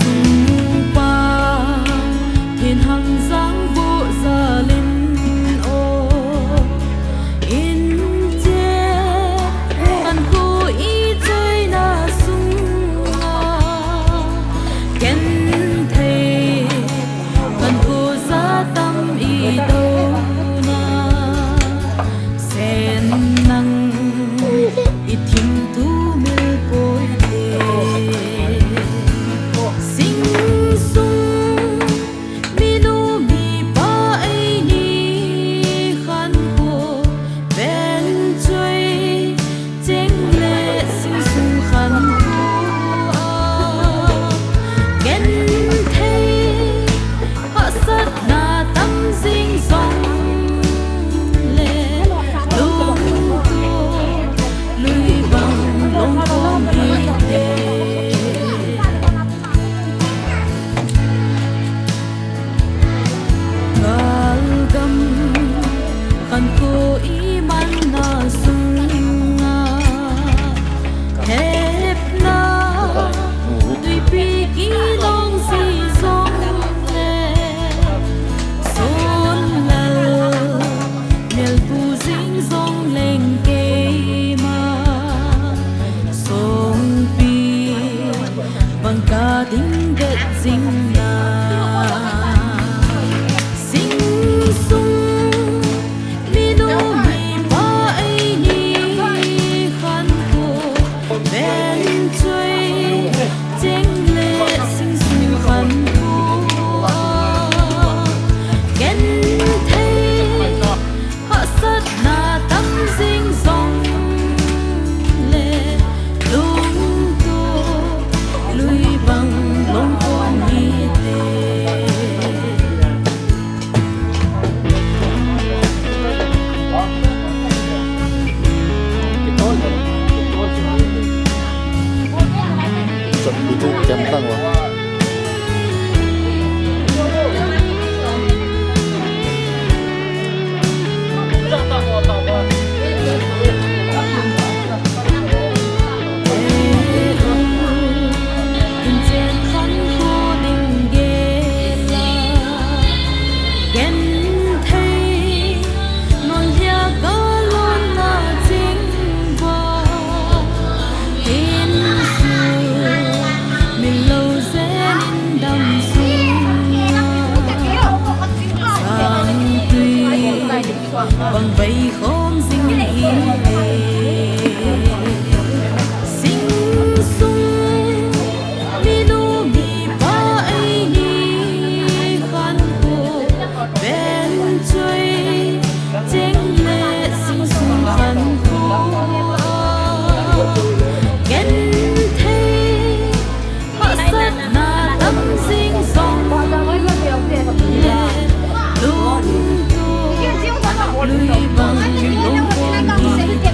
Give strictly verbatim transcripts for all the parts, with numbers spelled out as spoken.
Chungpa, thinhang jang vuh jalin o, in che, an khu i choina sunga, genthei, an khu ja tam i douna, sen nang i thim tu mil poi te. Sing sung minu mipa eini khan khu ben choi cheng le sing sung khan khu a genthei hahsatna tam jing jong le lungtup lui bang long khom hi te. Galgam khan khu i manna sunga hepna tuipi kilong si jong le, Sonlal melpu jing jong leng keima songpi bang ka ding det jing na. Sing sung minu mipa eini khan khu ben choi cheng le sing sung khan khu a genthei hahsatna tam jing jong le lungtup lui bang long khom hi te. Chot, itu kem tang wa. Bang vei khom jing hi le sing sung minu mipa eini khan khu ben choi cheng le sing sung khan khu a genthei hahsatna tam jing jong le lungtup lui bang long khom hi te.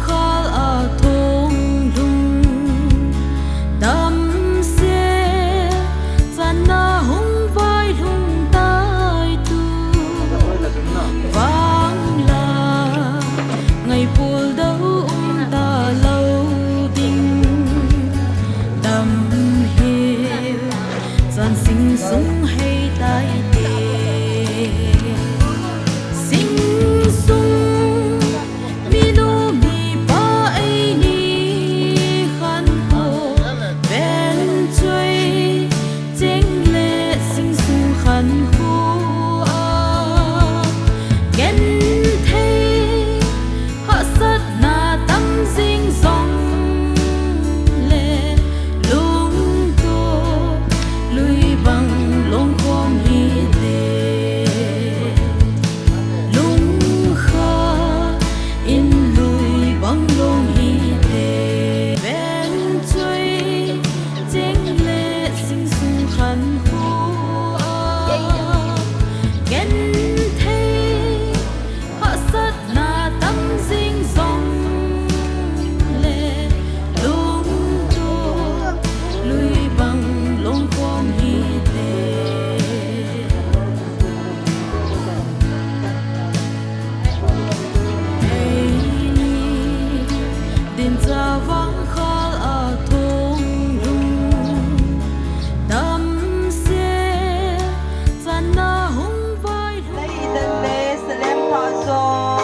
Khal a thong lhung, damsel channa hung vailhung tai tu, vangla ngaipul dou um talou ding, dam hi chan sing sung hei tai te. Sing sung minu mipa eini khankho, ven choi cheng le sing sung khankho a, genthei hahsatna tam jing jong le, lungtup lui bang long khom hite. Lungkha in lui bang long hite. Ven choi cheng le sing sung khankho a, genthei hahsatna tam jing jong le, lungtup lui bang long khom hite. Eini din chavang khal a thong lhung, damsel channa hung vailhung. Lei dan le Salem Pha Zong.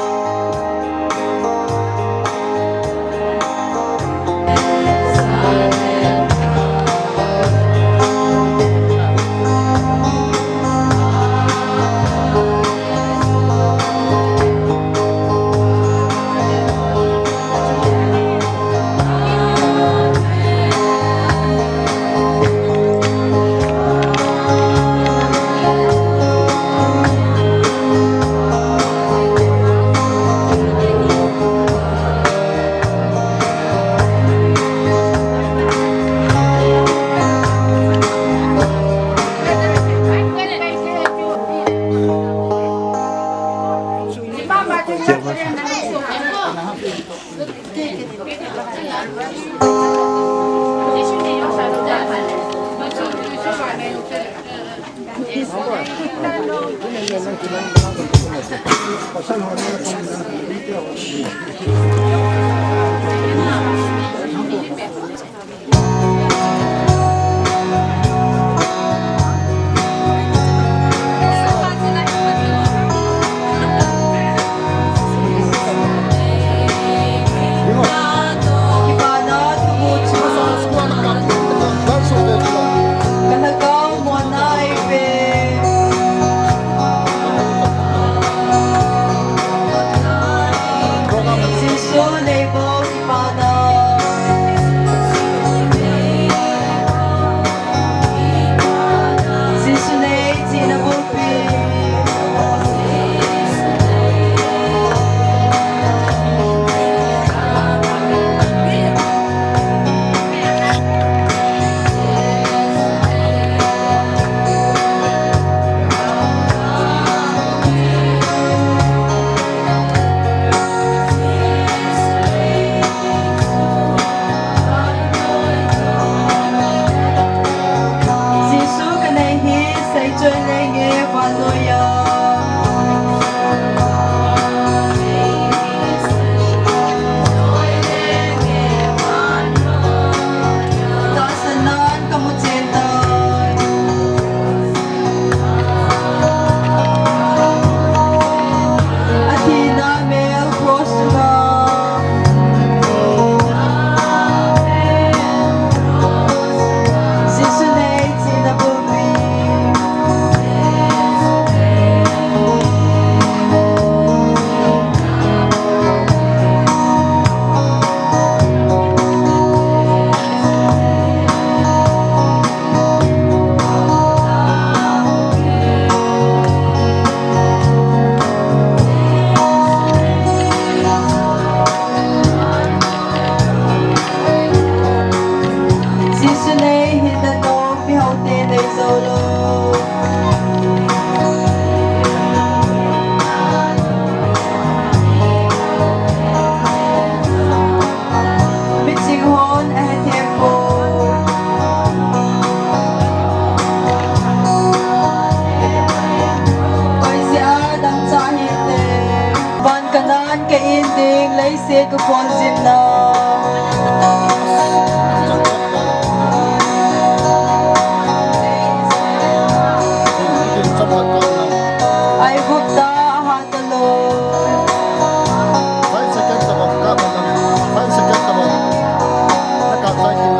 Aigupta a hat a lou.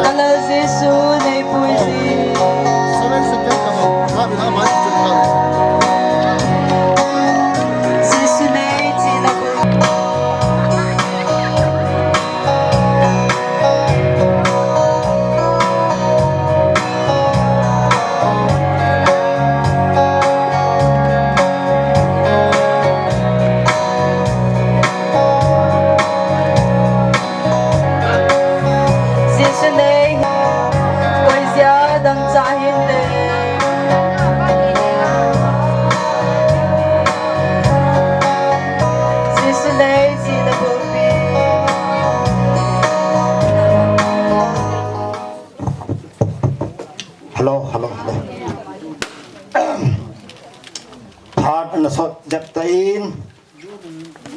Kalal Jesu neipuiji. Jesu neichena bou. Jesu nei, koijia dangchah hinte. Jesu neichena bou. Hello, hello, hello. Phat ana sot jep tan,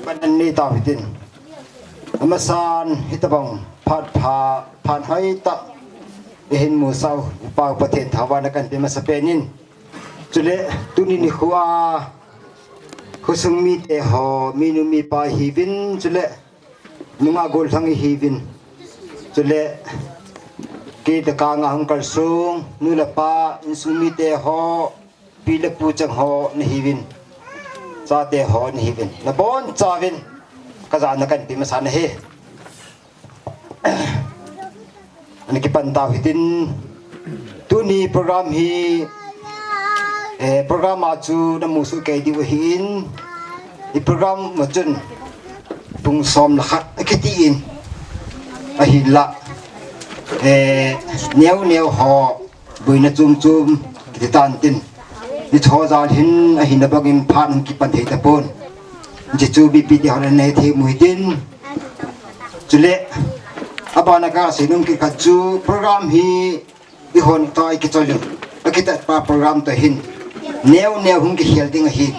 pan anei tau hitin. Amasan hitabang phat pha, phat hoitah ihin musau, Pa Pathen thangvahna kahin pe masapen in. Chule tuni nikho a khosung mite ho, minu mipa hiuvin, chule nungah gollhang hiuvin. Chule kei tah kanga hung kalsong nu le pa, insung mite ho, pi le pu cheng ho nahiuvin. Chate ho nahiuvin. Nabonchauvin kajana kahin pe masa nahi. Ana kipan tau hitin, tuni program hi, eh, program a chu namu soh kei diu ahin, i program ma chun pung som le khat akiti in, ahinla, eh, neo neo ho, boina chom chom kiti tan tin. Hiche jal hin ahina bangin phat hung kipan thei tapon. Hiche chu mipite hon ana hethei u hitin. Chule, abana kasei nom khat chu program hi eihon toh ikichol u, akitat pa program toh hin neo neo hung kikhel ding ahin.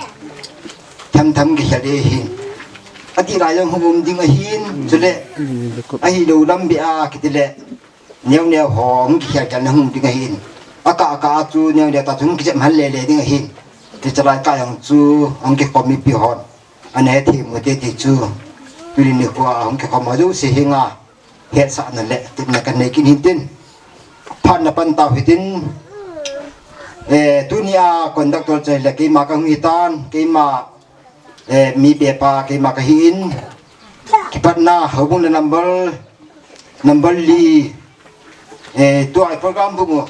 Tham tham kikhel ding ahin. Adih lai jong hung um ding ahin. Chule, ahilou lam beh a kiti le neo neo ho hung kikhel khelna hung ding ahin. Akah akah a chu neo neo tah chu hung kijep hal le le ding ahin. Hiche lai kah jong chu hung kikhom mipi hon ana hethei u hite ti chu, tuni nikho a hung kikhom ho jouse henga hetsahna le tepna kanei kit in tin. Phat ana pan tau hitin. Eh, tuni a conductor chu ahile keima kahung hitan, keima, eh, mi pepa keima kahin. Kipatna houbung le number, number li, eh, tua program bung u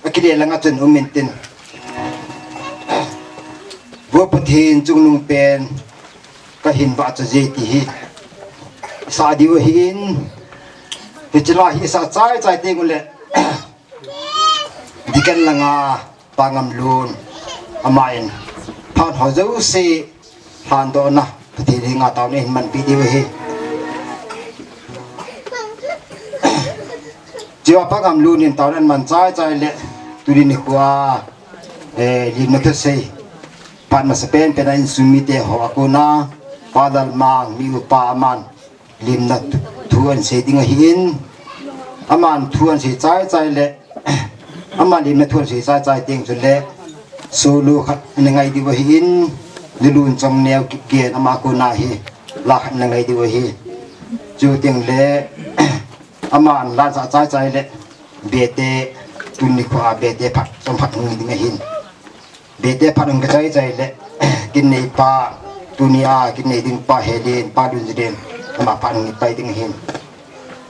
akile langa chun um intin. Vo Pathen chungnung pen kahin vahchoi e ti hi sa diu ahin, hiche lai hi sa chai chai teng ule, Deacon langa Pa Ngamlun, amahin phat ho jouse lhandohna Pathen henga taona ahin manpi diu ahi. Chua Pa Ngamlun in taona aman chai chai le, tuni nikho a, eh, limna thusei, phat masapen pen a insung mite ho a kona, Pa Lalmang, mi upa aman limna thu, thu ahin sei ding ahin, aman thu ahin sei chai chai le, aman limna thu ahin sei chai chai teng chule, solo khat ana ngai diu ahin, Lulun Chongneo Kipgen ama kona hi la khat ana ngai diu ahi. Chuteng le, aman la sa chai chai le, Bete, tuni nikho a Bete phat, chomkhat hung ding ahin. Bete phat hung kichai chai le, kin neipa, tuni a kin nei ding pa Helen, Pa Lunjiden, ama phat hung kipai ding ahin.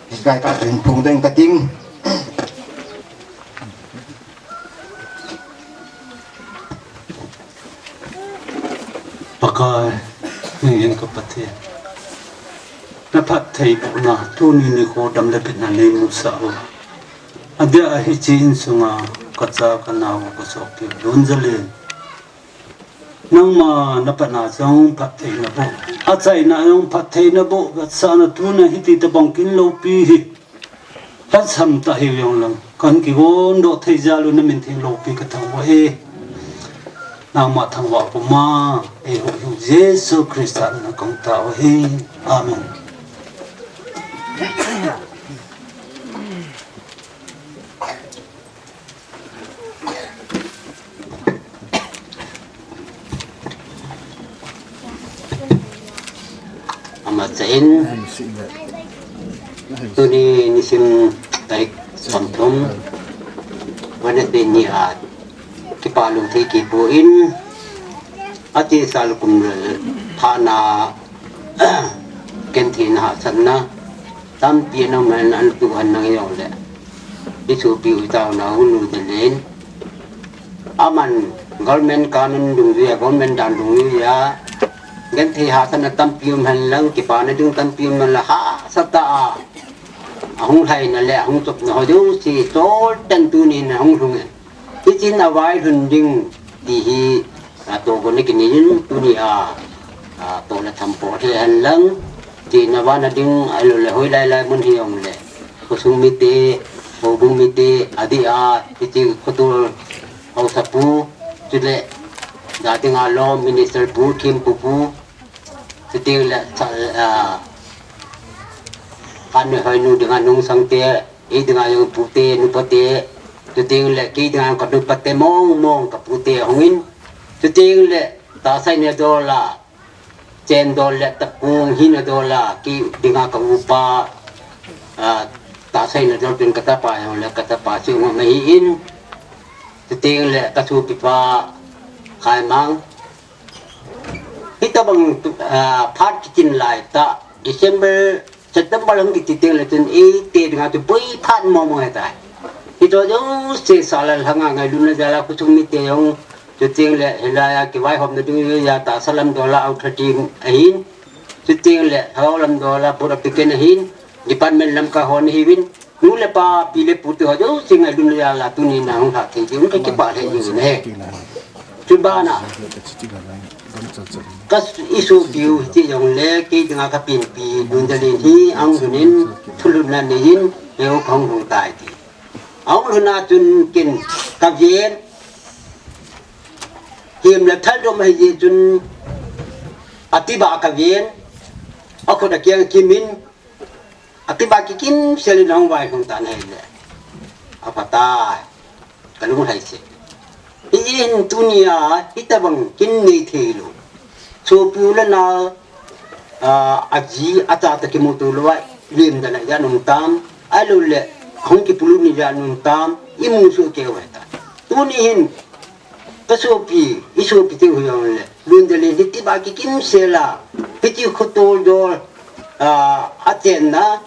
Hiche lai kah chun phung ding kating. Pakai, nangin ka Pathen. Na phattheibohna, tuni nikho dam le phatna neimusah u. Adia hiche insunga, kacha kanao kasopi lhun jal in. Nangma na phatna jong phattheina boh. Achaina jong phattheina boh, vetsahna tuna hiti tabang kin loupi hi. Lhansam tah hiu jong lang, kan kigondoh thei jal u na min theng loupi kathangvah e. Nangma thangvah puma, eiho hiu Jesu Christa mina kahung tao ahi. Amen. Tuni nisim tarik somthum, Wednesday ni a kipa lungthim kipon, ati sal kum le thana, ken thina hahsatna tampi ana um in, an tuhan nang jongle, i sopi u taona u nu den len, aman government kanun dungjuia, government dan dungjuia, genthei hahsatna tampi um henlang, kipana ding tampi um henlang, hahsatah a ahung lhaina le ahung chopna ho jouse cholten tunin ahung lhung in, hitin availhun ding ti hi, a, tohgon kinei in, tuni a, a, toh le tham po the henlang, tina vana ding, ahilou le hoilai lai mun hijongle, khosung mite, houbung mite, adeh a, hiti khotol haosapu, chule, da dinga lom, minister pu, thempu pu, chuteng le, sa-, a, khat ni hoi nu dinga nungsangte, ei dinga jong pute, nupate, chuteng le, kei dinga ka nupate mong mong ka pute ahung in, chuteng le, tahsa ina dol a, chen dol le tapung hina dol a, kei dinga ka upa, a, tahsa ina dol pen ka tapa jongle, ka tapa chu ngom ahi in, chuteng le ka sopipa Khaimang. Hitabang, a, phat kitin lai tah, December, September hung kiti teng le chun eite dinga chu boi phat mong mong ahitai. Hitoh jouse sala lhanga ngailutna jal a khosung mite jong, chuteng le hilai a kivaihomna dungjuia tahsa lam dol a outer team ahin, chuteng le lhagao lam dol a Board of Deacon ahin, department lam ka hon ahiuvin, nu le pa, pi le pu te ho jouse ngailutna jal a tuni na hung lha thei jing, ka kipah lheh jing in ahi. Chubana, ka s-, i sopi u ti jongle, kei dinga ka penpi Lunjalin hi ahung lhun in, thulhutna nei in, eiho ka hung lhung tai ti. Ahung lhun a chun ken ka ven, him le thaldom ahi jeh chun, atiba ka ven, akhut akiang kimin, atiba kikim sel in ahung vailhung tan ahile, aphatai. Ka lunglhai se. Hijeh hin tunia, hitabang kin nei thei lou. Sopi u le nao, a, aji, acha toh kimuto lou a, lim dan a ijat um tam, ahilou le, hung kipolut ni ijat um tam, imu soh kei u ahitai. Tuni hin, ka sopi, i sopi te u hijongle, Lunjalin hitiba kikim sel a, hiti khotol dol, a, achenna,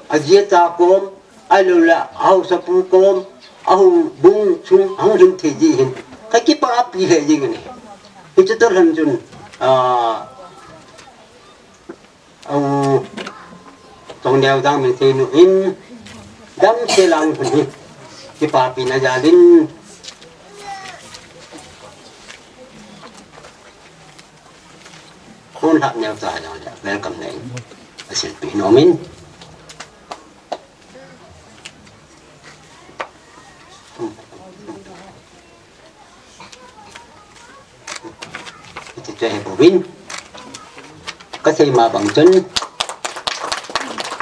aji acha kom, ahilou le, ahaosapu kom, ahoubung chung, ahung lhung thei jeh hin, ka kipah pi lheh jing in ahi. Hiche toh lhon chun, a, a u, Chongneo Dangminthei nu in, damsel a hung lhun hi, kipapina jal in, khonlhah neocha jong le, welcome nei, asilpeh nom in. Hiti chu ahi bouvin. Ka sei ma bang chun,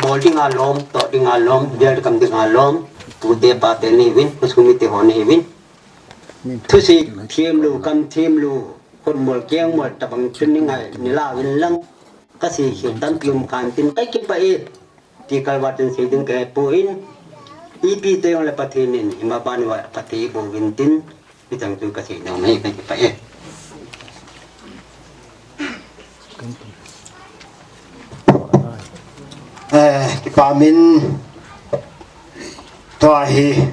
bol dinga lom, toh dinga lom, welcome dinga lom, pute pate nahiuvin, khosung mite ho nahiuvin. Thusei them lou, kam them lou, khutmol kengmol tabang chun nei ngai, nei la uvin lang. Ka sei khel tampi um khan tin, ka kipah e. Ti kalvat in sei ding kahe poi, ipi ti jongle Pathen in ima ban uva phatthei eiboh uvin tin, hicheng chu kasei nom ahi, ka kipah e. Eh, kipah in, tua hi,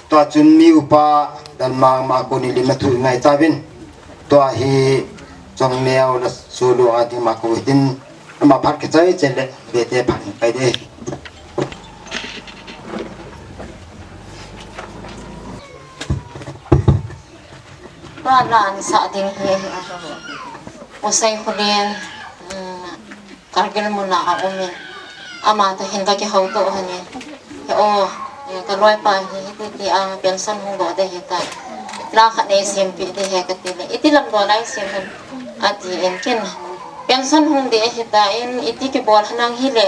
tua chun mi upa Dalmang Makoni lim a thu ngai tauvin, tua hi Chongneo le Solo a ding ma ko hitin, ama phat kichai chai le, bete phat in pai de. Tua la an sa ding hi, U Saikholen, um, Kargil mun a aum in, ama toh hin ka kihouto u ahin. He o, eh, ka loipa hi, hiti ti a, pension hung doh ding ahitai. La khat nei sempeh ding ahi kati le. Iti lam doh lai sem ham, ati in ken. Pension hung ding ahitan, iti kibol ham nang hile.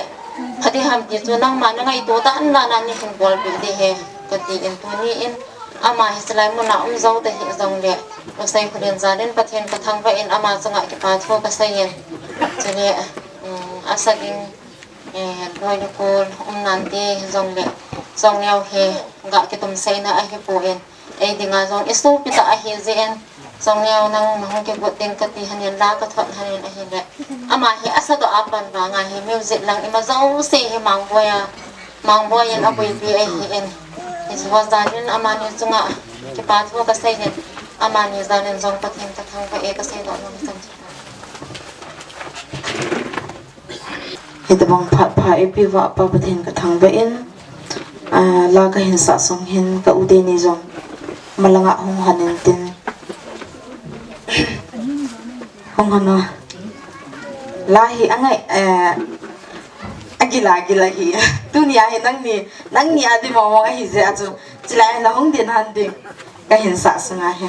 Pha ding ham ti chu nangma na ngaito dan la na nei hin bolpeh ding ahi, kati in tuni in. Ama hi chulai mun a um jou ta hih jongle. U Saikholen jal in Pathen ka thangvah in ama chunga kipa thu kasei in. Chule, um, asa ding Eh, noi nikho umnan ti jongle, Songneo hi ga kitumseina ahipon, ei dinga jong isopi tah ahi jeh in, Songneo nang nahung kigot ding kati lhonin la kathot lhonin ahile, ama hi asadoh a pan vanga hi music lang ima jouse hi Mangboi a, Mangboi in abuipi ahin, hiche ho jal in amani chunga kipa thu kasei in, amani jal in jong Pathen kathangvah e, kaseidoh nom chan chu. Hitobang phat pha eipeuva Pa Pathen kathangvah in, ah, la kahin sah sung hin ka u teni jong malanga hung lhon intin. Hung lhon o. La hi angai, eh, agila gila hi. Tunia hi nangni, nangni a di mong mong ahi jeh a chu. Chulai a nahung din lhon ding. Kahin sah sung ahi.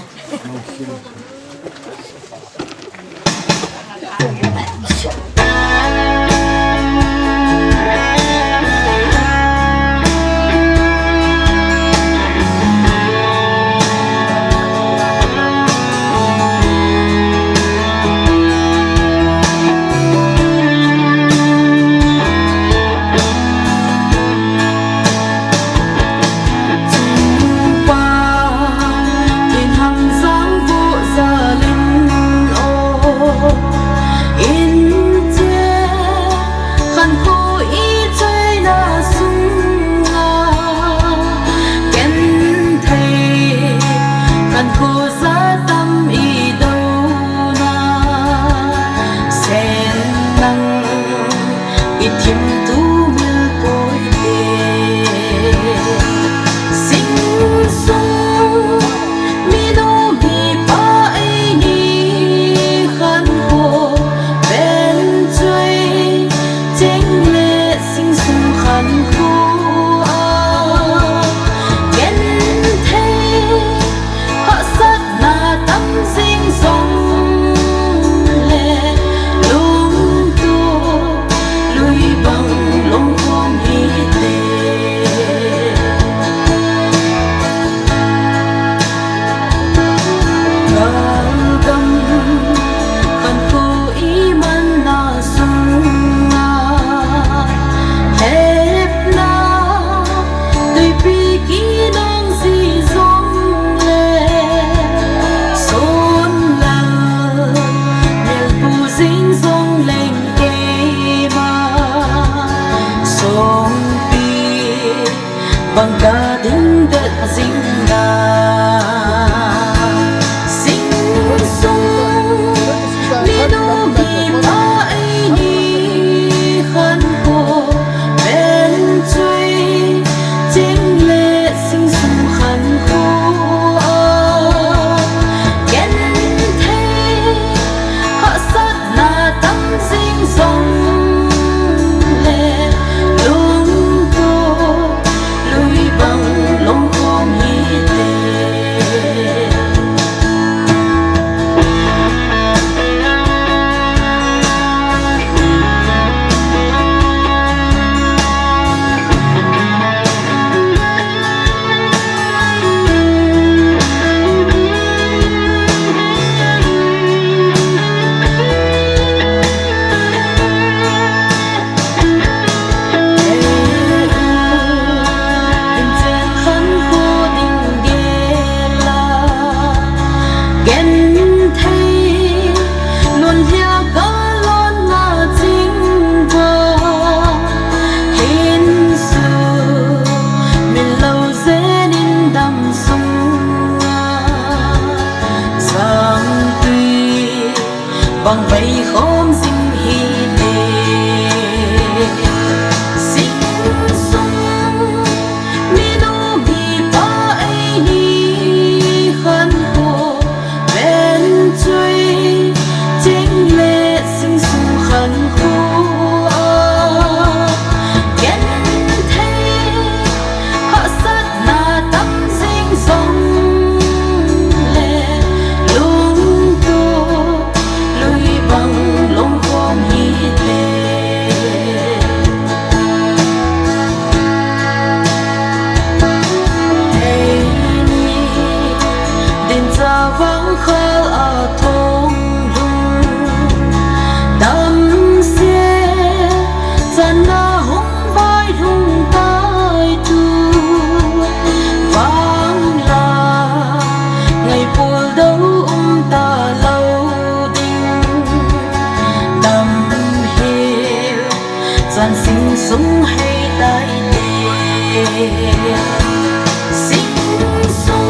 Singsung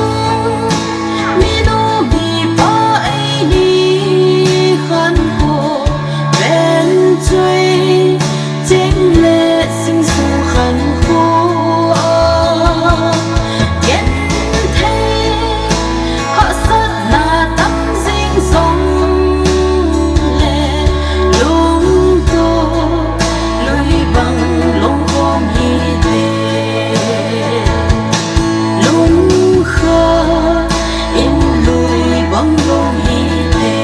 minu mipa eini khankho pen choi cheng le singsung khankho a genthei hahsatna tam jing jong le lungto lui bang lungkhom hite. Lungkha in lui bang lung hite.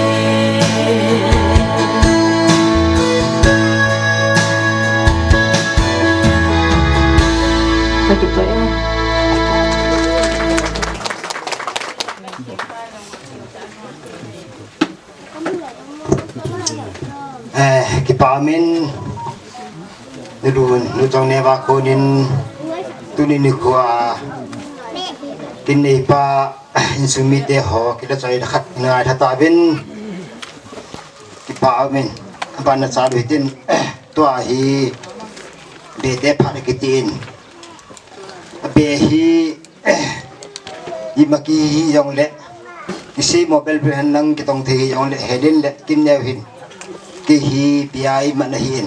Eh, kipa min, nu Lun, nu Chongneva konin, tuni nikho a, kin neipa, insung mite ho, kila choi da khat, ngai da ta vin, kipa min, ban na chalu hitin, tua hi, be te pha na kitin, be hi, ima kihi jongle, kisei mo bel bel hen lang kitong thei jongle, helin le kin neo hin. Kihi pia ima na hin.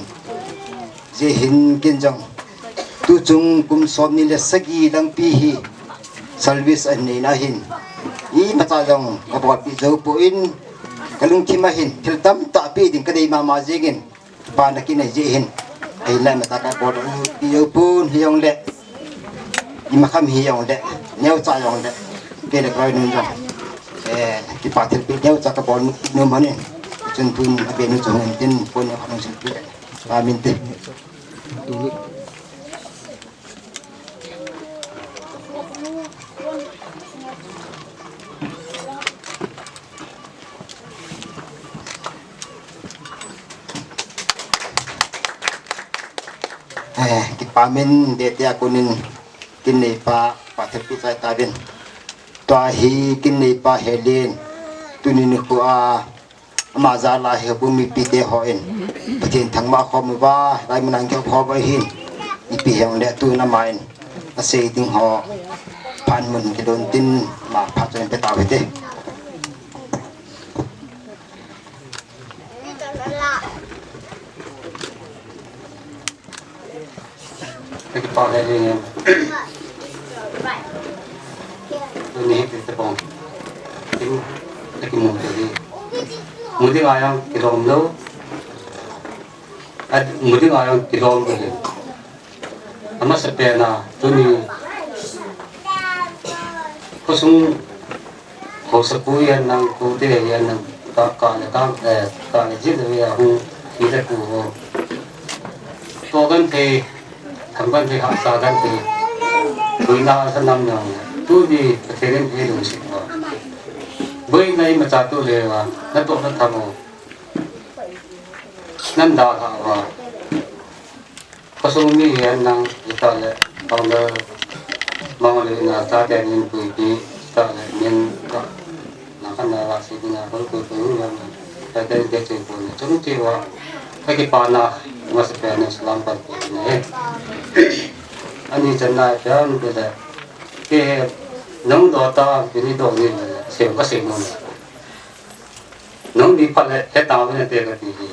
Jeh hin kin jong. Tu chung kum som ni le sagi lang pi hi. Service an nei na hin. Ima cha jong ka bol pi jo poi in. Ka lungthim a hin. Thil tamtah pi ding ka dei mama jingin. Ba na kinei jeh hin. Ahinla ima cha ka bol u ti jo pon hi jongle. Ima kham hi jongle. Neo cha jongle. Kei le koi nun jong. Eh, kipa thilpeh neo cha ka bol nu, nu manin. Chun tun a be nu chung in tin pon neo kha nung silpeh. Ba min te. Eh, kipa min de te a konin kin neipa pa thilpeh chai ta vin. Tua hi kin neipa helin. Tuni nikho a Ama jal a hi bu mipi te ho in. Pathen thangvah khom uva, lai mun a nge khom uva hin. Ipi hijong le tun ama in. Asei ding ho. Phat mun kidon tin, ama phat chun pe tau hite. Ka kipah lheh jeng e. Tuni hi ti tabang. Tin, ka kimu te hi. Mu ding a jong kilom lou. A, mu ding a jong kilom lou hi. Amasapen a, tuni. Khosung Haosapu hihen lang, Kute hihen lang, ka, ka le ka, eh, ka le jin le a hung, hi le pu ho. To kan thei, tham kan thei, hahsa kan thei. Boina sa nam nang, tuni Pathen in eilungset uva. Boina imacha toh le uva, natoh natham u. Nan dalhah uva. Khosung mi hihen lang, hitah le, founder, Mangole in a, chaten in puipi, hitah le, min ka, na kan na va si ding a, koi koi koi hung jam na, chaten in te chei pon na, chung chei uva, ka kipana, amasapen in salam pan pe na e. Ani channa, pian pe le, kei he, nang do ta, kei ni do ni le, sei ka sei mo na. Nang ni phat le, he ta ve na te ka ti hi.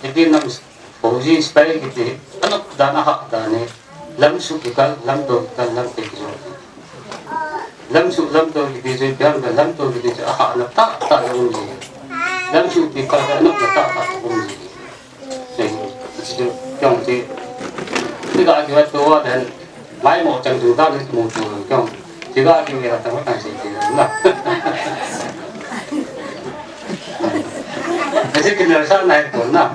Hiti nam fauji style kiti, anop dan a hah dan e, lamsuh kikal, lamto kikal, lamte kijo. Lamsuh, lamto kiti chu, pian ka lamto kiti chu, ahahna tahtah jong um ji. Lamsuh kikal, anopna tahtah um ji. Sei, sei, sei, sei, sei. Tika kiwa tuwa dan, Mai mo chang tu ta ni mo tu kong. Tiga ki me ta mo ta si ti na. Asi kin na sa na ko na.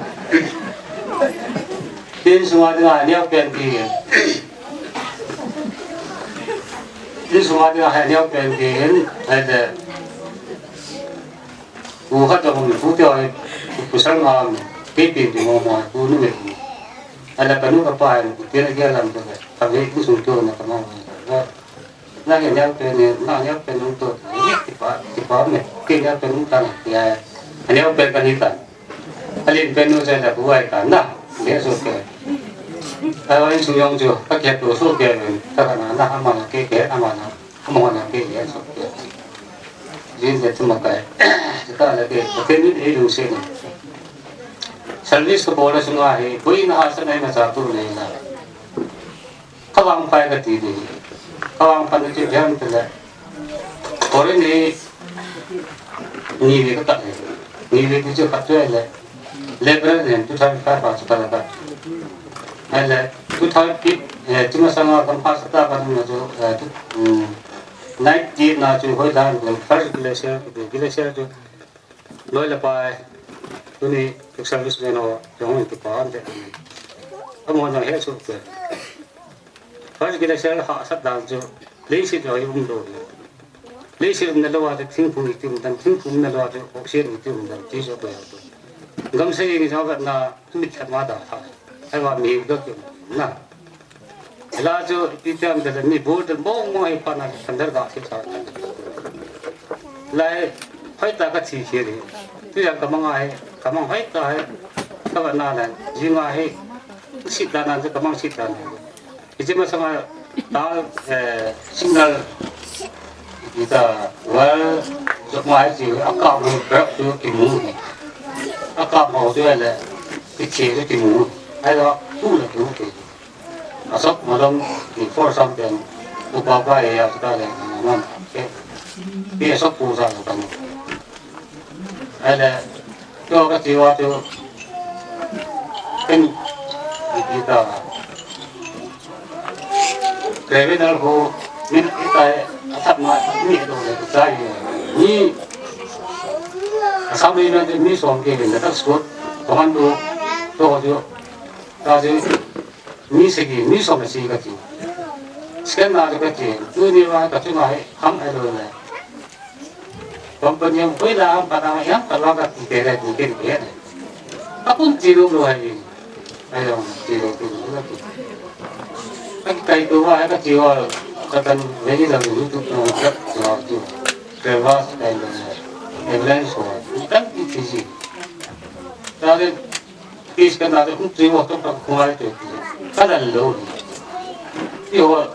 Tin sunga dinga neo pen ki. Tin sunga dinga neo pen ki. Ai de. U khat a um, u te a, u pasal nga um, kei pen ti mo mo, u nu me. Ala ka nu ka pa, u te na ge lam to, ka ve ku sung to na ka ma mo. Na ke neo pen ne, na neo pen nung to, ni ti pa, ti pa me, ke neo pen nung ta na, ya, neo pen ka ni ta. Alin pen nu se da ku ai ta na, le so ke. Ai, ai, sung yong chu, ka kiat tu su ke men, ta ka na, na, ama na ke ke, ama na, ama na ke ke, su ke. Jin je tu ma kai. Ka la ke, ka ke ni e lu se ni. Service ko bola sunga he, koi na asa na na sa tu ne na. Ka vang pai ka ti ni. Ka vang pan ti jam te le. Foreign hi ni ve ka ta ni ve ti chu khat chu le. Labour nen two thousand five pa chu ka la ka. Ai le two thousand eight, eh, chu ma sanga kan pa sa ta ka na chu, eh, tu, mm, ninety na chu hoi dan first glacier, glacier chu. Loi le pai, tuni ex-servicemen ho, jong kipa ante. Amahon jong he su ke. First glacier hahsat dan chu, leiset jong hi um lou hi. Leiset umna lou a chu thingphung iti um dan, thingphung umna lou a chu oxygen iti um dan, ti chu ko ya chu. Gamsei jong vetna mit khat ma da tha. Ahivang mi ka ki na. La chu ipi ti ham tile mi bul te mong mong hi pa na thander ga thi sa. Lai, hoi ta ka thi hi ri. Tu ya ka mang a hi, ka mang hoi ta hi. Ka va na la, ji nga hi. Sit da na chu ka mang sit da na. Iti ma sanga ta, eh, signal. Ita, well, jok ma hi chi, a ka mu, brak chu ki mu. A ka mu chu le, ki thi chu ki mu. Ai lo, tu le tu ki. Asok malom ki for something. Upa pa e ya ta le ngam. Ke. Pi asok pu sa lo kamo. Ai le, to ka ti wa tu. Ken, kita. Criminal ho, min kita, asap ma, mi do le, sai. Ni, asap ni na mi som ke le, ta squad, commando, to jo. Ta jo. Mi sagi, mi som si ka ti. Scan na ka ti. Tu ni wa ka tu ma hai, ham ai lo le. Company ang koi la ang panang yang ka la ka ti te le ti ke ke. Ka pun ti lo lo hai. Ai lo ti lo ti lo ti. Ka kai tu wa ka ti wa ka tan ve ni la lu tu no ka ti wa ti. Ke wa kai lo. Ambulance wa. Tan ti ti si. Ta le Case ka na de, um, tui wo tong ka khungai te. Ka dan lo. Ti ho.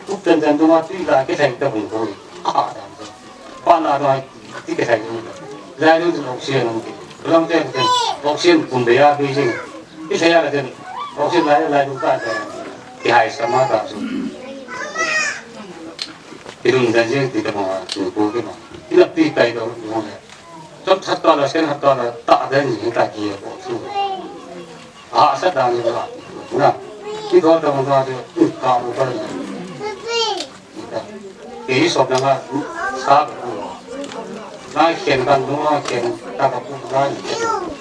Up ten ten duma tui la ke thai ta bung ko. Ah, dan. Pa na na ti ke thai. La lu oxygen ang ke. Lang te te. Oxygen kum be ya bi jing. Ti thai ya la den. Oxygen la la lu ka ta. Ti hai sa ma ta su. Ti dum dan jing ti ta ma su ko ke ma. Ti la pi tai do mo le. Chomkhat tah le, sen khat tah le, tah dan ni ta ki ko su. A, sa dan ni la. Na. Ki do da ma de, u ka u ka ni. Ke i so na nga, sa ko. Na ken kan no ken ta ka pu na ni.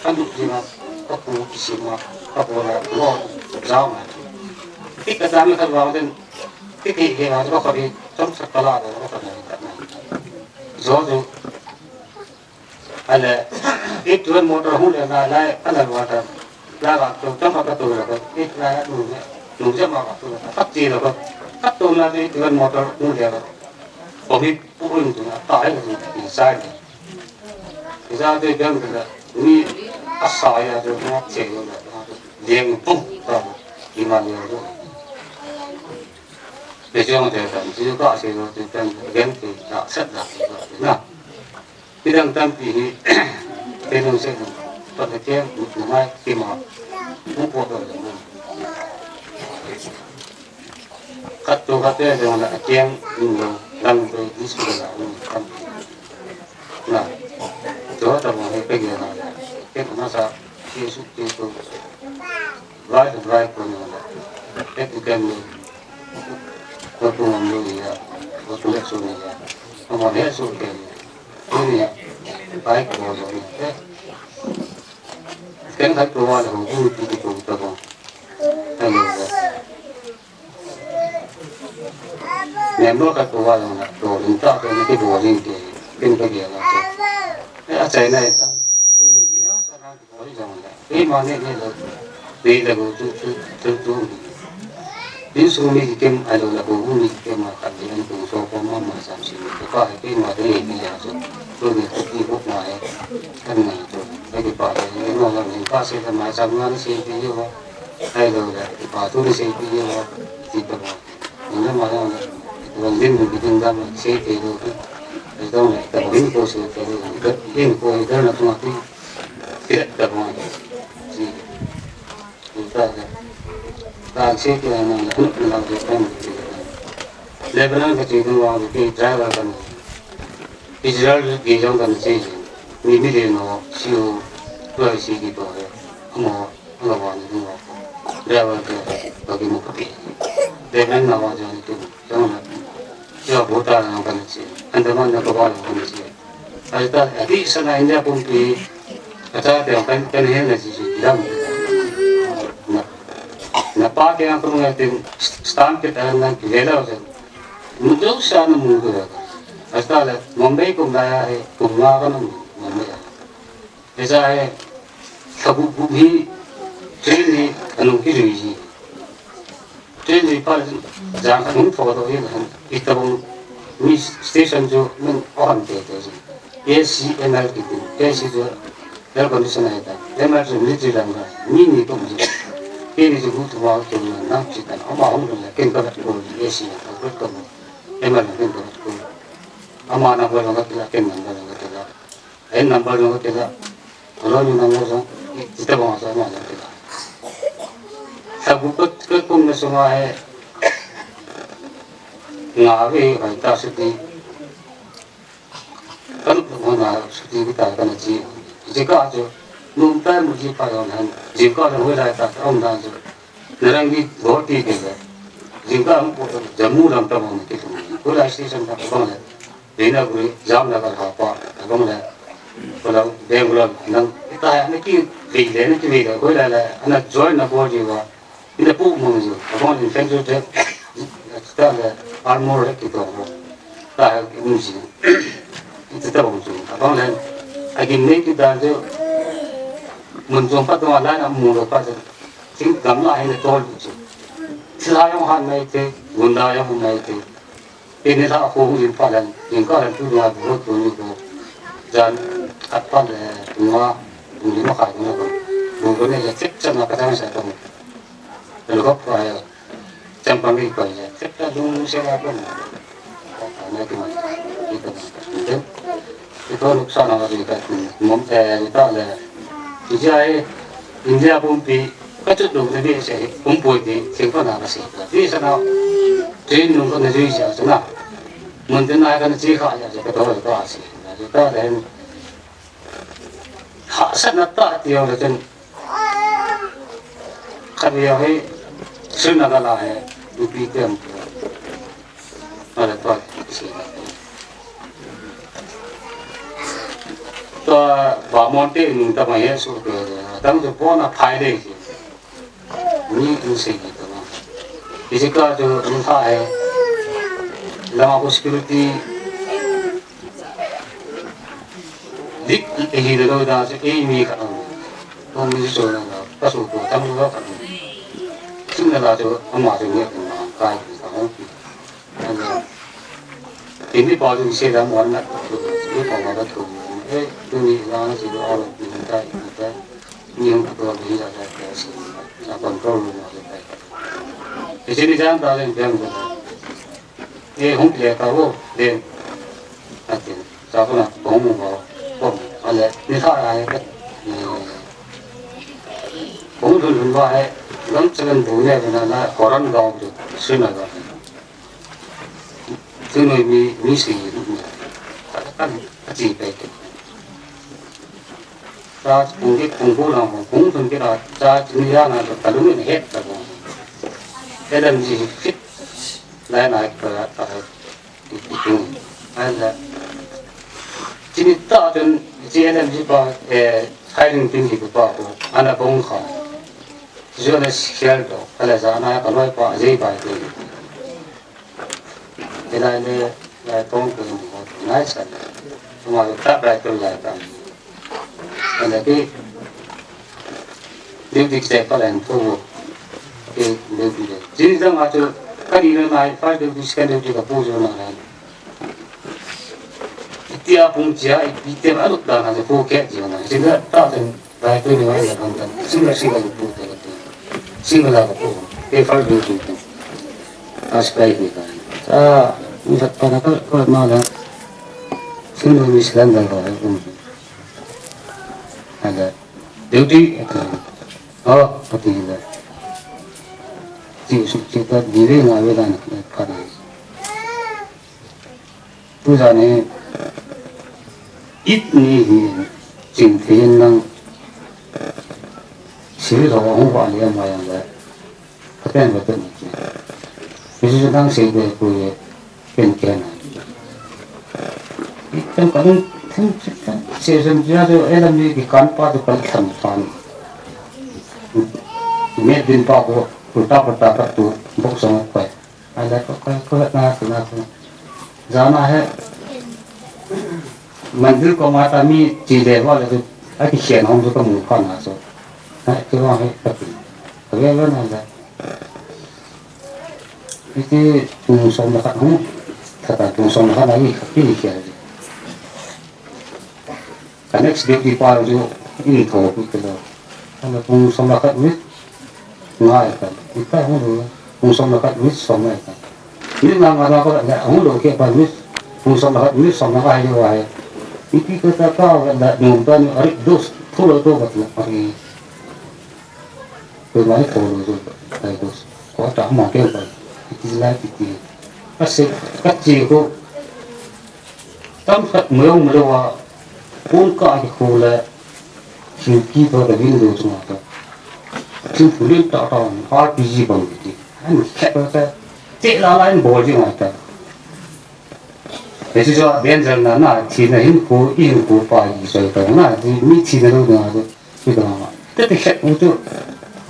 Kan du ji na, ka pu ki si ma, ka pu na, no, za ma. Ki ka dan ka wa den, ki ki ke ma, ko ko bi, chomkhat tah le, ko ko na. Zo zo. Ale, eight one motor hung le na lai, ala water. La ga to, tama ka to la ko, eight la nu ne, nu ja ma ka to, ka ti la ko. Ka to na eight one motor hung le ko. Ko mi pu un tu na, ta hai ni sai ni. Ija de jang de la, ni asa ya de na che yo la, liang pu ta, ki ma liang de. Pe jong de ta, ji ka se yo de jang de, liang ke ta, sat da, na. Midang tampi hi, tenung se nung, pat le keng, nung ngai, kima, nung po to le nung. Khat to khat te le nung la keng, nung lo, lang to, ni su la, nung tampi. Na, to ta mo he pe ge na, ke na sa, ke su, ke to. Vai, vai, ko ni la. He tu ken ni. Ko tu ngam ni ya. Ko tu le su ni ya. Ko mo he su ken ni. Ni ya. Vai ko lo ni. Ken hai ko wa lo, u ti ti ko ta ko. Hello. Member khat ko wa jong la, to in ta ko ni ki bo jing ke, kin ka ge la ko. E a chai na e ta. Tu ni dia sa na ko jong la. E ma ne ne lo. Ni la ko tu tu tu tu. Insung mi ki kem ai lo la ko mi ki kem ma ka ni an ko so ko ma ma sam si ko ka e ma de ni ya so. Tu ni ko ki ko ma e. Kan na to. E ki pa de no la ni pa se ta ma sam na ni se ki yo. Hai lo le, ipa tu ni sei pi ni lo, ti ta ba. Ni na ma lo le, ipa lim ni bi ding dam sei te lo. Ai dong le, ta ba ni ko sei te lo. Ka lim ko i dar na tu ma ti. Ti ta ba. Ti. Ni ta le. Ta sei te na na na la de kan. Lebanon ka ti ding wa ke driver kan. Israel ke jong kan sei. Ni mi de no, si o. Tu ai si ki to le. Amo. Ala wa ni ding wa ko. Driver ke, bagi mo kapi. Driver na wa jong ni tu. Jong na. Jong bo ta na kan si. Andaman na ko ba na kan si. Ai ta, ati sana India pumpi. Kata te kan, kan he na si si. Dam. Na. Na pa ke ang kung atin, stamp ke ta na ki le la jong. Mun jong sa na mun ko. Ai ta le, Mumbai kum la ya he, kum nga ka na Mumbai. Hiche hi, lha gup gup hi, train hi, anung kijui ji. Train jui phat, jang anung tho to hi, itobang mi station chu, min o han te te ji. A C M L kiti, A C chu air condition ahi ta. M L chu military lang ka, mi ni tum ji. Kei ni chu gu tu ma tu na, nang chi ta, ama hung le, ken ka vat ko ji, A C ka vat ko. M L ken ka vat ko. Ama na ko lang ka tila, ken na ko lang ka tila. Ai number jong ka tila. Alo ni number jong. Ita bang sa ma jong tila. Sa gu ka, ka kum na sunga he. Nga ve hai ta suti. Kan ko na suti kita kan ji. Ji ka jo. Num ta mu ji pa jong han. Ji ka jong ve lai ta om dan jo. Narangi Ghoti ke le. Jingkah hung po Jammu lam ta bang ke tu. Ko la station ta bang le. Dina guri jam la ka ha pa bang le. Ko la Bangalore nang ta ha na ki ve le na ki ve le ko la la ana join na bo ji wa. Ina pu mo ji. Bang le fen jo de. Ta le armor ki to. Ta ha ki mu ji. Ita ta bang tu. Bang le. Agin ne ki dan jo. Mun jong pa to la na mu lo pa. Thing gamla hi le tol bu chu. Thilha jong han mai te, gunda jong han mai te. Pini la khu hu jin pa lan, jin ka lan tu ma bu tu ni ko. Jan at pa le, tu ma, bu ni ma khai ko. Bu ko ne le chek chek na ka chang sa ko. Lo ko pa ya. Chang pa ngi ko ya. Chek ta dung se la ko. Ka na ki ma. Ki ko ma. Ito nuksan a ri ka mom, eh, ta le. Ijai India pumpi ka chut lou na ve se pum poi ti sing pa na ka se. Ti sa na. Tin nung ko na jui sa na. Mun tin na ka na chi kha ya ka to ka se. Ta le. Ha sa na ta ti yo le tin. Kha ve he. Sun na ka la he. Upi tem. Ala pa. Ta ba monte nung ta ma ye su ke. Tang tu pona phai de. Ni tu se ki ta ma. Isi ka tu nung tha hai. Lama ko security. Dik e hi de lo da se e mi ka. Ko mi so na. Ka su ko tang lo ka. Sing na la tu ama tu ni ka. Kai ka. Ini pa tu se da mo na tu, ni pa ma da tu. Eh, tu ni la na si do alo ni ta ni ta. Ni hung tu ni la da ta si. Sa control mo da ta. Isi ni jang ta len jang ko. Eh, hung le ta wo, le. Atin. Sa ko na ko mo ko. Ko ale ni sa ai ka. Hung dun dun ba hai. Lam chalan bu ne na na koran ga tu. Sina ga. Tunoi mi, mi si ni. Ka, ka, ka chi pe ke. Cha kung ke, kung ko lang, kung tun ke la, cha ni ya na ka lu ni het ta ko. Ke dan ji fit. Lai na ka ta. Ti, ti, ti. Ala. Chini ta tun, chi N M G pa, eh, firing team ni pa ko. Ana bong kha. Ju na shell to. Ala ja na ka loi pa, jai bai ko. Ila ne, lai tong ko ni ko. Nice. Tuma ta bai to lai ta. Ala ki, duty kichai pa lai to. Ki duty le. Jin jang a chu, ka ni na nai, first duty, second duty ka pu jo na nai. Itia pung chia, itia ma luk da na ko ke jo na. Jin da ta ten, bai tu ni wa ya kan tan. Jin da si ka pu te ka tu. Sing la ko. Paper du du. As kai ki kai. Ah, ni sat pa na ko ko ma la. Sing du ni silan da ko. Ala. Duty. Oh, pati la. Ti su ti ta di ve na ve la na pa na. Tujan hi, it ni hi, ching thei in lang, siri tho hung vah leh ama jong le, ka pen ka pen ni. Hichu nang sei be pu ye, pen ke na. It kan ka lung, thum, thum, thum, se sem jia jo, eh, lam ni ki kan pa jo kan tham tham. Met din pa ko, ulta pulta ka tu, bok song ko. Ala ko, ko, ko, na, ko, na, ko. Jana he. Mandir ko mata mi chi le wa le tu. A ki khen hong tu ka mu kha na so. Ha, ki wa he ka pi. Ka ve ve na la. Iti tung som la khat hong. Thata tung som la khat na i ka pi ni khen. Ka next duty pa chu in tho pi ke lo. Ana pung som la khat minute nga e ta. Ita hung lo. Pung som la khat minute som e ta. Minute nga nga na ko la hung lo ke pa minute. Pung som la khat minute som nga ai lo ai. Iti ko ta ka la nung ta ni ari dos. Thu lo to ba tu ari. Ko mai ko lo jo. Ai dos. Ko ta ma ke pa. Iti la iti. Ka se ka chi ko. Tam khat mo yong mo lo wa. Pung ka ki khu le. Khilki to ka window chunga ta. Thingphung lim tah tah R P G bang ti. An khet ta. Te la la in bol ji ngai ta. Hichu chu danger na na thina hin khu, i hin khu pa i soi ta na, mi thina lo na. Ti ta na. Te te khet u chu.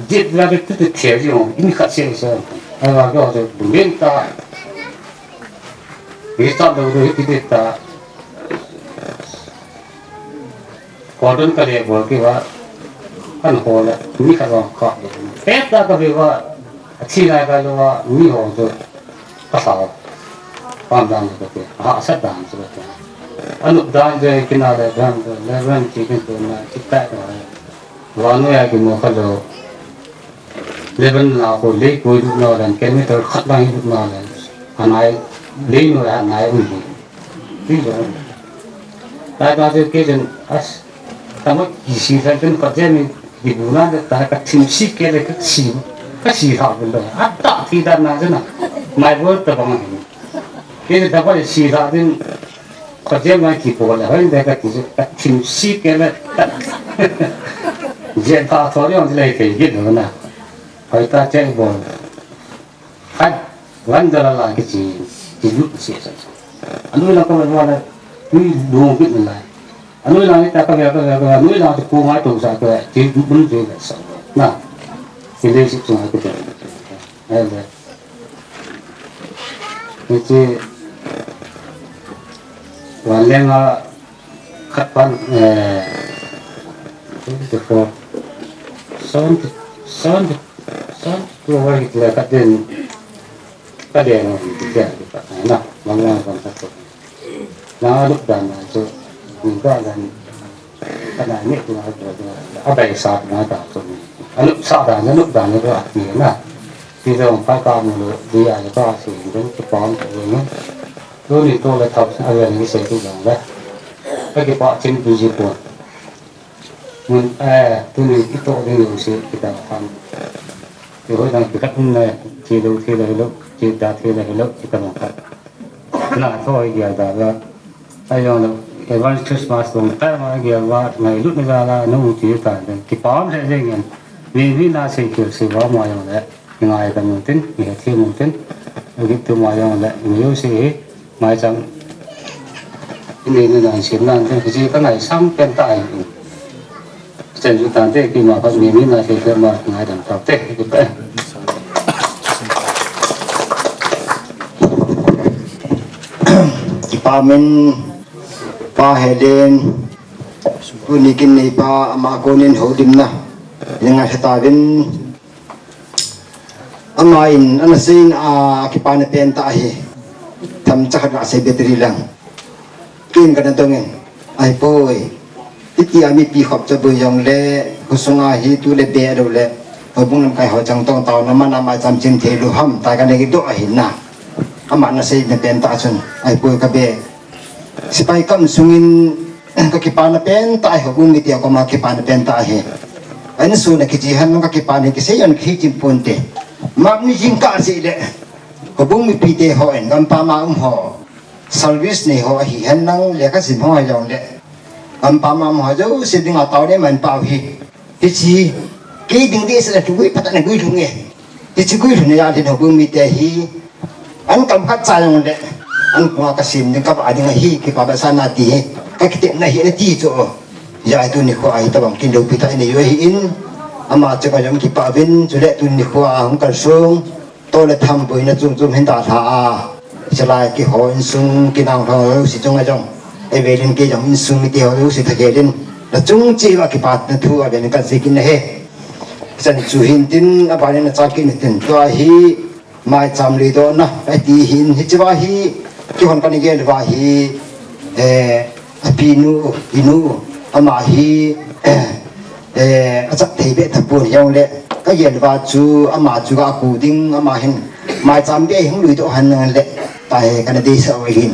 Jet la te te te ji ngai. I mi khat se se. Ai wa ko chu bung lim ta. Ri ta lo ri ti ta. Cordon ka le bol ki va, kan ho le, mi khat vang kha. Pet la ka ve va, a thi lai ka lo va, mi ho jo, ka sa va. Pam dan ka te, ha sa dan sa ka te. Anu dan je ki na le dan, le dan ki kin to na, ki ta ka. Va no ya ki mo ka lo. Lebanon la ko lei ko lut na dan kilometer khat lang lut na dan. Anai lei no anai un di. Ti ba. Ta ta te ke jen as. Ta mo ki si sa ken pa je mi di bu na ta ka thim si ke le ka si. Ka si ha bu lo. A ta ti dan na je na. Mai bo ta bang. Ke ta ba si sa din. Ka je mai ki po le hoi de ka ti ka thim si ke le. Je ta tho le on le ke ge do na. Hoi ta cheng bol. Hai, wan da la la ki chi, chi lu si sa. Anu la ko wa la, ni lu ki na la. Anu la ni ta ka ya ka ya ka, anu la ko ma to sa ka, chi lu lu je la sa. Na. Ki le si sa ka. Ai le. Ni chi, wa le nga, Khat pan, eh, twenty-four. Seventy, seventy, seventy-two over hit le khat din. Ka de no hit le khat na. Mang lang kon khat. Na luk dan na chu. Ni ka dan. Ka na ni tu na tu. A bai sa na ta tu. A luk sa dan, a luk dan na tu a ti na. Ti dong pa ka mu lo, di a le ka si, dong tu pa mu lo. Tuni to le thap a le ni se tu dang le. Ka kipah chin pi ji pon. Mun, eh, tuni i to ding lo se kita ham. Ti hoi dang kita um le, ti lo, ti lo, ti da, ti lo, kita mo. Na to i dia da la. Ai yong lo, Advance Christmas long time a dia wa, ngai lut ni la la, no ti ta den. Kipah le le ngen. Ni ni na se kil se wa ma yong le. Ngai ka mun tin, ni he thi mun tin. Agi tu ma yong le, ni yo se he. Mai chang. Ni ni nan sim nan te, ki ka ngai sang pen ta ai. Chen ju tan te, ki ma ka ni ni na se ke ma ngai dan ta te, ki pe. Kipa min, Pa Helen, tuni kin nei pa ama konin holimna. Ni ngai heta vin, Ama in, ana seiyin a kipana pen tah hi. Themcha khat a sei battery lang. Kin kana dongin. Ahipoi. Hitia mipi khop chabui jongle, khosunga hi tu le be lo le. Houbung lamkai ho chang tong tao na mana maicham chim thei lou ham, tia kana kidoh ahi na. Ama na seina pen tah chun, ahipoi ka be. Sepai kam sungin, ka kipana pen tah ahi, houbung mite koma kipana pen tah ahi. Insung a kiche hon ka kipana kisei jong kichim ponte. Map ni jingkah jeh le, houbung mipite hon, gampam a um ho, service nei ho ahi hen lang, lekha sim ho ahi jong le, gampam a um ho jouse dinga tao le man pau hi. Hiche, kei ding ding sela tu gui patan gui lhung e. Hiche gui lhun a jal hin houbung mite hi, an kam khat cha jong le, an kunga ka sem ding, ka vah ding ahi, kipa basa na ti hi, ka kitepna ahi na ti chu. Hijeh a tuni khoa hi tabang kin loupi tah in eiu ahin, ama chunga jong kipa uvin, chule tuni khoa hung kalsong, toh le tham boina chom chom hin dalha a, chalai kihou insung kinang ho jouse chunga jong, eivelin kei jong insung mite ho jouse thakhel in, nachung cheh uva kipatna thu avel in kahin sei kit ahi. Chan chu hin tin, aban in acha kit in tin, tua hi, maicham luidohna, ati hin, hichea hi, kihon kana gel uva hi, eh, apinu, inu, ama hi, eh, achat thei beh tapon jong le, ka gel uva chu, ama chu ga ku ding, ama hin, maicham beh hung luidoh hen lang le, tia hi kana deisah u ahin.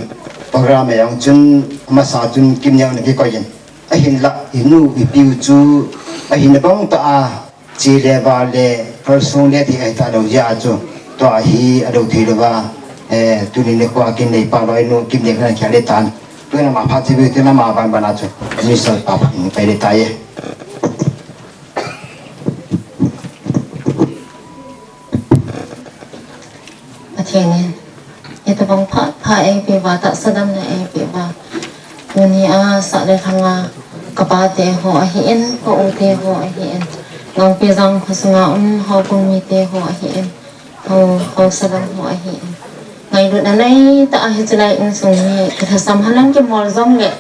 Program a jong chun, amasa chun, Kimneo na kikoi in. Ahinlah, inu, ipiu chu, ahina bang tah a, che le va le, kalsong le thei ahi talou jeh a chu, tua hi alou thei louva, eh, tuni nikhoa kin neipa loi nu Kimneo kana khel le tan. Tuna ama phat che beh tin ama ban ban a chu, Mister Pa phat in pai le tai. Pathen in hitobang phat pha eipeh uva, tahsa damna eipeh uva. Tunia sah le lhanga ka pate ho ahin, ka ute ho ahin, Gangpijang kho sunga um houbung mite ho ahin, ho, haosa dang ho ahin, ngailutna neitah a hiche lai insung hi kilhasam henlang kimol jong le,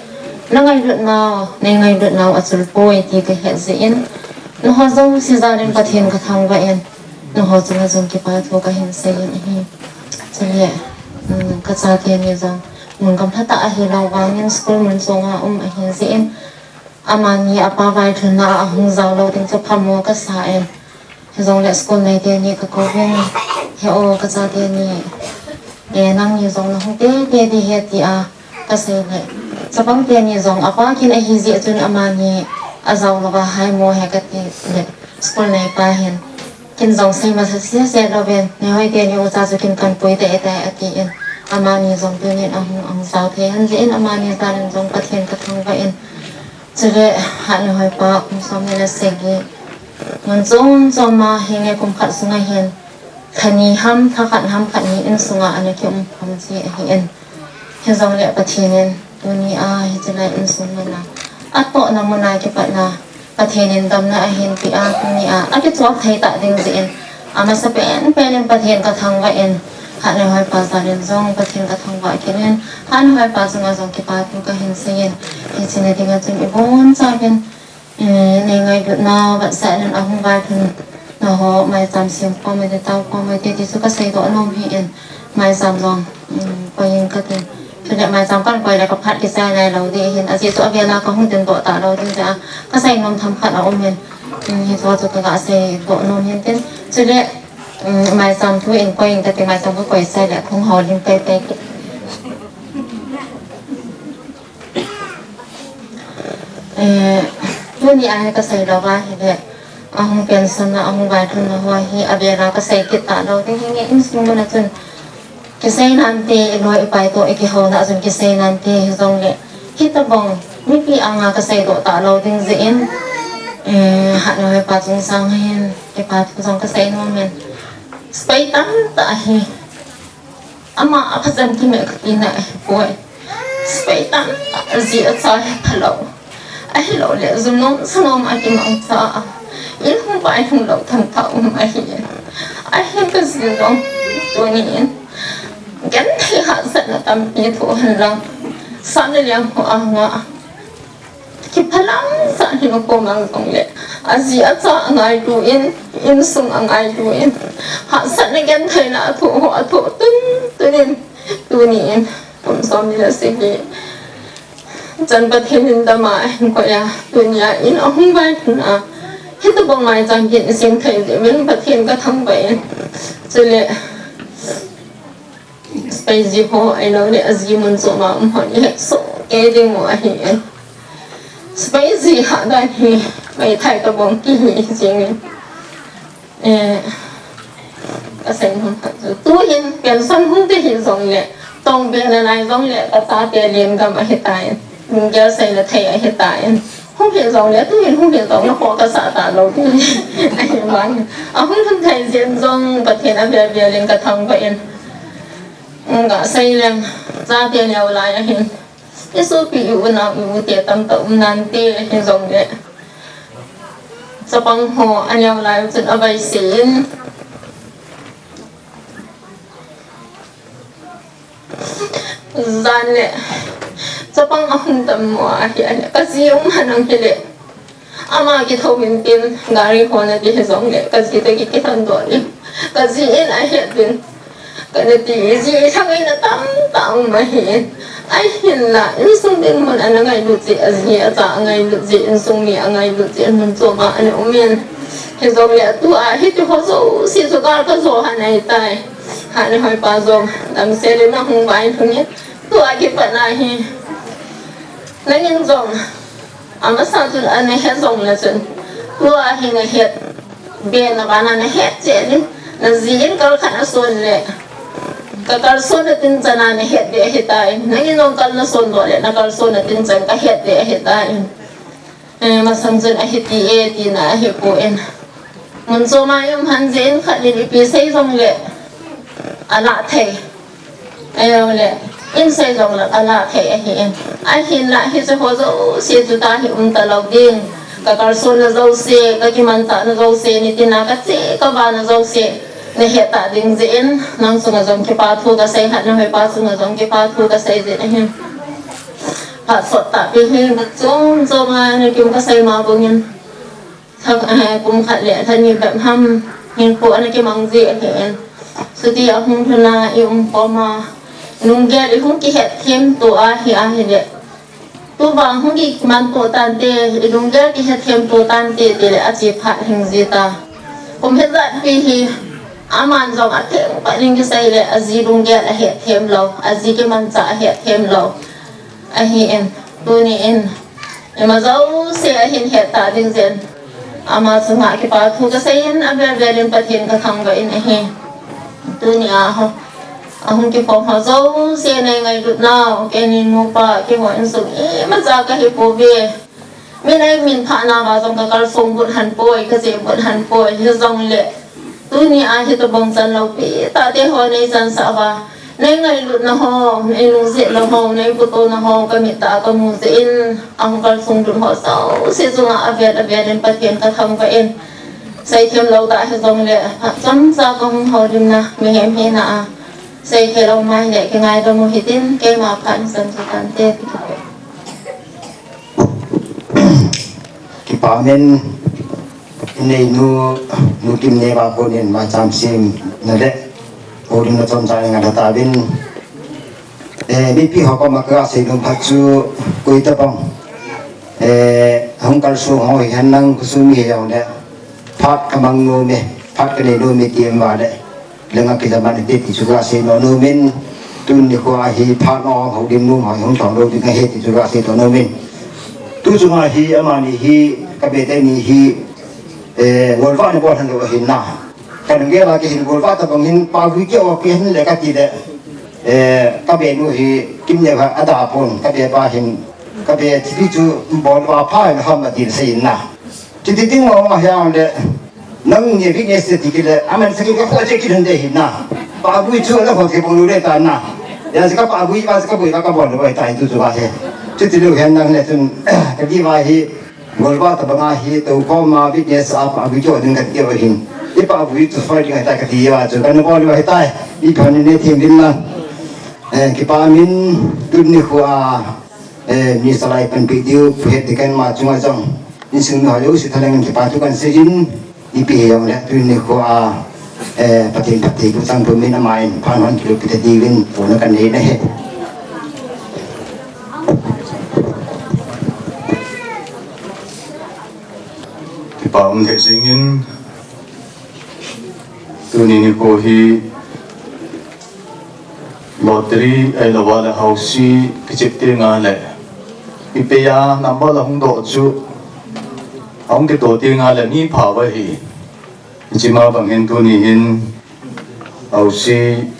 na ngailut nau, nei ngailut nau achul poi ti ka het jeh in, nangho jouse jal in Pathen ka thangvah in, nangho chunga jong kipa thu kahin sei in ahi. Chule, um, ka chate ni jong mun gamlha tah ahi lou vangin school mun chunga um ahi jeh in, amani apa vailhunna a ahung jao lou ding chu phamo kasa in. Hijongle school nei teni ka kouvin, he o ka chate ni, eh, nangni jong nahung tete ding ahi tia kasei le, chapang teni jong apa kin ahi jeh chun amani ajao louva haimo he kati le, school neipa hin kin jong sei masa sese louvin, Neihoi teni ucha chu kin kan pui tete atin, amani jong tunin ahung, ahung jao thei hen jeh in amani jal in jong Pathen ka thangvah in. Chule, Hatneihoipa, kum somni le sagi, mun chom chom a, hinge kum khat sunga hin, lha ni ham, lha khat ham, khat ni insunga ana kium khom ji ahin. Hijongle Pathen in, tunia hiche lai insung muna, atohna muna kipatna, Pathen in damna ahin peh a, tunia akichop thei tah ding jeh in, amasa pen pen in Pathen ka thangvah in, Hatneihoipa jal in jong Pathen ka thangvah kit in, Hatneihoipa chunga jong kipa thu kahin sei in, hiche na dinga chun ibonchauvin, eh, nei ngailutna vetsahnan ahung vailhun naho, maicham sem khom ute, tao khom ute ti chu kasei doh nom ahin, maicham jong, um, koi inge katin. Chule maicham kan koi le ka phat kisei nailou ding ahin, ajeh chu avel a kahung ding doh talou ding jeh a, kasei nom themkhat aum in, um, hiche chu kaga sei doh nom ahin tin. Chule, um, maicham thu in koi inge kati, maicham kakoi sai le kahung houlim pei pei kit. Eh, tunia hi kasei louva hile, ahung pension a, ahung vailhun na ho hi avel a kasei kit talou ding, hinge insung muna chun kisei nante, iloi ipai toh ikihouna a chun kisei nante, hijongle hitobang mipi anga kasei doh talou ding jeh in, eh, Hatneihoipa chungsang hin kipa thu jong kasei nom in, sepai tamtah ahi. Ama a phajan kimeh katina ahipoi. Sepai tamtah, aji acha hephalou, ahiloule jumnom sanom a kimangcha a, in hung vailhun lou tamtah um ahi. Ahin kaji jong tunin genthei hahsatna tampi thoh henlang, sahna liang ho anga kiphalam sah hin akom a jongle, aji acha angailu in, insung angailu in, hahsatna gentheina athoh ho athoh tun tun in, tunin kum somni le sagi chan Pathen in dam a ahin koi a, tunia in ahung vailhun a, hitu Bong mai chang kin isim thei jeh uvin Pathen ka thangvah in. Chule, Space ho, ahilouleh aji mun chom a um hon ihet soh kei ding u ahi e. Space hahdan hi, meithai tobang kihi jing in. Eh, ka sei nom khat chu. Tuhin pension hung te hi jongleh, tong be nalai jongleh, ka chate len gam ahitai. Lunggel seina thei ahitai. Hung hi jongleh, tuhin hung hi jongleh, kho ka sah talou ding. Ahivangin. Ahung lhun thei jeh in jong, Pathen avel vel in ka thangvah in. Ka sei leng, chate neo lai ahin. I sopi i unau i u te tamtah um nante hijongleh. Chapang ho aneo lai u chun avai se in. Jan le chapang ahung tam mo ahi, ahi. Ka ji um han ang hileh. Ama kitho min tin gari hon ati hijongleh, ka ji te ki, kithon doh in. Ka ji in ahet in. Ka nati, ji thang in atam tam ahi. Ahinla, insung dinmun ana ngailut jeh, aji acha angailut jeh, insung mi angailut jeh, mun chom a ana um in. Hijongleh, tua hiti ho jouse chu gal ka jo han ahitai. Hane hoi pa jong, damsel in ahung vai lhung in. Tua kipat na hi. Nangin jong. Amasa chun ana he jongle chun. Tua hi nahet. Be na vana nahet cheh in. Na ji in kal khat nason le. Ka kalson na tin chan a nahet be ahitai. Nangin jong kal nason doh le. Na kalson na tin chan kahet be ahitai. Eh, masang chun ahiti e, tina ahipoi. Mun chom a i um han jeh in khat in ipi sei jongleh. Alah thei. Ahilouleh, in sei jongleh alah thei ahi in. Ahinla hiche ho jouse chu tua hi um talou ding. Ka kalson na jouse, ka kimanchah na jouse, nitin a ka che ka vah na jouse. Nahet ta ding jeh in, nang chunga jong kipa thu ka sei, hatna hoi pa chunga jong kipa thu ka sei jeh in ahi. Phat sot tahpi hi, chom chom a, na kim ka sei ma bangin. Thak, eh, kum khat le, thani bep ham, hinkho ana kimang jeh ahi in. Chuti ahung lhun a, i um khom a. Lunggel i hung kihet them to ahi, ahile. Tuvang hung kiman to tante, i lunggel kihet them to tante, tile ache phat hing jita. Kum hijat pi hi, aman jong atheng phat in kisei le, aji lunggel ahet them lou, aji kimanchah ahet them lou. Ahi in, tuni in, ima jouse ahin het ta ding jeh in. Ama chunga kipa thu ka sei in, avel vel in Pathen ka thangvah in ahi. Tuni a ho, ahung kikhom ho jouse nei ngailut nau, keini nupa, keiho insung imacha ka hi pouve. Min ei min phah nauva jong ka kalsong but han poi, ka che but han poi, hijongle. Tuni a hitobang chan loupi tah te ho nei chansah uva. Nei ngailut na ho, nei lungset lou ho, nei puto na ho, ka mit tah a ka mu jeh in, ahung kalsong lut ho jouse chunga avel avel in Pathen ka thangvah in. Seithem lou tah hijongle, chomcha ka hung houlim na, mihem hina a. Seithei lou mai le, kingaidam u hitin, keima phat in san chu tante, ti kipe. Kipa min, nei nu, nu Kimnei va konin ma cham sim na le, houlim na chomcha nei ngah tauvin. Eh, mipi ho koma ka seinom phat chu, koi tabang. Eh, hung kalsong ho hi hen lang khosung mi hi jongle. Phat ka mang nom e, phat ka nei nom e ti em vale. Langa kijaman hite ti chu ka sei nom nom in, tuni nikho a hi phat a houlim nom ho hung thong lou ding ahi ti chu ka sei nom nom in. Tu chunga hi amani hi, ka bete ni hi, eh, golvah na bol han lou ahin na. Ka lunggel a kihin golvah tabang hin, pavui kio kihin le ka ti le, eh, ka be nu hi, Kimnei va ada pon, ka be pa hin, ka be tipi chu bol va pha ham ati sei in na. Chuti ding mo ma hiang le, nang ni weakness ti kile, aman saki ka kho che kilhun de hin na. Pavui chu la kho ke bol le ta na. Ya saka pavui va saka bui va ka bol le ta tu chu va he. Chuti lou hen nang le chun, ka di va hi, golvah tabang a hi, to kho ma weakness a pavui cho ding ka ti va hin. I pavui chu fai ding ta ka ti va chu, ka na bol va hi ta. I phan ni ne thim din na. Eh, kipa min, tuni nikho a, eh, mi salai panpi diu, phet ti kan ma chunga jong. Insung mi ho jouse thalheng in kipa thu kan sei in, ipi hi jongle, tuni nikho a, eh, Pathen phatthei bu chang bu min ama in, phan hon kilu pi ta diuvin, pona kan nei na he. Kipa Lheh jingin, tuni nikho hi lottery ahilouva le housie kichep tenga le, ipei a number la hung doh chu, ahung kitoh tenga le mi pha uva hi. Hiche ma bang hin tuni hin housie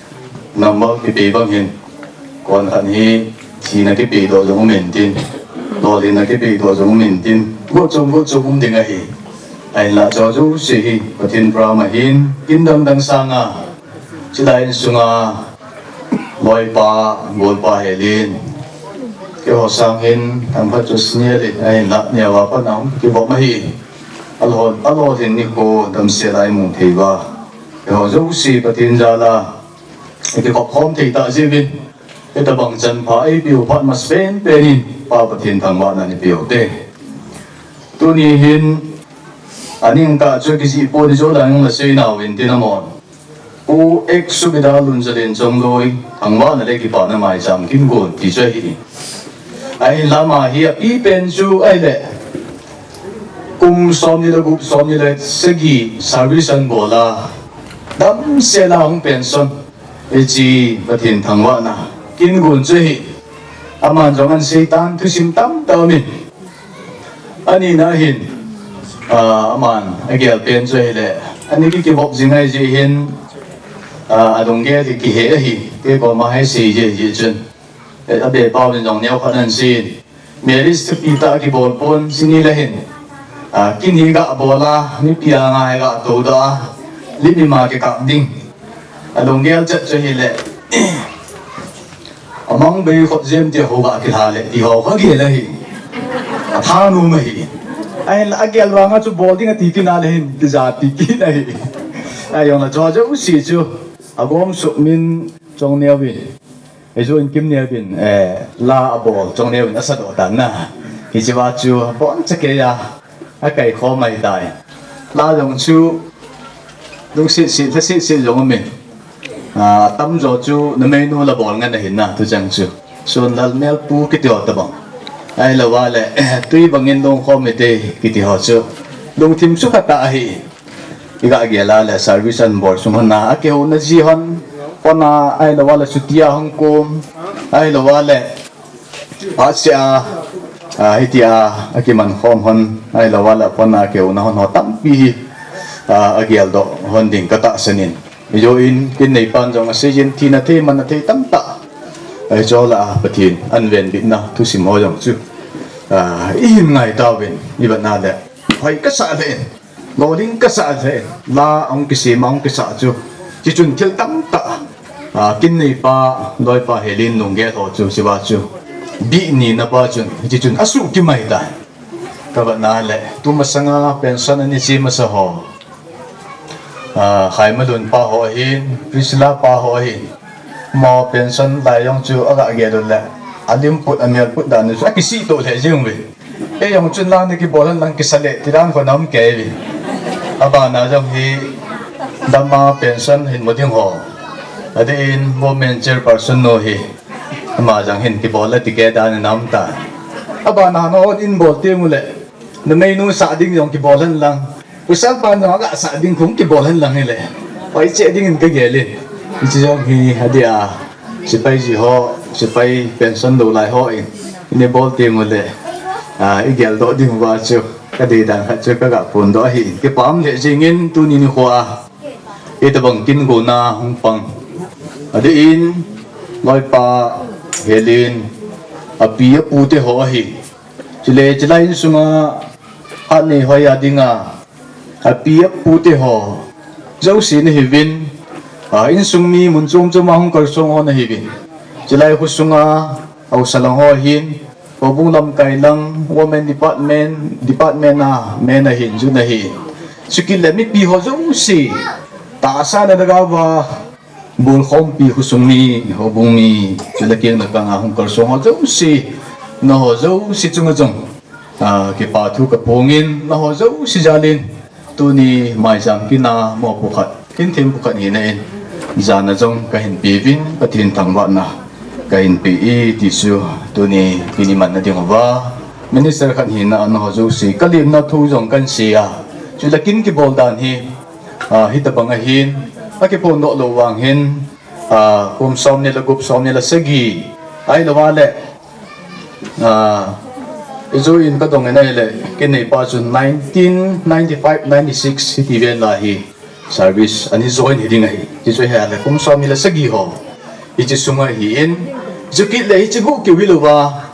number kipei bang hin, kon khat hi thina kipei doh jong um intin, lolhinna kipei doh jong um intin, got chom got chom um ding ahi. Ahinla chu jouse hi Pathen program ahin, kin dang dang sanga, chulai insunga loipa, golpa helin, keiho sang hin themkhat chu senior le, ahinla neo a pat a hung kivop ahi. Alolhin nikho damsel a imu thei uva, keiho jouse Pathen jal a ikivop khom thei tah jeh uvin, hitabang chanpha eipeu phat masapen pen in Pa Pathen thangvahna eipeu te. Tuni hin aning tah chu kijih pon, ijou lang la sei nau intin amon, Pu Ek Subedar Lunzalen Chongloi thangvahna le kipana maicham kin gon ti chu ahi. Ahinla ama hi api pen chu ahile, kum somni le gup, somni le sagi service anabol a, damsel a hung pension, hiche Pathen thangvahna kin gon chu ahi. Aman jong anasei tan thusim tamtah aumin, anina hin, ah, aman agel pen chu ahile, ani ki kivop jing ahi jeh hin, ah, alunggel hi kihe ahi, kei koma hi sei jeh jeh chun, eh, abepa uvin jong neokhat ahin seiyin, marriage thupi tah kibol pon, chuni le hin, ah, kin hi gabol a, mipi anga hi gatou doh a, lim ima kikap ding, alunggel chet chu ahile, amang bei khop jem tia ho gakilha le ti ho kagel ahi. Athanom ahi. Ahinla agel vanga chu bol ding ati kit na le hin tija ti kit ahi. Ahijongle chu jouse chu agom suh min Chongneo vin, ijou in Kimneo vin, eh, la abol Chongneo vin asadoh tan na. Hichea chu aboncha keiya akaikhom ahitai. La jong chu lungset set, lhaset set jong aumin, ah, atamjo chu numeinu la bol ngen ahin na, tucheng chu Sonlal Melpu kiti ho tobang, ahilouva le Twi bangin Lungkhom Meitei kiti ho chu lungthim sukha tah ahi. Igagel a le service anabol sung hon a akihouna ji hon, phone a ahilouva le chutia hung kum, ahilouva le phatseh a, ah, hitia akiman khom hon, ahilouva le phone a akihouna hon ho tampi hi, ah, ageldoh hon ding katahsan in. Ijou in kin neipan jong aseiyin thina thei, manna thei tamtah, ahi, chule Pathen avenbitna thusim ho jong chu, ah, ihin ngai tauvin, ivet na le hoi kasah lheh in, lolhing kasah lheh in, la ahung kisem a ahung kisah chu, hichun thil tamtah, ah, kin neipa, loipa helin lunggel ho chu, hichea chu bih nina pa chun, hichun asuhkim ahitai. Kavet na le tumasanga pension ana che masa ho, ah, Khaimalun pa ho ahin, Priscilla pa ho ahin, amaho pension lai jong chu agagel u le, alim put, amel put dan u chu akisih toh lheh jeng uve. Eijong chun la nakibol hen lang kisa le ti dan kho naum kei uve. Abana jong hi dam a pension hin mu ding ho, adeh in women chairperson nu hi, ama jong hin kibol le ti kei dan naum ta. Abana nahon in bol teng ule, numeinu sah ding jong kibol hen lang, pasal pan jong agasah ding khun kibol hen lang hile, hoi cheh dingin kagel in. Hiche jong hi adeh a, sepai ji ho, sepai pension lou lai hon in ibol teng ule, ah, igeldoh ding uva chu kadei dan khat chu kaga phondoh ahi. Kipah lheh jengin tuni nikho a hitobang kin gonna hung pang, adeh in loipa helin, api apu te ho ahi. Chule chulai insunga hat nei hoi a dinga api apu te ho jouse nahiuvin, ah, insung mi mun chom chom a hung kalsong ho nahiuvin, chulai khosunga haosa lang ho ahin, houbung lamkai lang, women department, department a men ahin, jun ahin, chukit le mipi ho jouse, tahsa le lhagao a bolkhompi, khosung mi, houbung mi, chule keng le kang a hung kalsong ho jouse, nangho jouse chunga jong, ah, kipa thu kaphongin, nangho jouse jalin tuni maicham kin a mopo khat, kin thempu khat hina in, jana jong kahin peuvin, Pathen thangvahna kahin pe e ti chu tuni kin imanna ding uva, minister khat hina a nangho jouse kalemna thu jong kahin sei a, Chule kin kibol dan hi, ah, hitabang ahin, akiphondoh lou vang hin, ah, kum somni le gup, somni le sagi, ahilouva le, ah, ijoh in kadong in ahile, kineipa chu nineteen ninety-five ninety-six hiti vel a hi service ana join hi ding ahi. Hichu ahile kum somni le sagi ho, hiche sunga ahin, chukit le hiche gup kiu hilouva,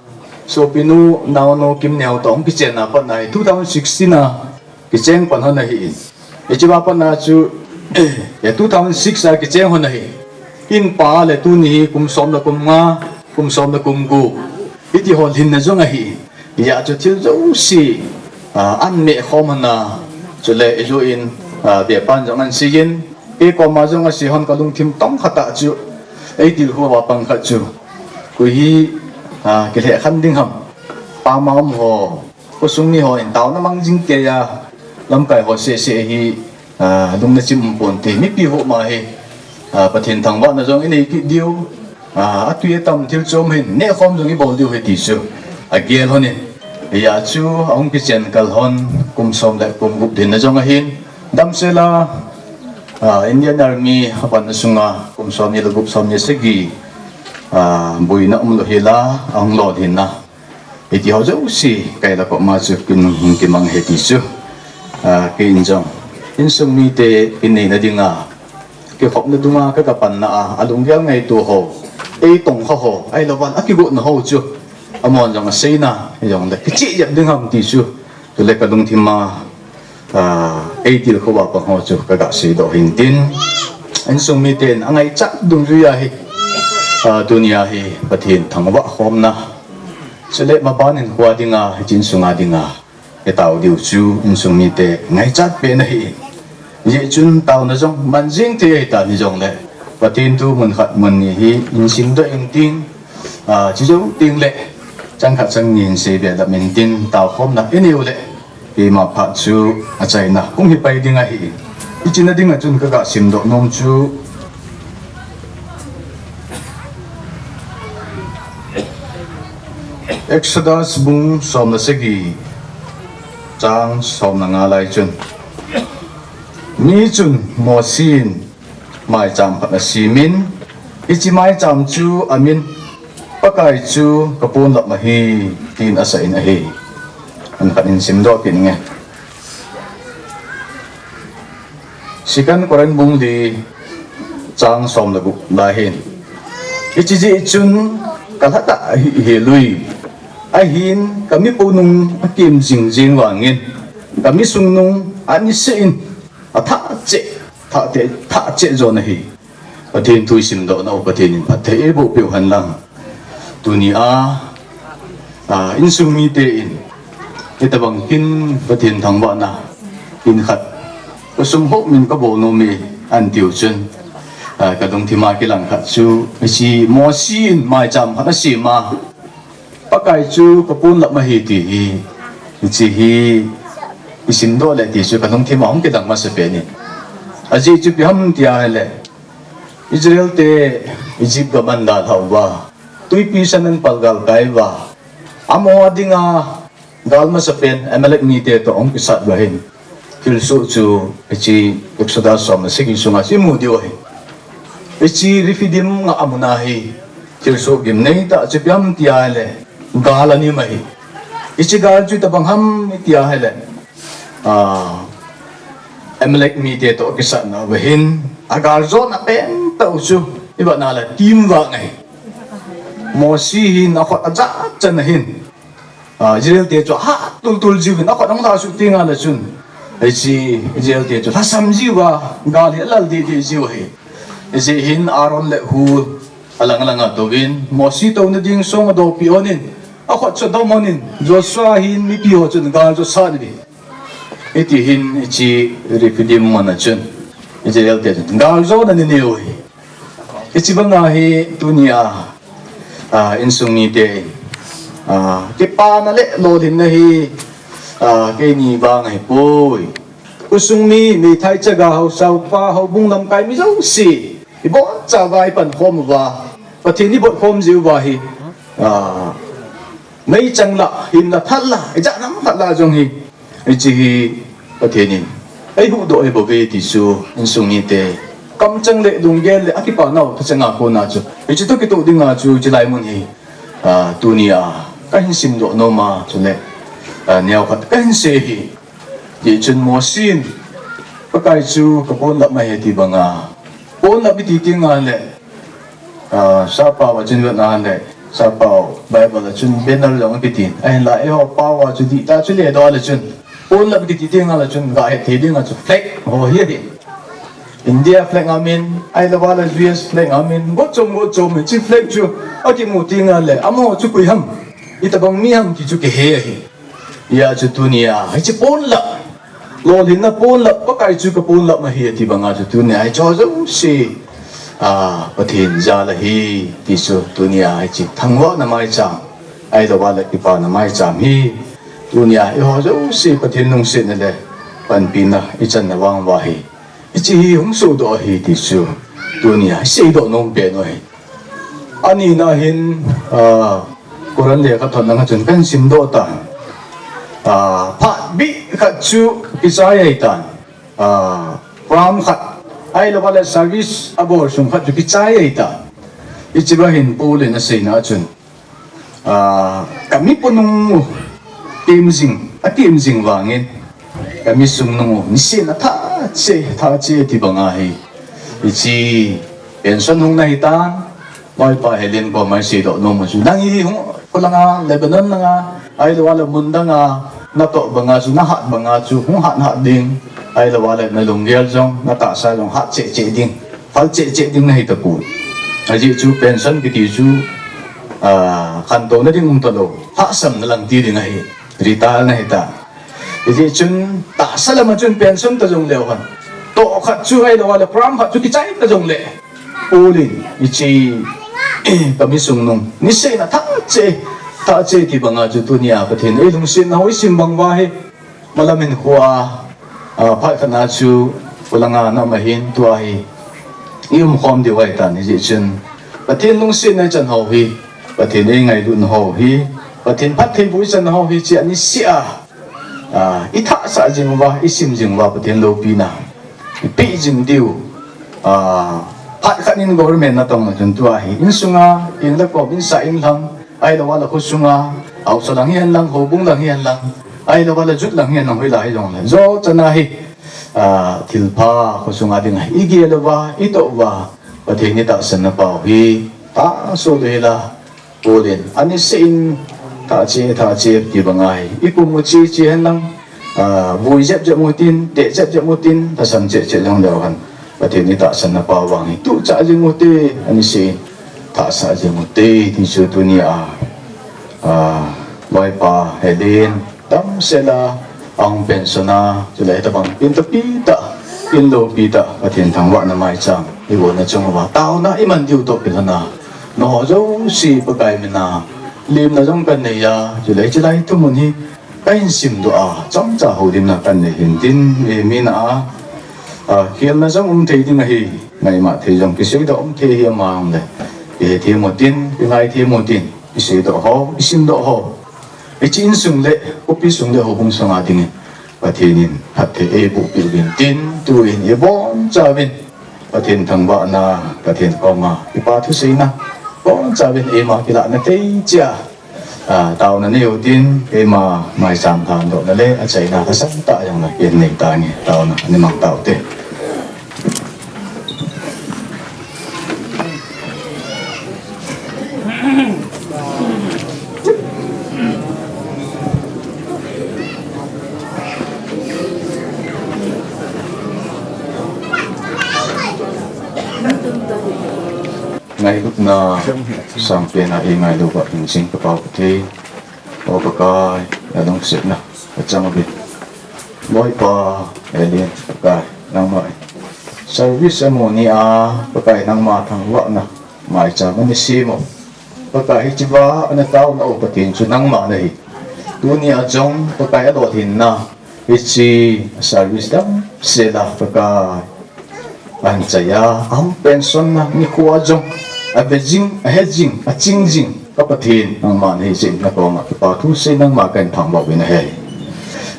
sopinu, naonu Kimneo toh hung kichenna pat a hi two thousand sixteen a kicheng pan lhon ahi. Hichea pat a chu, eh, two thousand six a kicheng lhon ahi. Inpa le tuni hi kum som le kum nga, kum som le kum gup, hiti ho lhinna jong ahi. Hijeh chun thil jouse, ah, ana meh khom lhon a, chule ijoh in, ah, bepan jong ana sei in, kei koma jong asei lhon kalungthim tong khat a chu, eitilkhou a pang khat chu, koi hi, ah, kilhekhen ding ham, pama um ho, khosung mi hon taona mang jing kei a, lamkai ho seh seh hi, ah, lungna chim um ponte, mipi ho ma hi, ah, Pathen thangvahna jong inei kit diu, ah, atui atam thil chom hin nehkhom jong ibol diu ahi ti chu agel lhon in. Hijeh chun ahung kichen kal lhon kum som le kum gup lhinna jong ahin, damsel a, ah, Indian Army apanna sunga kum somni le gup, somni le sagi, ah, boina umlou hel a ahung lolhinna, hiti ho jouse kaila koma chu kin hung kimang ahi ti chu, ah, kei in jong insung mite kineina dinga, kikhopna dunga ka, kapanna a, alunggel ngaito ho, eitongkha ho, ahilouva akigotna ho chu amahon jong aseina, hijongle kicheh jep ding ham ti chu, chule kalungthim a, ah, eitilkhou a pang ho chu kaga seidoh hin tin, insung miten angaichat dungjui ahi, ah, tunia hi Pathen thangvah khomna, chule maban hinkho a dinga, hiche insunga dinga itao diu chu insung mite ngaichat pen ahi. Hijeh chun taona jong man jing thei ahitan, hijongle Pathen thu mun khat mun ni hi insimdoh intin, ah, chujou tengle chang khat chang ni hinsei be lam intin, taokhomna inei uleh, keima phat chu achaina hung hipai ding ahi. Hichena dinga chun kaga simdoh nom chu Exodus bung som le sagi, chang som le nga lai chun, mi chun Mosi in maicham khat asemin, hiche maicham chu amin Pakai chu Kaponlap Ahi, tin asah in ahi. An khat in simdoh kit inge. Second Corinth bung li, chang som le gup lai hin, hiche jeh chun kalhatah ahel ui, ahin kamipo nung akem jingjing vangin, kamisung nung aniseh in athah cheh, thah cheh, thah cheh jon ahi. Pathen thu isimdoh nau Pathen in phatthei eiboh peh u hen lang. Tunia, ah, insung mite in, hitabang kin Pathen thangvahna, kin khat, khosung houmin kabol nome, ahin tiu chun, ah, kalungthim a kilang khat chu, hiche Mosi in maicham khat asem a, Pakai chu Kaponlap Ahi ti hi, hiche hi isimdoh le ti chu kalungthim a hung kidang masapen in. Ajeh chu ipi ham tia ahile, Israel te Egypt gam ahin dalhah uva, Tuipi San ahin palgal kai uva, amaho dinga gal masapen Amalek mite toh ahung kisat uva hin, thilsoh chu hiche Exodus som le sagi sunga chu imu diu ahi. Hiche Rephidim ngah muna hi thilsoh gimnei tah chu ipi ham tia ahile, gal aum ahi. Hiche gal chu itobang ham tia ahile, ah, Amalek mite toh akisatna uva hin, agal jona pentah u chu, ivet na le teamwork ahi. Mosi hin akhut ajat chan ahin, ah, Israel te chu ahat tultul jiuvin, akhut ahung lhasuh tengle chun, hiche Israel te chu lhasam jiuva, gal hi alal deh deh jiu ahi. Hijeh hin Aaron le Hur alang langa touvin, Mosi touna ding song adohpeh lhonin, akhut chu adom lhonin, Joshua hin mipi ho chun gal chu sat in ahi. Hiti hin hiche Rephidim muna chun Israel te chun gal jona anei u ahi. Hiche banga hi tunia, ah, insung mite in, ah, kipana le lolhinna hi, ah, keini vang ahipoi. Khosung mi, meithai chaga, haosa upa, houbung lamkai mi jouse, ibonchauva ipankhom uva, Pathen ibotkhom jeh uva hi, ah, meichang lah, hinna thah lah, ijat ham khat lah jong hi, hiche hi Pathen in eihuhdoh e bou ve ti chu insung mite kamchang le lunggel le akipanau thacheng a kona chu, hiche toh kitoh dinga chu chulai mun hi, ah, tunia kahin simdoh nom a, chule, ah, neokhat kahin sei hi. Hijeh chun Mosi in, Pakai chu kaponlap ahi ati banga, ponlap iti ti nga le, ah, sappao a chun vet na le, sappao Bible a chun banner jong kiti. Ahinla eiho pao a chu dihtah chu ledoh le chun, ponlap kiti ti nga le chun, gahet thei dinga chu flag ho hi ahi. India flag amin, ahilouva le U S flag amin, got chom got chom, hiche flag chu akimu ti nga le, amaho chu koi ham, itobang mi ham ti chu kihe ahi. Hijeh chun tunia hiche ponlap, lolhinna ponlap, Pakai chu kaponlap ahi ati banga chu tunia hicheho jouse, ah, Pathen jal ahi ti chu tunia hiche thangvahna maicham, ahilouva le kipana maicham hi, tunia eiho jouse Pathen lungsetna le panpina ichanna vang uva hi, hiche hi hung sohdoh ahi ti chu tunia iseidoh nom pen u ahi. Anina hin, ah, Koran lekhathot lang a chun kahin simdoh tan. Ah, phat bih khat chu kichai ahitan. Ah, program khat, ahilouva le service abol sung khat chu kichai ahitan. Hichea hin Paul in aseina a chun, ah, kami ponung u tem jing, atem jing vangin, kami sung nung u niseh a thah cheh, thah cheh ti banga hi, hiche pension hung nahitan. Loipa Helen koma iseidoh nom u chu, nang hi hung, kholanga, Lebanon langa, ahilouva le mun danga natoh banga chu, nahat banga chu hung hat hat ding, ahilouva le nalunggel jong, natahsa jong hat cheh cheh ding, phal cheh cheh ding nahi tapoi. Ajeh chu pension kiti chu, ah, khantouna ding um talou, lhahsamna lang ti ding ahi, retire nahita. Hijeh chun tahsa lama chun pension ta jongleu hen, toh khat chu ahilouva le program khat chu kichai ta jongle, Paul in hiche kami sung nung niseh a thah cheh, thah cheh ti banga chu tunia Pathen eilungsetna ho isim bang uva hi, malam hinkhoa, ah, phat khatna chu kholanga na um ahin, tua hi iumkhom diu ahitan. Hijeh chun Pathen lungsetna ichan ho hi, Pathen eingailutna ho hi, Pathen phattheiboh ichan ho hi, hiche aniseh a, ah, ithahsah jing uva, isim jing uva, Pathen loupina ipeh jing diu. Ah, phat khat in government natong na chun tua hi, insunga, in le kom, insah inlhang, ahilouva le khosunga, haosa lang hihen lang, houbung lang hihen lang, ahilouva le jut lang hihen lang, hoilai hijongle, jochana hi, ah, thilpha khosunga dinga igel uva, itoh uva, Pathen itahsanna pau hi, tahsa dehla, Paul in aniseh in, thah cheh, thah cheh ti banga hi, ikum u che che hen lang, ah, vui jep jep u tin, deh jep jep u tin, lhasam cheh cheh jongleu hen, Pathen itahsanna pau vang hi tuchah jing u te, aniseh in thahsah jing u te ti chu tunia, ah, loipa Helen damsel a ahung pension a, chule hitobang pin tapi tah, pin loupi tah, Pathen thangvahna maicham ibolna chung uva taona iman diu toh kilhona, nangho jouse Pakai mina lemna jong kanei a, chule hiche lai thumun hi kahin simdoh a, chomcha houlimna kanei hin tin, eh, mina a, ah, khelna jong um thei ding ahi, ngaima thei jong kiseidoh um thei ahi, ama jongle kihethem u tin, kingaithem u tin, iseidoh ho, isimdoh ho, hiche insung le khopi sung le houbung sunga dingin Pathen in phatthei eiboh peh uvin tin, tuin ibonchauvin Pathen thangvahna, Pathen koma kipa thuseina, bonchauvin eima kilahna thei cheh a, ah, taona neiu tin, keima maicham lhandohna le achaina lhasam tah a jongle kinei tange, taona nei mang taute. Ngailutna sangpen a eingailu uva hinsing ka Pa Pathen, O Pakai, nalungsetna achang uvin. Loipa Helen, Pakai, nangma service amu ni a, Pakai, nangma thangvahna maicham ana sem u, Pakai, hichea ana taona u Pathen chu nangma nahi. Tunia jong, Pakai, alolhinna, hiche service damsel a, Pakai, ahin chai a, ahung pension na nikho a jong ave jing, ahe jing, aching jing ka Pathen, nangma nahi jeh in nakoma kipa thusei, nangma kahin thangvah uvin ahi.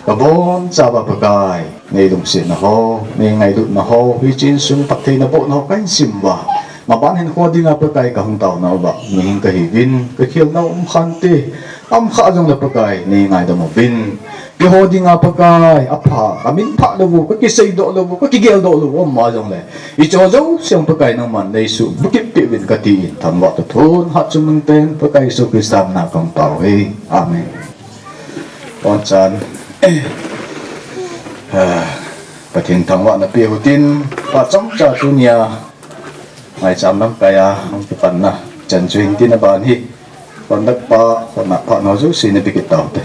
Kabonchauva Pakai, nei lungsetna ho, nei ngailutna ho, hiche insung phatthei nabohna ho kahin sim uva. Maban hinkho dinga Pakai kahung taona uva, mihing kahiuvin, kakhelna um khante, um kha jongle Pakai, nei ngaidam uvin. Keiho dinga Pakai, apha, kamin pha lou u, kakiseidoh lou u, kakigeldoh lou u, um a jongle. Hicheho jouse Pakai nangman neisuh, bukit peh uvin katin, thangvah toh thon, hatchungnung pen, Pakai Jesu Christa mina kahung tao uve. Amen. Bonchan. Ah, Pathen thangvahna peh uhitin, phat chomcha tunia, maicham lamkaia, hung kipanna chan chu hitin aban hi, conductor pa, hotna pha nau jouse nape kit taute.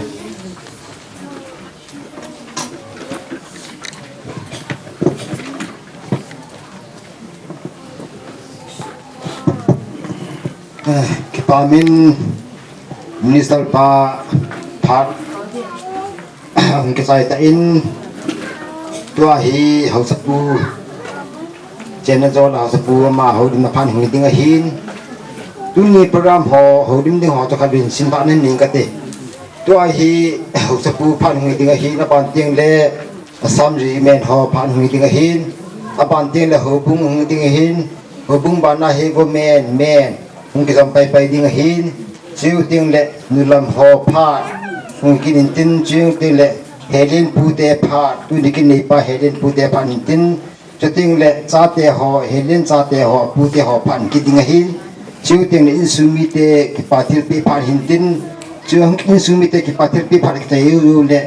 Eh, kipa min Minister pa phat hung kichai tan, tua hi Haosapu, Chenna Jola Haosapu ama houlimna phat hung hi ding ahin. Tuni program ho, houlim ding ho chu khatvei sin phat nei ing kate. Tua hi Haosapu phat hung hi ding ahin, aban teng le Assam Regiment ho phat hung hi ding ahin, aban teng le houbung hung hi ding ahin, houbung bana hi women, men, hung kijam paipai ding ahin, chuteng le nulam ho phat hung kit intin, chuteng le Helen pute phat, tuni kin neipa Helen pute phat intin, chuteng le chate ho, Helen chate ho, pute ho phat kit ding ahin, chuteng le insung mite kipa thilpeh phat hintin, chu insung mite kipa thilpeh phat kichai u le,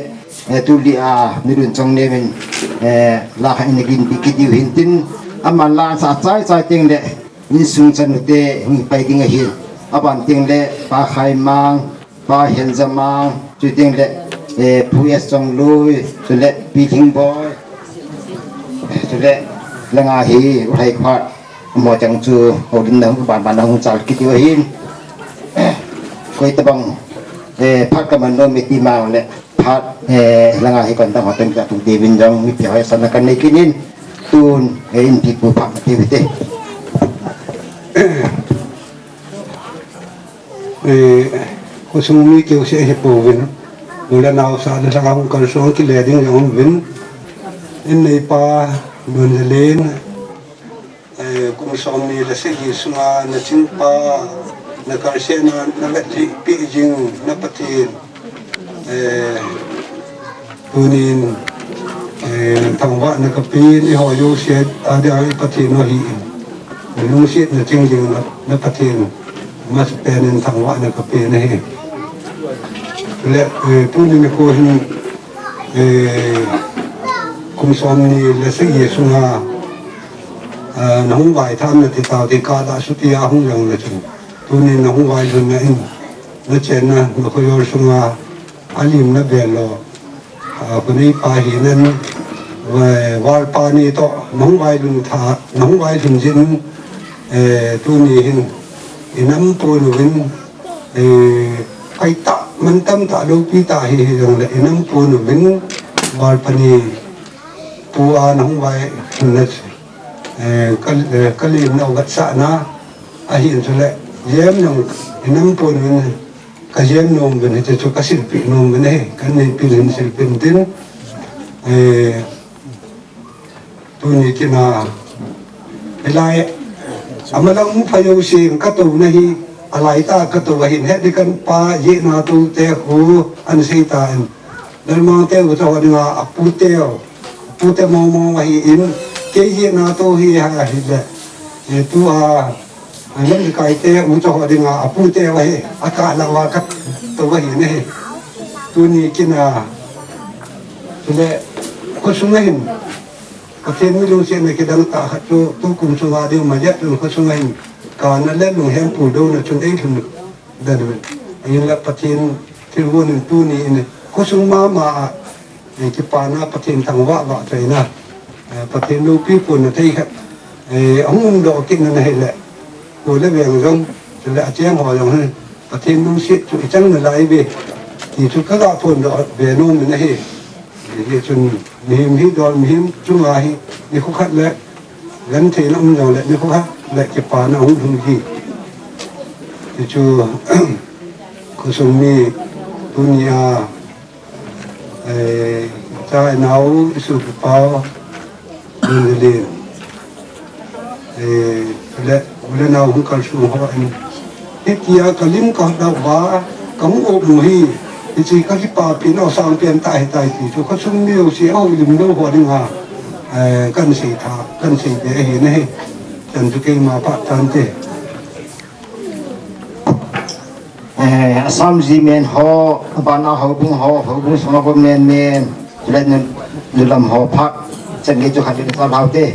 eh, tuli a, nilun chong nemin, eh, la kha in gin bi kit diu hintin, aman la sa chai chai teng le, insung chanute hung pai ding ahi. Aban teng le Pa Khaimang, Pa Henzamang, chuteng le, eh, Pu S Chongloi, chule Pi Thingboi, chule langa hi U Lhaikhot, mo chang chu houlimna hung ban ban hung chal kit diu ahin. Koi tabang, eh, phat kaman nom e ti mang le, phat, eh, langa hi kon dang ho teng ka tu David jong mipi ho sana kan nei kit in, tun, eh, inpi pu phat ti u hite. Eh, khosung mi keu se hi pouvin. U le nao sa le langa hung kalsong kile ding jong um uvin. In neipa, Lunjalen, eh, kum somni le sagi sunga nachingpa, nakalsehna, navetlhih peh jing, na Pathen, eh, tunin, eh, thangvahna kapen, eiho jouse a dia i Pathen u ahin. Lungsetna ching jing na, na Pathen, masapen in thangvahna kapen ahi. Le, eh, tunin nikho hin, eh, kum somni le sagi sunga, ah, nahung vaitham nati tau ti kah a suti a hung jongle chun. Tunin nahung vailhunna in, nachenna, nakho jol sunga, alimna vel lou. Ah, kho neipa hinan, va-, valpa ni toh, nahung vailhun tha, nahung vailhun jin, eh, tuni hin, inam pon uvin, eh, pai tah, mantam tah, loupi tah hi, hijongle, inam pon uvin, valpa ni, pu a nahung vailhun na, eh, ka, eh, kalimna u vetsahna, ahin chule, jem jong, inam pon uvin, kajem nom uvin, hiti chu kasilpeh nom uvin ahi, kaneipi hin silpeh intin, eh, tuni kin a, hilai, amalang pha jousen katouna hi, alaitah a katou ahin, hetdi kan pa, jehna toute khu, ahin seitan. Lalmangte ucha ho dinga, apute, apute mong mong ahin, kei jehna tou hi ahile, eh, tua, Lamkai te ucha ho dinga, apute u ahi, akah lah uva katou ahi nahi. Tuni kin a, chule, khosunga hin, Pathen mi lungsetna kidang tah khat chu, tukum sunga ding majet lung khosunga hin, kana le lunghempu douna chun eilhun dan uvin. Ahinla Pathen thilgon in tuni in, khosung mama a, eh, kipana Pathen thangvah vah theina, eh, Pathen loupi ponna thei khat, eh, ahung umdoh kitna ahile, kho le veng jong, chule acheng ho jong hin, Pathen lungset chu ichan nalai uve, ti chu kaga phondoh ve nom in ahi. Hichun mihem hi dol mihem chunga hi, nikho khat le, gentheina um jongle, nikho khat le kipana hung lhung hi. Hichu, khosung mi, tunia, Eh, cha nau isu pa, Lin, eh, le, le nau hung kal su ho in. Hitia ka lim ka dau ba, ka mu o mu hi, hichi ka kipapi nau sang pian ta hi tai ti chu, ka sung miu si o lim lo ho ding ha, eh, kan sei tha, kan sei de hi ne hi, chan chu keima pa tan te. Eh, Assam Regimen ho, abana houbung ho, houbung sunga government men, chule nu, nulam ho phat, chan gei chu khat le sa lau te.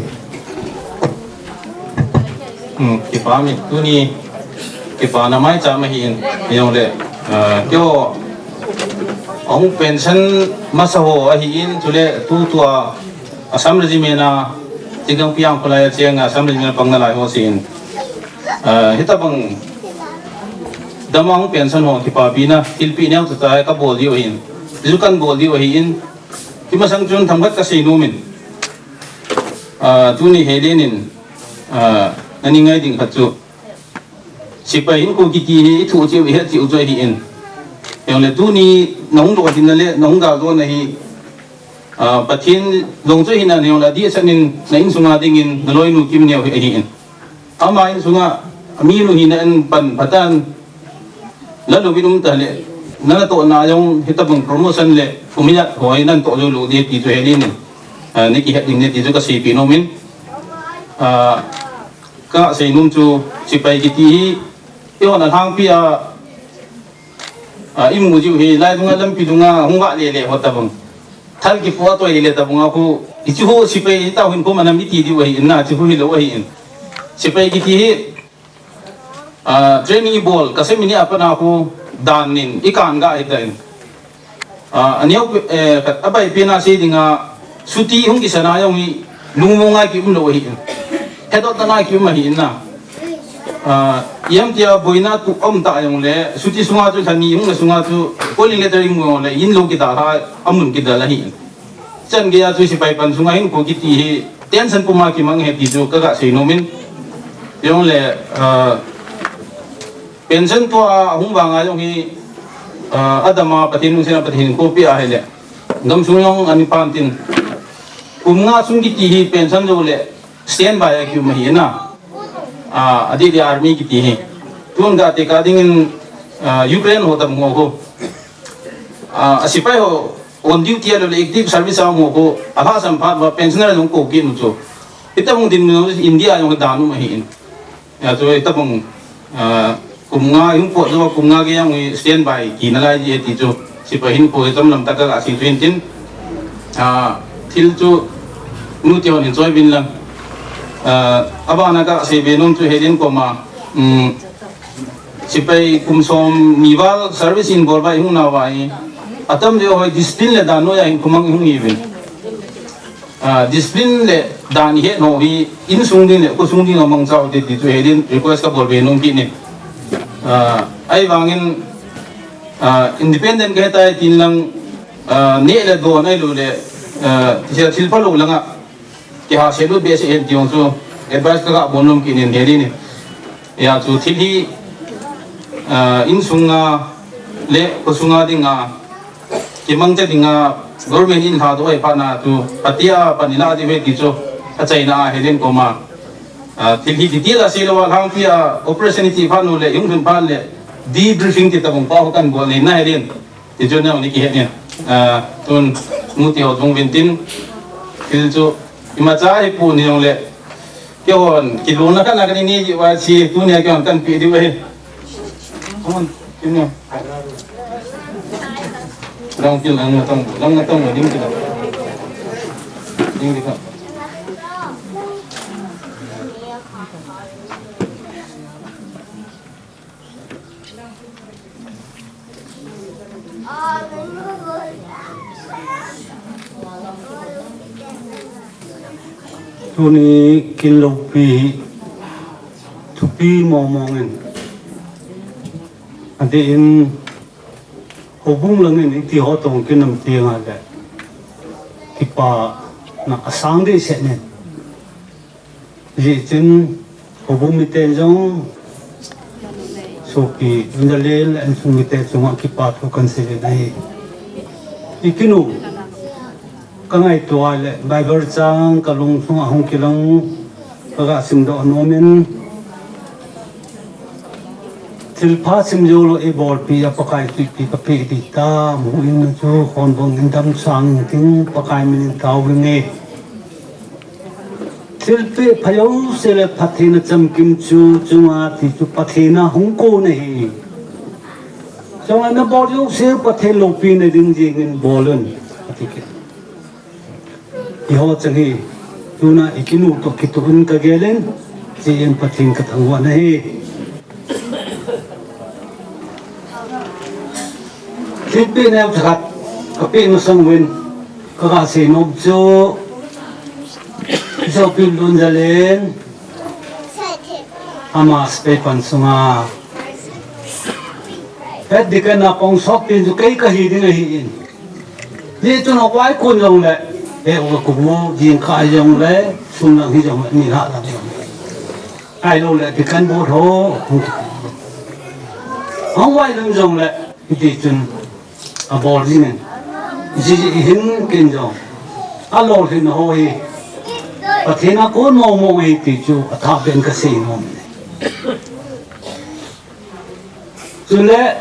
Hmm, kipa mi, tuni, kipa na mai cha ma hi in, yong le, eh, kyo, ong pension masa ho ahi in, chule tu tua, Assam Regimen a, Tigang Piang Khulai a chiang Assam Regimen pang na lai ho si in. Ah, hitabang dama hung pension ho kipapina, thilpi neo chu ta ka bol diu ahin. Chu kan bol diu ahin. Kimasang chun thangkhat ka sei nomin. Ah, tuni he lenin, ah, nani ngai ding khat chu. Sipai hinkho kiti hi, i thu cheu, i het cheu chu ahi in. Yong le tuni, na hung lo din na le, na hung ga lo na hi, ah, Pathen long chu hi na, yong le di sanin, na insunga dingin, na loinu Kimneo hi ahi in. Ama insunga, aminu hi na in pan, patan, la lo bin um ta le, na na to na yong, hitabang promotion le, umiat, hoi nan to lo lo di ti chu he lenin. Ah, ni ki het ding ne ti chu ka sei pi nomin. Ah, Ka sei nom chu, sipai kiti hi, ihon a lhangpi a, a, imu jiu hi, lai dunga lampi dunga, hung va le le ho tabang. Thal kipu a toi le tabang a khu, hichu ho sipai hi ta hin khu mana mi ti diu ahi in na, chu khu hi lo ahi in. Sipai kiti hi, a, training i bol, ka sem ni a pana khu, dan nin, i kan ga hi ta in. Ah, aneo, eh, khat abai pena sei dinga, suti hung kisana jong hi, lungmong ngai ki um lo ahi in. Hedot na ngai ki um ahi in na. Ah, iam tia boina tu um ta jong le, suti sunga chu thani hung na sunga chu, calling letter i mu jong le, in lo kita ha, amun kita la hi in. Chan gei a chu sipai pan sunga hin ko kiti hi, tension puma kimang he ti chu, ka ga sei nomin. Jong le, ah, Pension tua hung vanga jong hi, ah, adama Pathen lungsetna Pathen in ko pe ahi le. Gamsung jong ani pan tin. Kum nga sung kiti hi pension jo le standby a kium ahi na. Ah, adeh le army kiti hi. Tun ga te ka dingin, ah, Ukraine ho tam ngo ho. Ah, asipai ho on duty a lo le active service a ngo ho. Alhasam phat va pensioner jong ko kit u chu. Hitabang din India jong dan um ahi in. Ya, chu hitabang, ah, kum nga hung pot chu kum nga gei jong standby kina lai ji ti chu. Sipai hin ko hitam lam tah ka sei chu hin tin. Ah, thil chu nu ti hon hin choi vin lang. Ah, abana ka sei ve nom chu he din koma. Um, sipai kum som ni val service in bol vai hung na vai. Atam deu hoi discipline le dan noiya hin khomang hung hi vin. Ah, discipline le dan i het ho hi insung ding le khosung ding a mangcha u te ti chu he din request ka bol ve nom kit in. Ah, ahivangin, ah, independent ka hi tai tin lang, ah, neh le don ahilou le, ah, thil, thil phalou langa kihahsel lut behseh hen ti jong chu advice ka ga bol nom kit in he din. Ya chu thil hi, ah, insunga le khosunga dinga, kimangcha dinga, government in lhadoh ahi phat na chu, atia pan i la diu ve ti chu, achaina a he din koma. Ah, thil hi detail a sei lou a lhangpi a operation i ti phat u le, i hung lhun phat le, debriefing ti tabang pa ho kan bol nei na he din. Ti chu neo ni ki he din. Ah, tun nu ti ho dung vin tin, thil chu, imacha hi pu ni jong le, Kei hon, kilungna khat na kani ni ji wa si, tunia kei hon kan pe diu ahi. Come on, come on. Lang pil, lang na tong, lang na tong, ding pil. Ding pil. Tuni kin loupi hi thupi mong mong in. Adeh in houbung lang in iti ho tong kin nam ti nga le. Kipana asang deh seh nin. Hijeh chun, houbung mite jong, sopi, injalel, insung mite chunga kipa thu kan sei le ahi. Ikinu, kangaito le Bible chang kalung sunga hung kilang, kaga simdoh nomin. Thilpha simjou lou ibolpi a Pakai tuipi kapeh ding tam, huhhingna chu khonbong in damsang intin Pakai minin taovin e. Thilpeh phajouse le phatthei na chamkim chu chunga ti chu Pathen a hung kon ahi. Chunga nabol jouse Pathen loupina ding jingin bolun, ati kit. Eiho chang hi, tuna ikinu toh kitoh in kagelin, chujeh in Pathen kathangvah nahi. Thilpeh neo thakhat, kapeh masang uvin, kaga seinom chu, Jopi Lunjalen, ama spei pan sunga. Head deacon a pang sot tin chu kei kahi ding ahin. Hichun a vaikon jongle, he u kubu, jingkah jongle, sung lang hijongle, nilhah lang jongle. Ahilouleh, deacon board ho, hung vai lang jongle, hitichun, abol jingin. Ji hin kin jong. Alolhin ho hi. Pathen a kon mong mong ahi ti chu, athah pen kaseinom. Chule,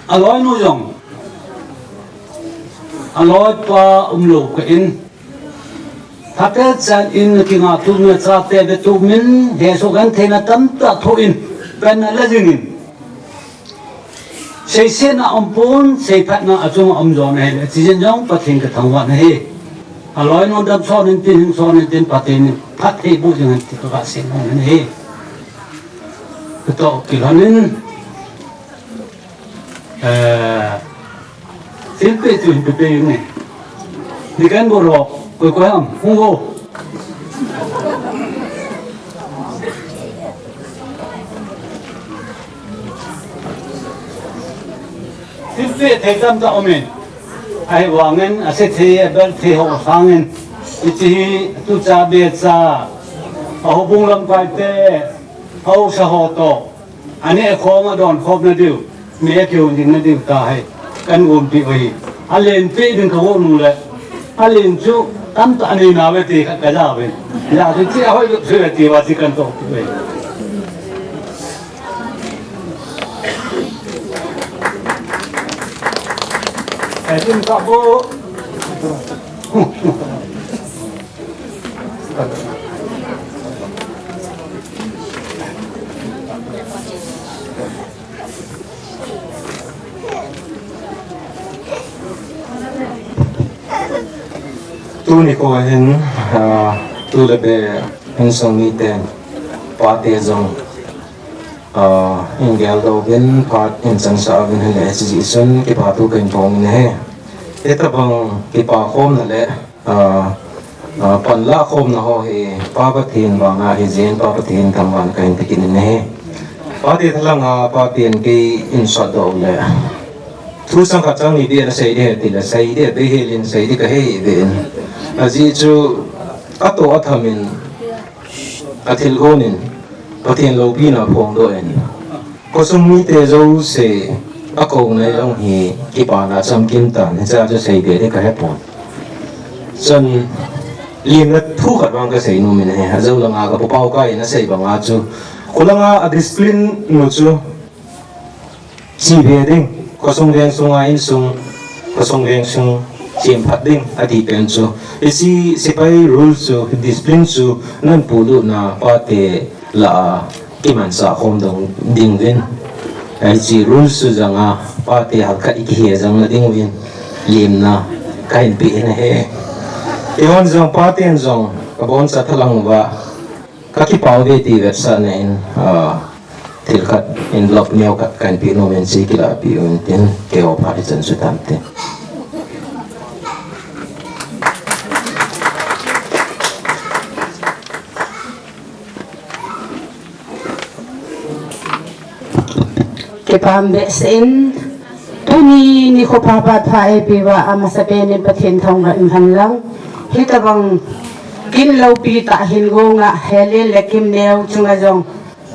aloinu jong, aloipa umlou kah in, phaten chan in kinga tum na chate be tumin, hesoh gentheina tamtah thoh in, pen ala jingin. Seisetna umpon, seiphatna achunga um jo nahi, chujeh in jong Pathen kathangvah nahi. Aloinu damsot intin, hingson intin, Pathen in phatthei boh jingin ti kaga seinom ahi. Katoh kilhonin, eh, thilpeh chu hin peh peh inge. Deacon board ho, koi koi ham, hung o. Thilpeh thei tamtah umin. Ahivangin, asethei, abelthei ho sangin. Hiche hi, tucha becha, a houbung lamkaite, haosa ho toh. Aneh khom adon khomna diu, mi akihon jingna diu tahi, kahin umpi u ahi. Alen peh ding kago nung le, alen chu tamtah anei nave ti ka, kaja uve. Ja chu chi ahoi luk sui ve ti uva chi kahin toh u ahi. Adim ka bo. Tuni kho hin, ah, tu le be insung mite, pate jong, ah, in geldoh uvin, phat in changsah uvin hile, hiche jeh chun kipa thu kahin phong in ahi. Hitabang kipa khomna le, ah, ah, panlah khomna ho hi Pa Pathen vanga ahi jeh in Pa Pathen thangvahna kahin pe kit in ahi. Pate thalanga, pate in kei in sotdoh u le. Thu chang khat chang ni beh nasei ding ahi tile, sei ding, beh helin sei ding kahe ve in. Ajeh chu atoh atham in, athil gon in, Pathen loupina phongdoh in. Khosung mite jouse akou nai jong hi kipana chamkim tan, hichea chu sei be ding kahe pon. Chun, limna thu khat vang kasei nom in ahi, ajou langa ka Pu Paokai in asei banga chu, kholanga a discipline nu chu, Chi ve ding, khosung veng sunga insung, khosung veng sung, chemphat ding, ati pen chu. Hiche sepai rule chu, discipline chu, nahin polut na pate lah a, kimansah khom dong ding uvin. Hiche rule chu janga, pate halkhat ikihe jang na ding uvin, limna, kahin pe in ahi. Eihon jong, paten jong, kaboncha thalang uva, Kakipah uve ti vetsahna in, ah, thil khat envelope neo khat kahin pe nom in, hiche kilah peh un tin, keiho phat hichan chu tante. Kipah behseh in, tuni nikho pha phat pha eipeuva amasapen in Pathen thangvah in hen lang. Hitobang kin loupi tah hin gonga Helen le Kimneo chunga jong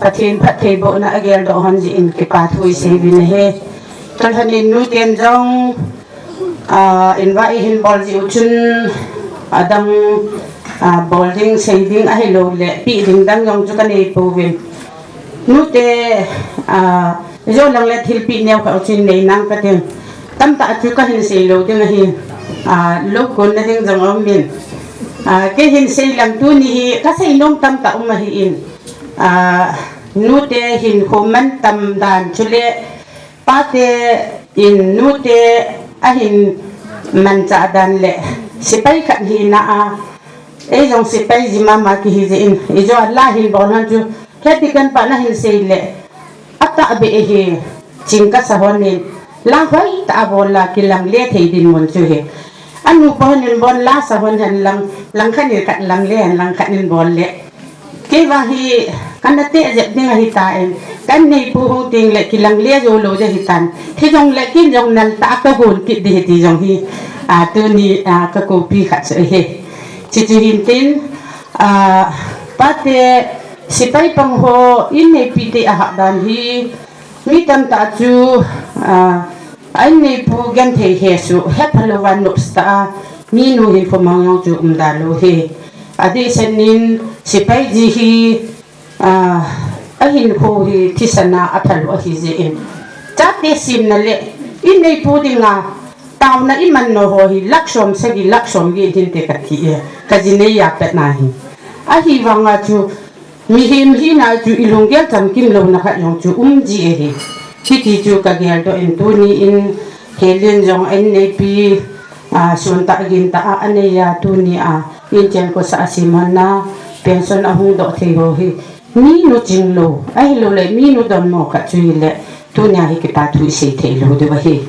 Pathen phattheibohna ageldoh hon jeh in kipa thu isei uvin ahi. Tolhon in nuten jong Ah, invite hin bol jiu chun adang, ah, bol ding, sei ding ahilou le, pi ding dang jong chu ka nei pouvin. Nute, ah, jo lang le thilpi neo kha chin nei nang ka ting. Tamtah chu ka hin sei lou ding ahi. Ah, lou kon na ding jong um min. Ah, kei hin sei lang tuni hi ka sei nom tamtah um ahi in. Ah, nute hin khoman tam dan chu le, pate in nute ahin manchah dan le, sipai khat hina a, ei jong sipai ji mama kihi jeh in, ijo a la hin bol han chu, heti kan pa na hin sei le, atah be hi, ching ka sa hon in, la hoi ta a bol la kilang le thei din mun chu hi. Anu pa hon in bol la sa hon hen lang, lang khat in khat lang le hen lang khat in bol le. Kei vang hi, kan na te jep ding ahi ta in, kan nei pu hung ting le kilang le jo lou je hi tan. Thi jong le kin jong nal ta ka hun kit di hi ti jong hi, a, tuni, a, ka kopi khat chu hi. Chi chu hin tin, a, pate sipai pang ho in nei pi te a hak dan hi, mi tamtah chu, a, a in nei pu genthei he su, he phalou van nop sta a, mi nu hin phomang jong chu um da lou hi. A di sen in sipai ji hi, a, a hin kho hi thisan a a phal u ahi jeh in. Chate simna le, in nei pu dinga, taona i man nau ho hi, lak som sagi, lak som get hin te ka ti e, ka ji nei a pet na hi. Ahi vanga chu, mihem hina chu i lunggel chamkim louna khat jong chu um ji ahi. Hiti chu ka gel doh in tuni in, Helen jong a in nei pi, a, sun tah gin tah a, a nei a tuni a, in chen ko sa a sim hon na, pension a hung doh thei ho hi. Mi nu ching lou, ahilou le mi nu don mo khat chu hi le, tuni a hi kipa thu i sei thei lou diu ahi.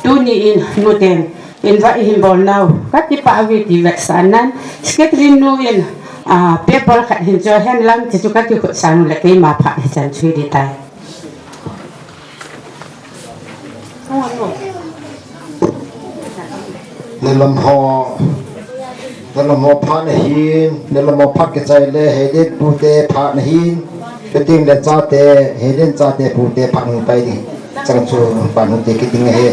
Tuni in nu ten, invite hin bol nau, ka kipa uve ti vetsahnan, secretary nu in, a, paper khat hin cho hen lang, chi chu ka kikhut sang le keima phat hi chan chu hi di tai. Nilam ho, nilam ho phat na hin, nilam ho phat kichai le, Helen pute phat na hin, kiting le chate, Helen chate pute phat hung pai ding. Chang chu pan hung te kiting ahi.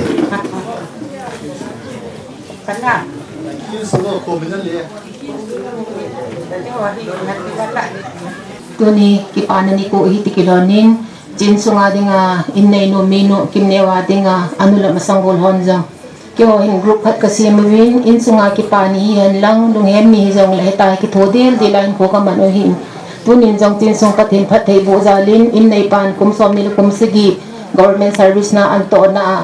Tuni kipana nikho hi ti kilhonin, chin sunga dinga, in nei nu mi nu, kim neo a dinga, anu le masang bol hon jong. Keiho hin group khat ka sem uvin, in sunga kipana hi hen lang, lunghem ni hi jong le heta kitho dildil a hin kho ka man u hin. Tunin jong chin sung Pathen phattheiboh jal in, in nei pan kum som ni le kum sagi, government service na an toh na a,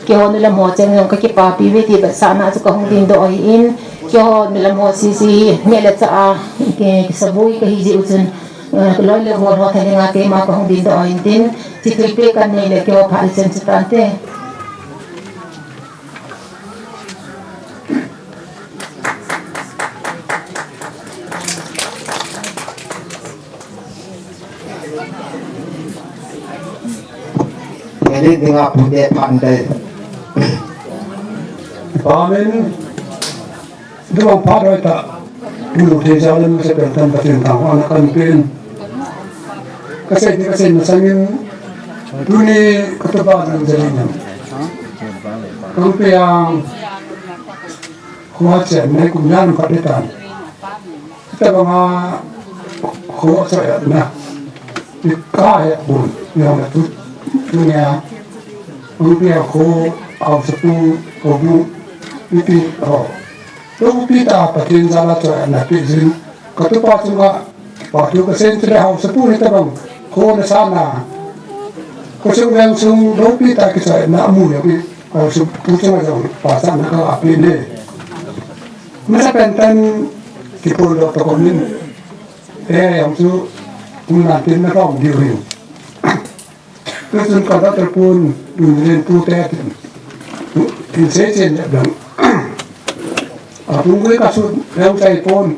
keiho nu lam ho cheng jong ka kipapi uve ti vetsahna chu ka hung ding doh ahi in, keiho nu lam ho sese hi, neh le chah a, ki, kisaboi ka hi jeh u chun, eh, loi le gol ho thahenga keima ka hung ding doh ahi in tin, chi thilpeh kan nei le keiho phat i chan chu tante. Helen dinga pute phat tai. Amen. Duang phat hoi ta. Pu thei jal in masa pen tan Pathen thangvahna kan pe in. Ka sei ti ka sei masang in. Tuni ka tupa nang jali nang. Kang pe ang. Kho a chen nei kum jan phat di tan. Hita banga kho a choi na. Ti ka he bun. Yang na tu. Tu nia. Ang pia kho au sa pu ko bu. Ti ti ho. Loupi tah Pathen jal a choi na pi jin. Ka tupa chunga, pa tu ka sen chule hausapu hita bang, kho na sa na. Kho sung veng sung loupi tah kichoi na mu ya pi, hausapu chunga jong pa sa na ka la pi ne. Masa pen tan kipol doh to ko min. Eh, hausapu, um nan tin na ka um diu hin. Tuchun ka doctor pun, Len pu te tin. Tin sei chen le bang. A pung gui ka sut, leu chai pon.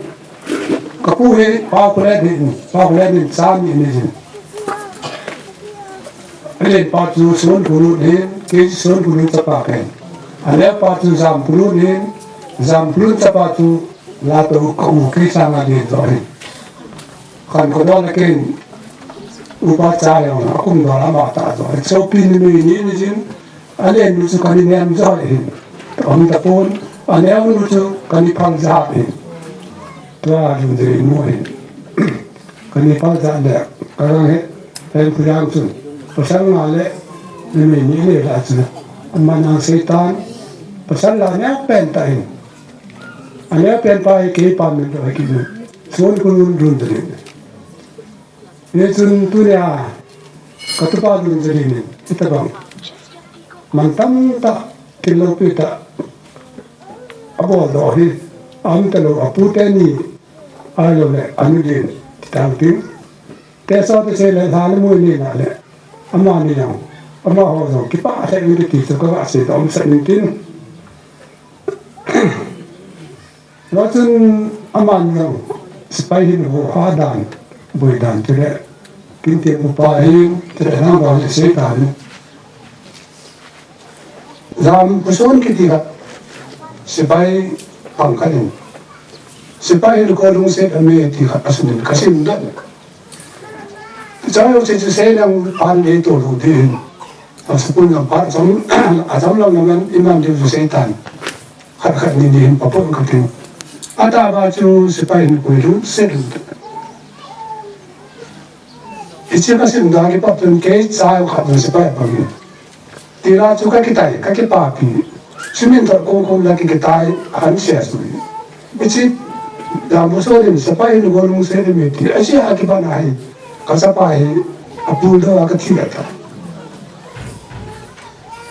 Ka pu hi, pa ku le din, pa ku le din, sa ni ni din. Len pa chu sun ku lu din, ke sun ku lu cha pa ken. A le pa chu jam ku lu din, jam ku lu cha pa chu la to ka u ke sa nga din to hin. Kan ko don ken upa cha ya na kum do la ma ta do. So pi ni ni ni ni jin ale nu su kan ni nem jo le hin. Aum tapon, aneo nu chu kani phal jat in. Tua lun jeri nu hin. Kani phal jat le, ka gang he, Hengkhuliang chun. Pasal nga le, numei ni le la chu. Aman ang seitan, pasal la neo pen tah in. Aneo pen pa hi kei pa min lo hi kit in. Sun khu lun lun jeri. Hichun tunia katupa lun jeri nin, hitabang. Man tamtah, thil loupi tah, abol doh hi, aum talou, apu teni, ahilou le, anu din, ti tang ting. Teso tesei le, lha le mui ni na le, amani jong, amaho jong, kipah lheh uvin ti chu ka ga sei doh um sah in tin. Hua chun aman jong sepai hin ho ha dan, boi dan chule, kin te upa hin, chule nang bang le sei dan. Jam Puson kiti khat, sepai pang khat in. Sepai hin ko lungset a me ti khat asun in, ka sim dan. Chang yo che che sei nang pan le to lo din. A school nang pan jam, a jam lang nang iman de sei tan. Khat khat ni ni hin papon ka tin. Atah ba chu sepai hin koi lungset. Hiche ka sim dan kipah tun kei cha khat sepai pang. Tila chu ka kitai, ka kipapi. Swimming thot kong kong la ki kitai, han sia sui. Hiche, Jam Puson in sepai hin ko lungset me ti. Asia kipan ahi. Ka chapa hi, apu lo a ka thi ta.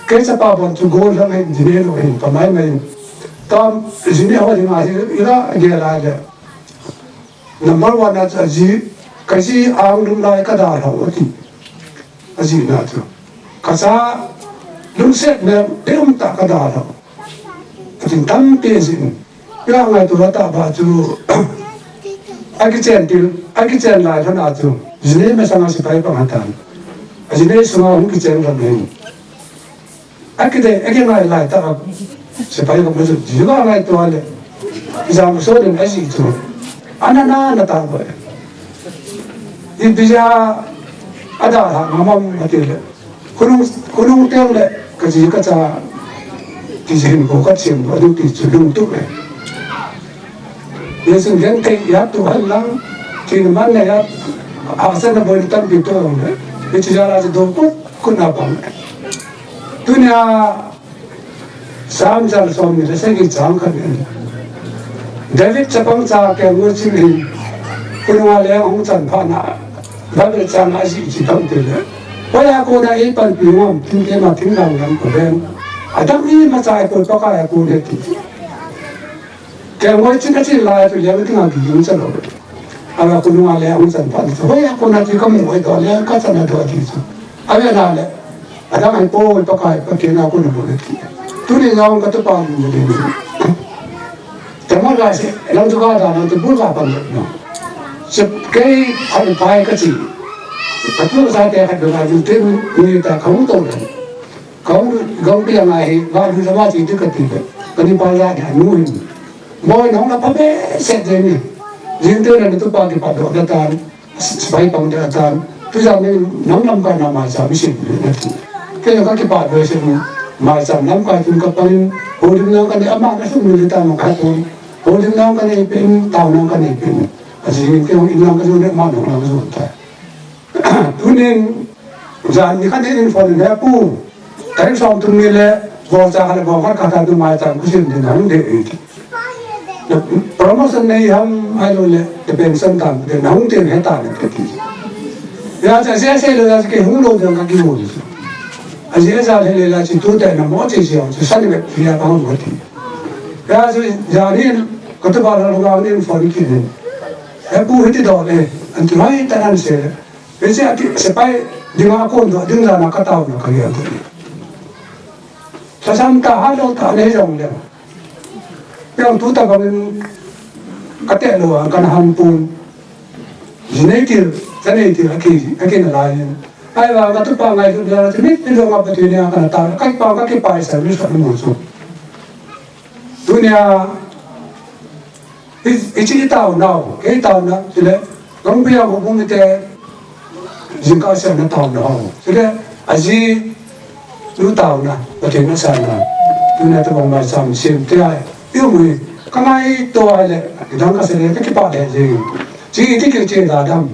Kei chapa bon chu gol lang hin, jine lo hin, pa mai mai. Tam, jine ho hin ahi, ila, gel a le. Number one a chu aji, kaji ang lum lai ka dalhau ati. Aji na chu. Kacha lungset me pe um tah ka dalhau. Atin tampi aji. Ila ngai tu la tah ba chu. Akichen til, akichen lai lhon a chu. Jine masang a sepai pang atan. Ajine sunga hung kichen lhon hin. Akide, akingai lai tah a, sepai ka ma chu, ji ba ngai tua le. Jam Puson in aji chu. Ana na na ta ba. Ipi ja, ada ha, mamam ati le. Khonung, khonung teng le, kaji kacha. Ti jin ko ka chem, adu ti chu lungtup le. Yesu len te ya tu hal lang, ti man ne ya, asa na boi tampi tu le. Ichi ja la do ko, ko na bang. Tunia, Sam jal som ni le sagi chang khat in. David chapang cha Kelngoi ching hin. Khonung a leng hung chan phat na. Bible chang aji chi tam te le. Hoiya kona eipanpi ngam, tin keima tin dang dang ko ven. Adam imacha ko Pakai a kon he ti. Kelngoi ching a ching lai tu le tin a ki yung cha lo. Ala khonung a leng hung chan phat. Hoiya kona ti ka mu hoi to le ka chan a to ti chu. Ave na le. Adang ai po Pakai Pathen a kon bol ti. Tuni jong ka tupa ni ni. Tama ga se, lang tu ka da na tu bul ka pan no. Se kei ai pai ka chi. Ka tu sa te ka da tu tin ni ta ka mu to le. Ka mu gong pi ang ai, ba du sa ma chi tu ka ti le. Ka ni pa ya da nu hin. Moi nong na pa be se de ni. Jing te na tupa ki pa do da tan. Sepai pang te atan. Tu jam ni nang lamkai na maicham sin ni na ti. Kei ka kipah be sin maicham lamkai tun ka pang in. Holim nang ka nei ama na sum ni ta nang ka pon. Holim nang ka nei pin, tao nang ka nei pin. Aji kei in nang ka jun ne ma nang ka jun ta. Tunin jan ni ka nei in phone ne pu. Tarik som thum ni le, bol cha khat le bol khat khat a tu maicham khu sim ding hung de e ti. Promotion nei ham ahilou le, pension tam de na hung te he ta le ti. Ya cha se se lo ya ke hung lo jang ka ki mo. A je sa le le la chi tu te na mo che che, sa ni be ya ka hung ti. Ya chu ya ni ka tu ba lo ga ni phone ki ni. E pu hiti do le, an tu hai ta nan se. Hiche a ki, sepai dinga kon doh ding jana ka taona ka gel doh. Lhasam tah, hat lou tah nei jong le. Jong tu tabang in ka te lou a, kana ham pon. Ji nei til, cha nei til, aki, aki na lai in. Ai va ka tu pa ngai tu dia, ti mit ni lo ma pa tu nia kana ta, ka pa ka ki pai sa, ni sa mo su. Tunia, I, i chi i taonau, kei taona, chule, Gangpia houbung te, jingkah sena taonau, chule, aji, nu taona, Pathen na sana. Tuna tabang maicham sem te ai. Iu mui, ka ngaito ai le, dang ka se le, ka kipah le jing. Chi ti keu che da dam.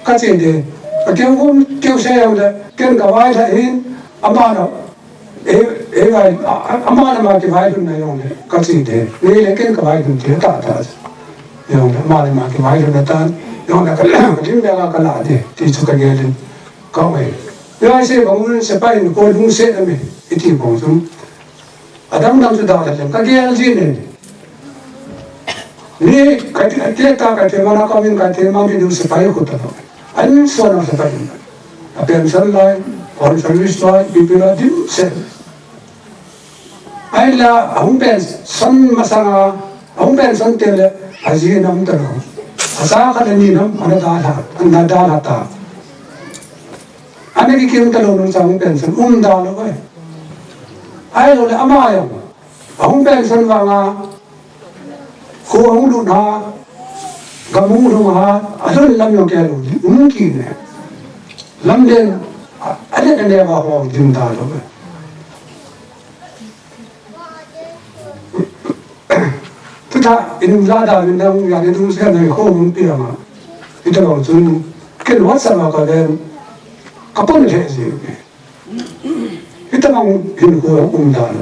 Ka che de. Ka keu um, keu se jong le, ken ka vai tha hin, ama na. E, e vai, a, a, ama na ma kivailhun na jong le, ka che de. Ni le ken ka vailhun te ta ta. Jong le, ama na ma kivailhun na tan. Jong le, ka, ka lim le ka la de. Ti chu ka gel in. Ka ngai. Ngai se bang un sepai in ko lungset a mi. Iti bang chu. Adang dang chu da le ka gel ji ne. Ni ka ti, ka ti ta ka ti mana ka min ka ti ma mi du sepai khu ta lo. An so na sepai. A pension lai, on service lai, pi pi la dim se. Ai la, a hung pension masanga, a hung pension te le, a ji nam ta lo. A sa kha le ni nam, ana da la, ana da la ta. Ana ki kim ta lo nung sa hung pension, um da lo ai. Ai lo le, ama jong. A hung pension vanga, Khu hung lut ha, gam hung lhung ha, a lhun lam jong kei lou, um kit ne. Lam den, a, a let a neo a hung ding ta lou. Tuta, in la da, min dang, ya ni dung se na, khu hung pi ma. Ita bang chun, ken WhatsApp a ka len, ka pon le ji. Hitabang hinkho um dan.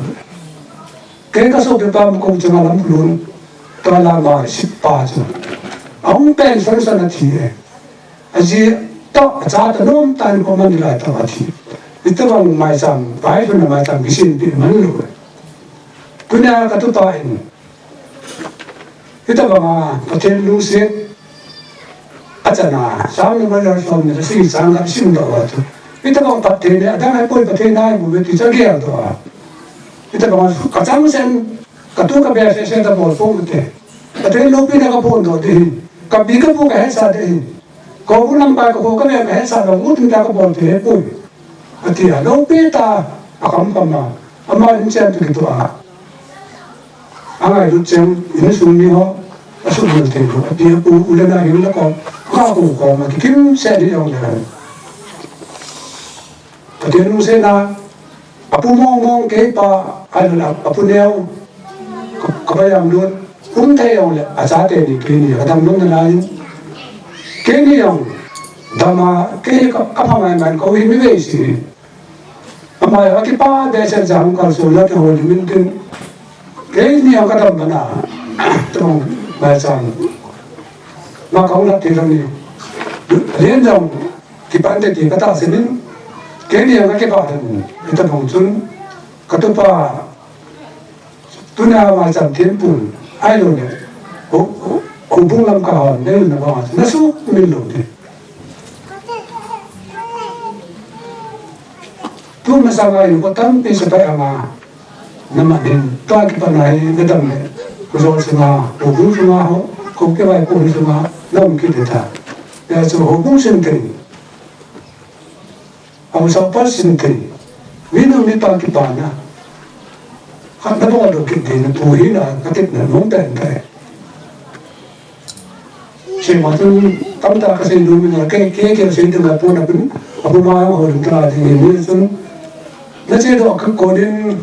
Kei ka sopi pa ko changa lam lun. Tua lama sipa chu. A hung pension san a thi e. A ji to, a cha to nom tan ko man lai to a thi. Hitabang maicham, vailhun maicham kisin pi man lou. Tuna ka tupa in. Hitabanga Pathen lungset a chana, Psalm number som ni le sagi chang ka sim doh a chu. Hitabang Pathen le, adang ahipoi Pathen ahi bou ve ti chu agel doh a. Hitabanga ka chang sen, ka tu ka be se se ta bol pon te. Pathen loupina ka phondoh ding hin, ka pi ka pu ka hetsah ding hin. Ko bu lamkai ko ko ka ve ka hetsah lou, mu tin ta ka bol thei poi. Ati a, loupi ta, a kam kam a. Ama in chen tu kitu a. A ngailut chen, insung mi ho, a sumil thei lou. Ati a pu, u le nao hin la ko, ka ko ko ma ki kim se di jong le. Pathen lungset na, a pu mong mong kei pa, a lo la, a pu neo, Ka, ka pa jam lut, um thei jong le, a chate ni, keini, ka dam nom nalai. Keini jong, dam a, kei ka, ka pha mai man, ka ui mi vei si. Ama jong, a kipa behseh jang, ka so la, ka hol min tin. Keini jong ka dam bana, tong, mai chang. Ma ka ula ti jong ni. Lien jong, kipan te ti ka ta sinin. Keini jong ka kipa ten, ita bong chun, ka tupa, Tuna maicham thempun, ahilou le, ho, ho, houbung lam kahon, nei na bang, na sumil lou ding. Tu masanga in ko tampi sepai anga, na man in, tua kipat na hi, na dam le, ko jol sunga, houbung sunga ho, ko kivaipo sunga, na um kit ta. Ya chu houbung sin thei. Amu sa pa sin thei. Minu mipa kipana. Khat na bol doh kit ding na pu hi na ka tep na nung pen pen. Sei ma tu tamtah ka sei lou mi na ke ke ke sei ding na pu na pin. Apu ma ho ding ta ding ni sun. Na che doh ka ko ding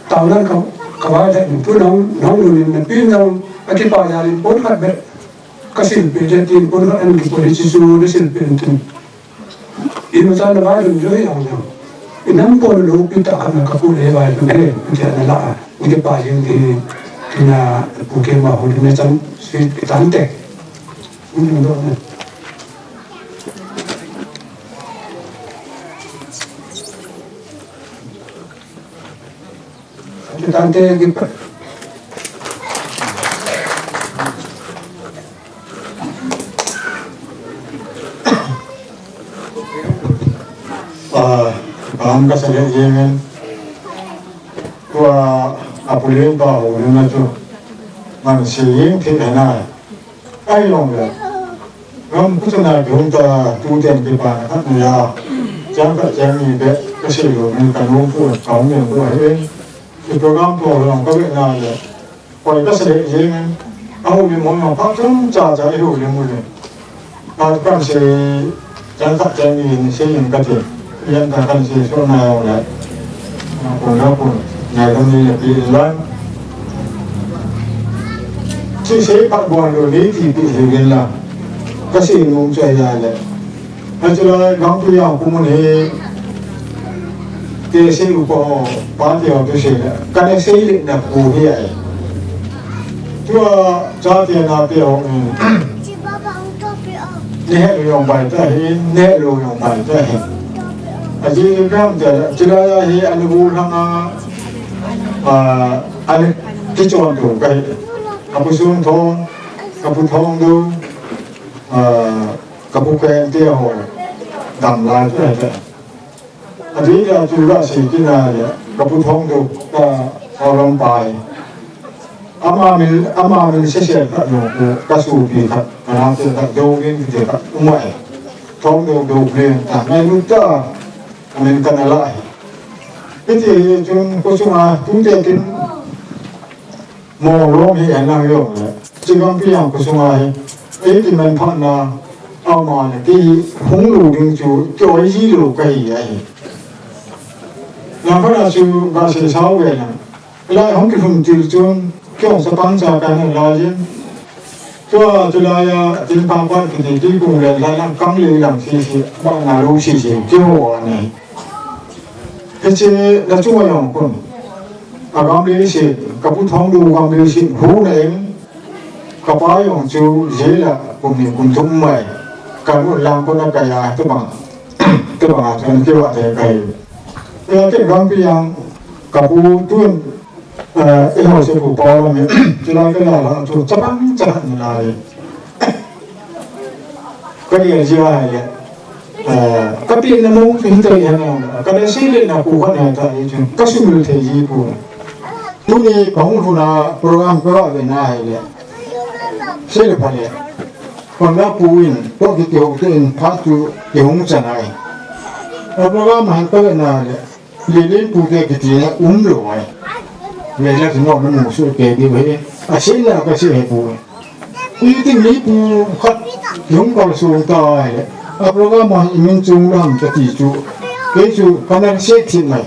tao nan ka ka vai da tu nang nang lu ni na pin nang a kipa ya rin pon khat be. Ka silpeh le tin pon khat an kipon hi chu na silpeh tin. Imacha na vailhun jo hi ang jong. Inam pon loupi tah khat na ka pu le vailhun he, tia na la a. Ni ke pa jing hi, ina pu ke ma hu na chang si ki tan te. Ni do na. Ki tan te ki pa. Ah, paham ka sa le jeng in. Tua a pu le pa ho na chu. Man se jeng thei na. Ahilou le. Ngam khu chana ki hung ta tu ten kipana khat nia. Chang khat chang ni be ka sei lou min ka nung pu ka hung nen pu ahi. Ki program pu long ka ve na le. Koi ka sa le jeng in, a houlim hon jong phat chomcha cha i houlim u le. A kan sei, chang khat chang ni in sei in ka ti. Yan ta kan sei so na jong le. A kon la kon. Ngaidam nei napeh in lang. Chu sei phat bon lou nei tipeh hih in lang. Kasei nom chu ahile, achulai Gangpijang khomun hi, tesei upa ho, pate ho thusei le kana seile napu hi ahi. Tua chate naote ho in, nahet lou jong bai ta hi, nahet lou jong bai ta hi. Ajeh chu ipi ham itile, chulai a hi ana gollhang a, a, ana kichon to kahi. Kapu Songthong, Kapu Thongdou, a, Kapu Kente ho, damlai chu ahi. Adeh a chu kasei kit na le, Kapu Thongdou, ka, Haulam pa hi. Ama min, ama min sese khat jong khu, kasopi khat, kanaote khat, Douvin kiti khat um ahi. Thongdou, Douvin, ta, ngailut tah a amin kana lah ahi. Hiti hi chun khosunga tute kin, Mo lom hi ahi nang jongle, chu Gangpijang khosunga hi, eikimanphatna, ama le kei hung lou ding chu kioi ji lou kahi ahi. Langkhat a chu gasei sao ve lang. Lai hung kilhun til chun, kei jong chapang cha kahi nalai jin. Tua chulai a, Tinpang Pat kiti, Tuikung le, lai lang Kanglei lang sese, bana lou sese, keiho ahi. Hiche la chunga jong khun, agam leiset, Kapu Thongdou gam leiset hung na in, kapa jong chu jail a kum ni kum thum mai, kanu lang kon a kai a, tobang, tobang a chun keiva te kai. Tua te Gangpijang, Kapu tun, eh, eiho sepu pa lam in, chulai kala la chu chapang cha nalai. Kagel ji ahile, eh, kapehna mong chu hita hi ahi nang, kana seile napu khat ahi ta hi chun, kasumil thei ji poi. Tuni kahung lhun a program kaga ve na ahile, seile phale, panga pu in, toh kiti ho te in, phat chu kihung chan ahi. A program a hin kave na ahile, Lelen pute kiti na umlou ahi. Vela chu nom namu soh kei diu ahi. Aseina kasei ahi poi. Itin mi pu khat jong kalson ta ahile, a program a imin chung lam kati chu, kei chu kana sei thim mai.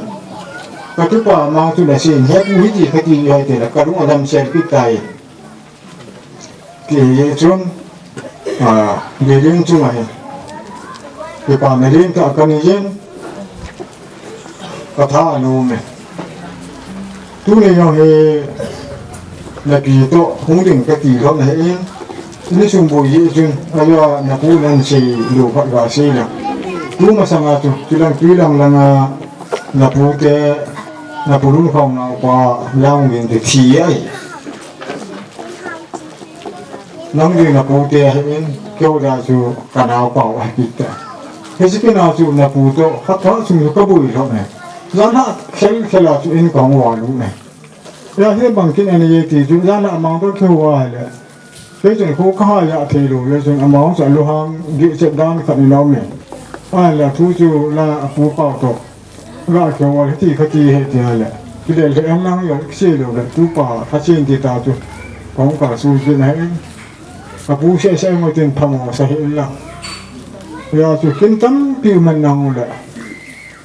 Katupa ma chu nasei, hepu hiti kati ahi tile, kalung adamsel kit tai. Ti hi chun, a, Lelen chunga hin, kipana lentah kanei jin, katha anom e. Tuni jong hi napi toh hung ding kati lhon ahin, insung boi jeh chun, ahilouleh napu nansei lou khat gasei lang. Tumasanga chu, chulang twilang langa napute, napu lungkham naopa, Langvin te thi ahi. Nang ding napute ahin, keiho dia chu kanaopa u ahi kit tai. Hiche kin a chu napu toh, khat khat sung chu kaboi lhon e. Jan a khel khel a chu in kahung val u e. Hia hi bang kin anei e ti chu, jan a amang toh kihou ahile, kei chun kho kaha ja thei lou le chun, amang chu alunghang gih chet dan khat in aum e. Ahile thu chu la apu pau toh. Ga kihou a hiti kati hi ti ahile, kile le em nang jong kisei lou le, tupa khachen ti ta chu, kahung kalson kit na hin, kapu seh seh mo tin phamo sa hih in lang. Hia chu kin tampi um hen nang le,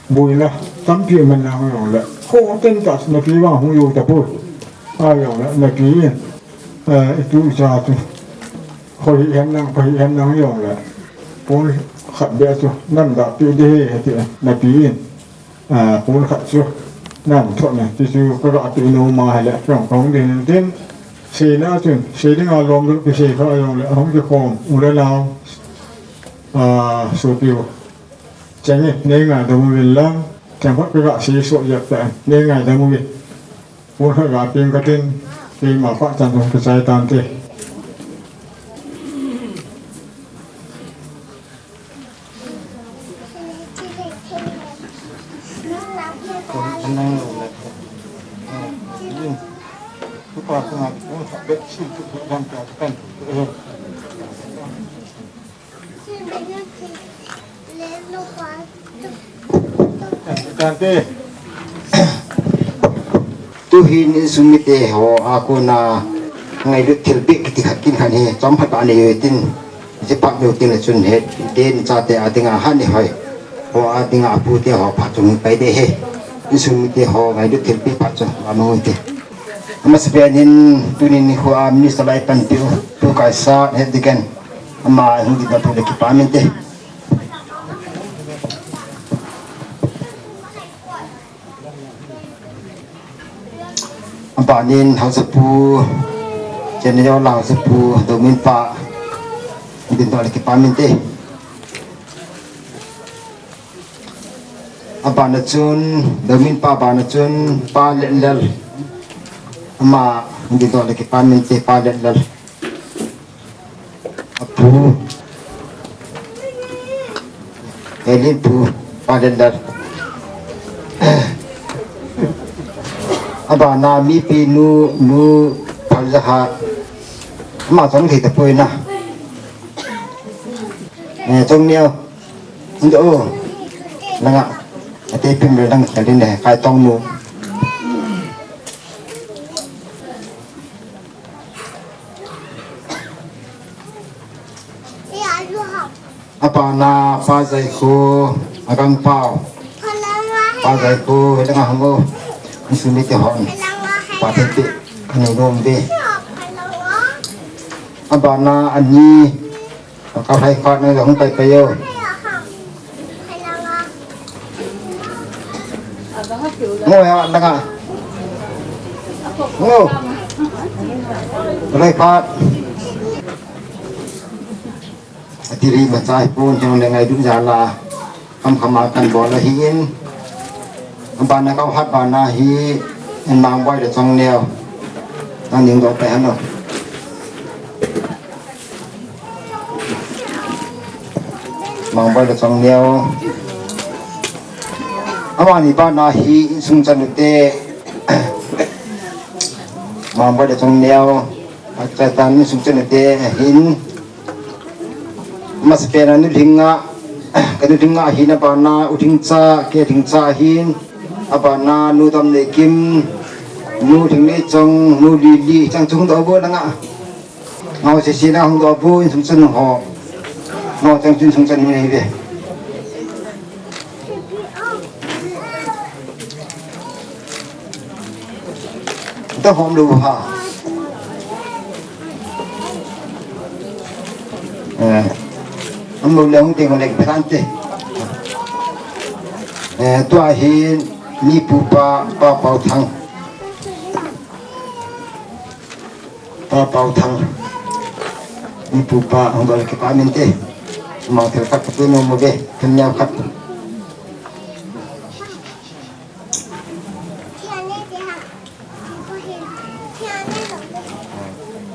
boina tampi um hen nang jong le, kho ten ta chu napi vang hung jou tapoi. Ahijongle napi in, eh, itu cha chu, kho hih hen nang, kho hih hen nang jong le, pon khat beh chu, nam da pi di hi, hiti, napi in. A, pon khat chu, nam thot na, ti chu kaga pe nom ahile, chong kong din tin, seina chun, sei dinga lom lou kisei kha jong le, ahung kikhom, u le nao, a, sopi u. Cheng e, nei ngaidam uvin lang, cheng khat kaga sei soh jep tan, nei ngaidam uvin. Pon khat ga peng katin, keima pachan jong kachai tante. Tante. Tuhin insung mite ho a kona ngailut thil beh kiti khat kin khat hi, chomkhat anei u hitin, hiche phat beu tin le chun hi, den chate a dinga hat ni hoi, ho a dinga apute ho phat chung hi pai ding ahi. Insung mite ho ngailut thilpeh phat chu amu inte. Amasapen in tuni nikho a minister lai panpiu, Pu Kaisa, Head Deacon, ama hung ding doh le kipah inte. Abanin Haosapu, General Haosapu, Dominpa, hung ding doh le kipah inte. Abana chun, Dominpa abana chun, Pa Letlal. Ama, hung ding doh le kipah inte, Pa Letlal. Apu. Elin pu, Pa Letlal. Abana mipi nu, Nu Phaljaha. Ama chong thei tapoi na. Eh, chong neo. Ndo. Langa. Ate pim le lang khalin le kai tong nu. Abana Pa Jaikho, Agangpao. Pa Jaikho, hilanga hung o. Insung mite hon. Pa thilpeh, ani nom ve. Abana ani, Ka Lhaikhat na hung pai pai o. Ngo ya langa. Ngo. Ka Lhaikhat. Ati ri machai pon jong le ngai dun jala. Kham kham a kan bol ahin. Abana ka hat bana hi, en Mangboi le Chongneo. Nang ding doh pai hano. Mangboi le Chongneo. Amani bana hi insung chanu te. Mangboi le Chongneo. Acha tan insung chanu te hin. Amasapen a Nu Lhingnga, ka Nu Lhingnga hin abana U Lhingcha, K Lhingcha hin, abana Nu Damneikim, Nu Lhingneichong, Nu Lili, chang chung doh bou langa. Ngau sese na hung doh bou, insung chanu ho. Ngau chang chun insung chanu nei ve. Ta hom lou ha. Eh, am lou le hung te hung le phan te. Eh, tua hi ni pu pa, Pa Pau Thang. Pa Pau Thang. Ni pu pa hung doh le kipah inte. Mang thil khat khat nom mo ve. Kan nyau khat.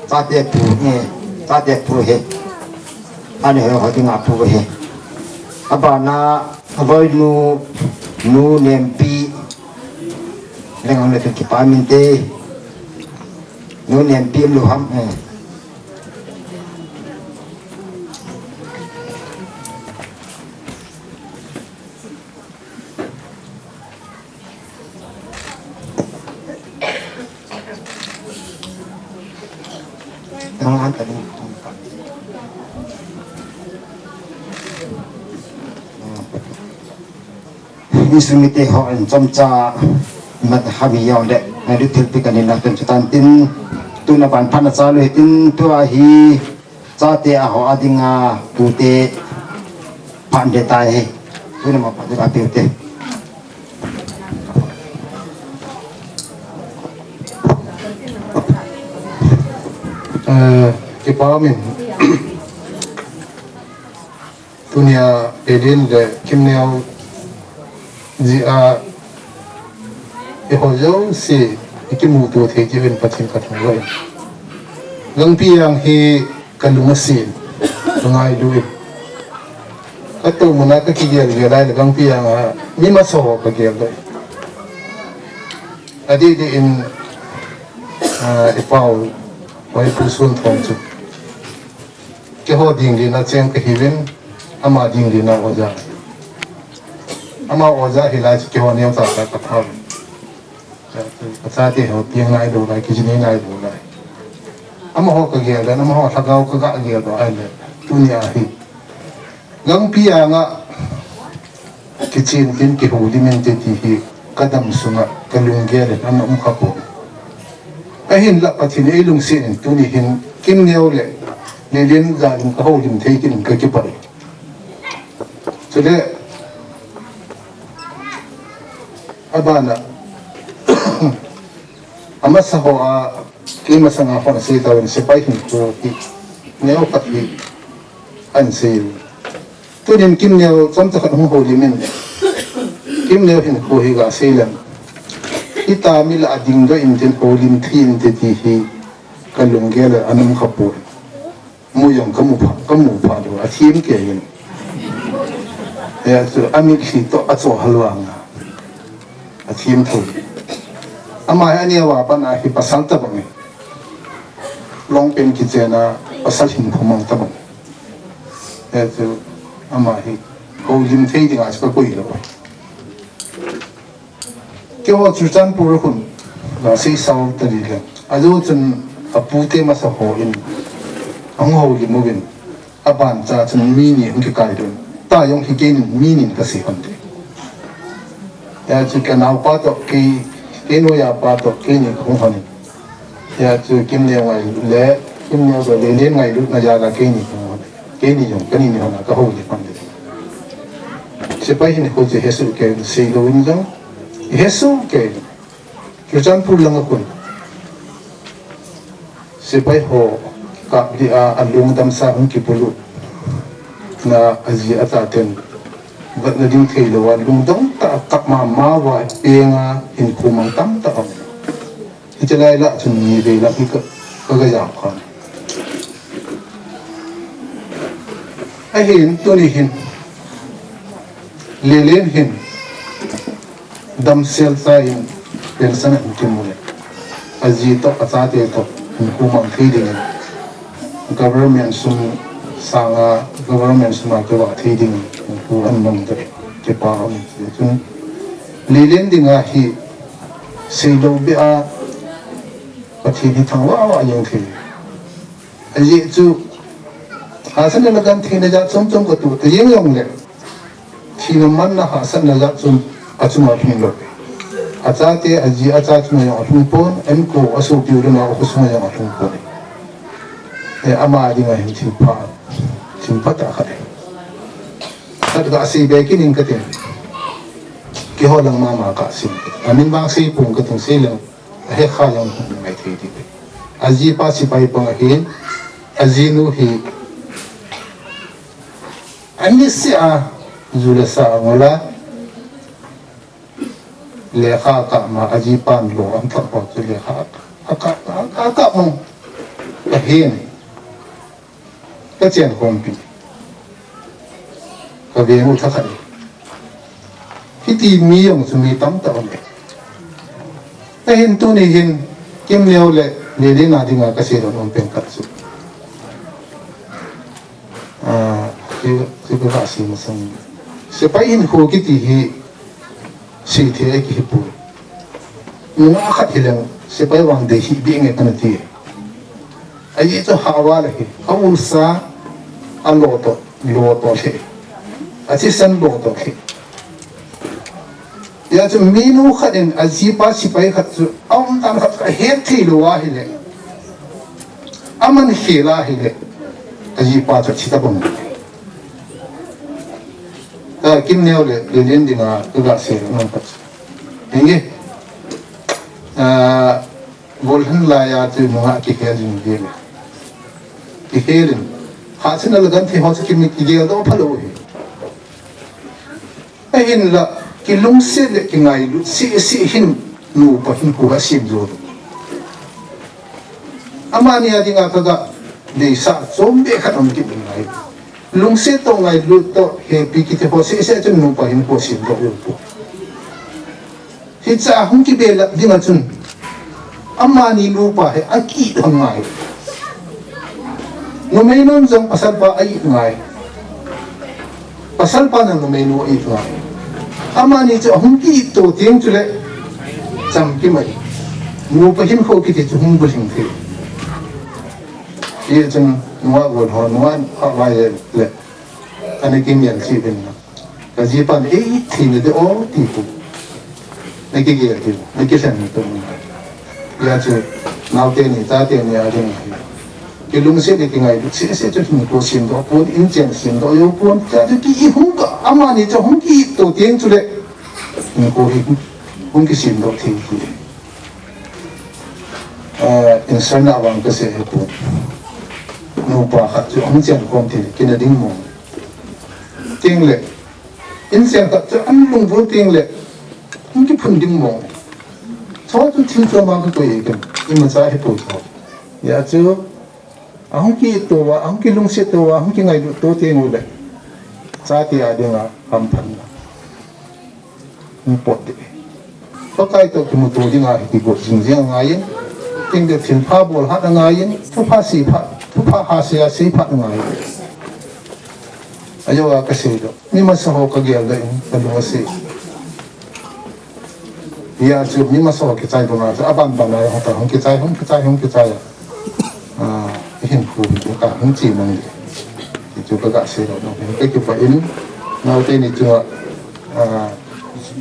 Tate pu he, tate pu he. Ani he ho dinga pu he. Abana, aboi nu, Nu Nempi. Leng ang le kipah inte. Nu Nempi lu ham he. Insung mite ho in chomcha mat hami yau le, eh, lu thilpeh kan in a pen chu tan tin, tuna ban phan a cha lu hi tin, tua hi, Chate a ho a dinga pute phan de tai he. Tuna ma pa de ka piu te. Eh, kipa min. Tunia Elin le Kimneo ji a, i ho jouse i kimuto thei jiuvin Pathen ka thangvah e. Gangpijang hi ka lung asen, ka ngailu e. Ka tou muna ka kigel gel lai le Gangpijang a mi masa ho ka gel lou e. Adeh deh in, ah, i pau, i pu Sunthong chu. Keiho ding ding a cheng ka hiuvin, ama ding ding a oja. Ama oja hilai chu keiho neo tah tah ka pha. Ka chate ho tieng nai lou lai, kijini nai lou lai. Amaho ka gel dan, amaho lhagao ka ga gel doh ahile. Tunia hi. Gangpijang a kichen tin kihoulim inte ti hi. kadam sunga kalunggel in ana um khapon. Ahinlah Pathen in eilungset in tuni hin Kimneo le Lelen jal in kahoulim thei kit in kakipah e. Chule abana amasa hoa kei masanga hon asei tauvin sepai hinkho hi neokhat hi ahin sei. Tunin Kimneo chomcha khat hung houlim in Kimneo hinkho hi gasei leng, hitia mi lah a dingdoh in tin houlim thei inte ti hi kalunggel a ana um khapon. Mu jong kamu pha, kamu pha lou, athem kei in. Hijeh chun amitlhi toh achoh hal vanga athem thou. Ama hi aneo a pat a hi pasal tabang e. Longpen kichen a pasal hinkho mang tabang. Hijeh chun ama hi houlim thei dinga chu kakoi lou. Keiho Churachandpur a khun gasei sao tadi le, ajo chun apute masa hon ahung houlim uvin, abancha chun mi ni hung kikai lhon. Tua jong hi keinin mi ni kasei lhon te. Hijeh chun kanaopa toh kei, kei noiya pa toh keini kahung lhon in. Hijeh chun Kimneo ngailut le, Kimneo toh Lelen ngailutna jal a keini kahung lhon in. Keini jong kani ni lhon a kahoulim lhon in. Sepai hinkho chu hesoh kei, seilou in jong ihesoh kei. Churachandpur langa khun sepai ho kap dia alungdamsa hung kipuilut na, aji achaten vetna ding theilou a lungdong tah a kap mama uva penga hinkho mang tamtah aum. Hiche lai lah chun nivei lam hi ka, kaga jao khan. Ahin tuni hin Lelen hin damsel cha in pension ahin kimu le, aji toh achate toh hinkho mang thei dingin government sum sanga, government sum a kivah thei dingin hinkho ahin mang toh kipa aum. Chun Lelen dinga hi seilou beh a Pathen hi thangvah vah jeng thei. Ajeh chu hahsatna le gentheina jat chom chom katoh ta jeng jongle, thina manna hahsatna jat chom achunga lhung lou. Achate, aji, acha chunga jong alhung pon, ankho, asopi u dinga, akho sunga jong alhung pon. E, ama dinga hin thil pha, thil phatah khat ahi. Khat gasei be kit ing katin. Keiho lang mama kasei. Amin vang sei pong katin, sei leng ahekha jong hung ngai thei ding. Ajipa sepai pang ahin, ajinu hi anise a, ju le sa angol a, lekha akap ma, ajipan lo ahin thot ho chu lekha akap, akap, akap, akap mong ahin. Kachen khompi. Kaveng u thakhat e. Hiti mi jong chu mi tamtah um e. Ahin tuni hin Kimneo le Lelen a dinga kasei lhon um pen khat chu, ah, chu, chu kaga sei masang. Sepai hinkho kiti hi seithei akihipoi. Nungah khat hileng sepai vang dei hih beh nge kana ti. Ajeh chu hah val ahi, aulsa, alo toh, lo toh lheh. Athisan lo toh lheh. Hijeh chun minu khat in ajipa sepai khat chu aumdan khat chu ahet thei lou ahile, aman khel ahile, ajipa chu athi tabang. Tua Kimneo le Lelen dinga kaga sei nom khat chu, hinge, ah, Golhang laiya chu nungah kikhel jing ding. Kikhel in. Hahsatna le genthei ho chu kimi kigeldoh phalou ahi. Ahinla, kilungset le kingailut seh seh hin nupa hinkho asem jo. Amani a dinga kaga deisah chom beh khat um kit ngai. Lungset toh ngailut toh hepi kiti ho seh seh chun nupa hinkho semdoh lou poi. Hiche a hung kibelap dinga chun, amani nupa hi akiit ngai. Numeinun jong pasalpa a-it ngai. Pasalpan jong numeinu a-it ngai. Amani chu ahung ki-it to teng chule chamkim ahi. Nupa hinkho kiti chu hung bulhing thei. Hijeh chun nungah gol ho, nungah khatvai le, ana kimel cheh uvin lang. Kajipan, "Ei, thina de o," ti poi. Nakigel hi, nakilhen hi tum. Hijeh chun, naote ni, chate ni a ding hi. Kilungset le kingailut sese chu hinkho semdoh pon, inchen semdoh jou pon. Hijeh chun ki ihung ka, amani chu hung kiito teng chule hinkho hi hung kisemdoh thei hi. Eh, insana vang kasei hi pon. Nupa khat chu hung chen khom thei, kina ding mo. Teng le, inchen khat chu an lungvul teng le, hung kiphun ding mo. Chu chu thil chu mang ka koi ken, imacha hi pon chu. Hijeh chun, ahung kiito uva, ahung kilungset to uva, ahung kingailut to teng ule, chate a dinga hamphatna hung pot ding. Pakai toh kimuto dinga hi kigot jing jing angaiyin, teng le thilpha bol hat angaiyin, thupha sei phat, thupha ha sei a sei phat angaiyin. Ajeh a kasei doh, mi masa ho kagel doh in, kalung asei. Hijeh chun mi masa ho kichai banga chu, aban ban a hung ta, hung kichai, hung kichai, hung kichai a. Ah, hinkho hi ka hung chi mang le. Hichu kaga sei doh, kakipah in, naote ni chunga, ah,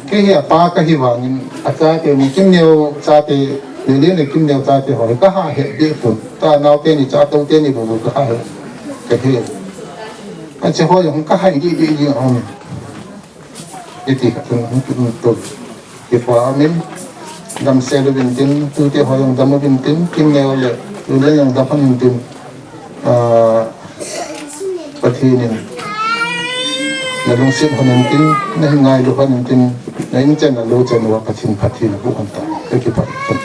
kei hi apa kahi vangin, achate ni Kimneo chate, Lelen le Kimneo chate ho hi kaha he deh pon. Tua naote ni, chate ni bou bou kaha he, kahe. Ache ho jong kaha deh deh ding aum. Iti khat hung, hung, hung, hung, kipa aum in, damsel uvin tin, tute ho jong dam uvin tin, Kimneo le Lelen jong dam uvin tin, ah, Pathen in nalungset hon in tin, nahin ngailu hon in tin, na inchen nalou chen uva Pathen, Pathen apu hon ta, kakipah in.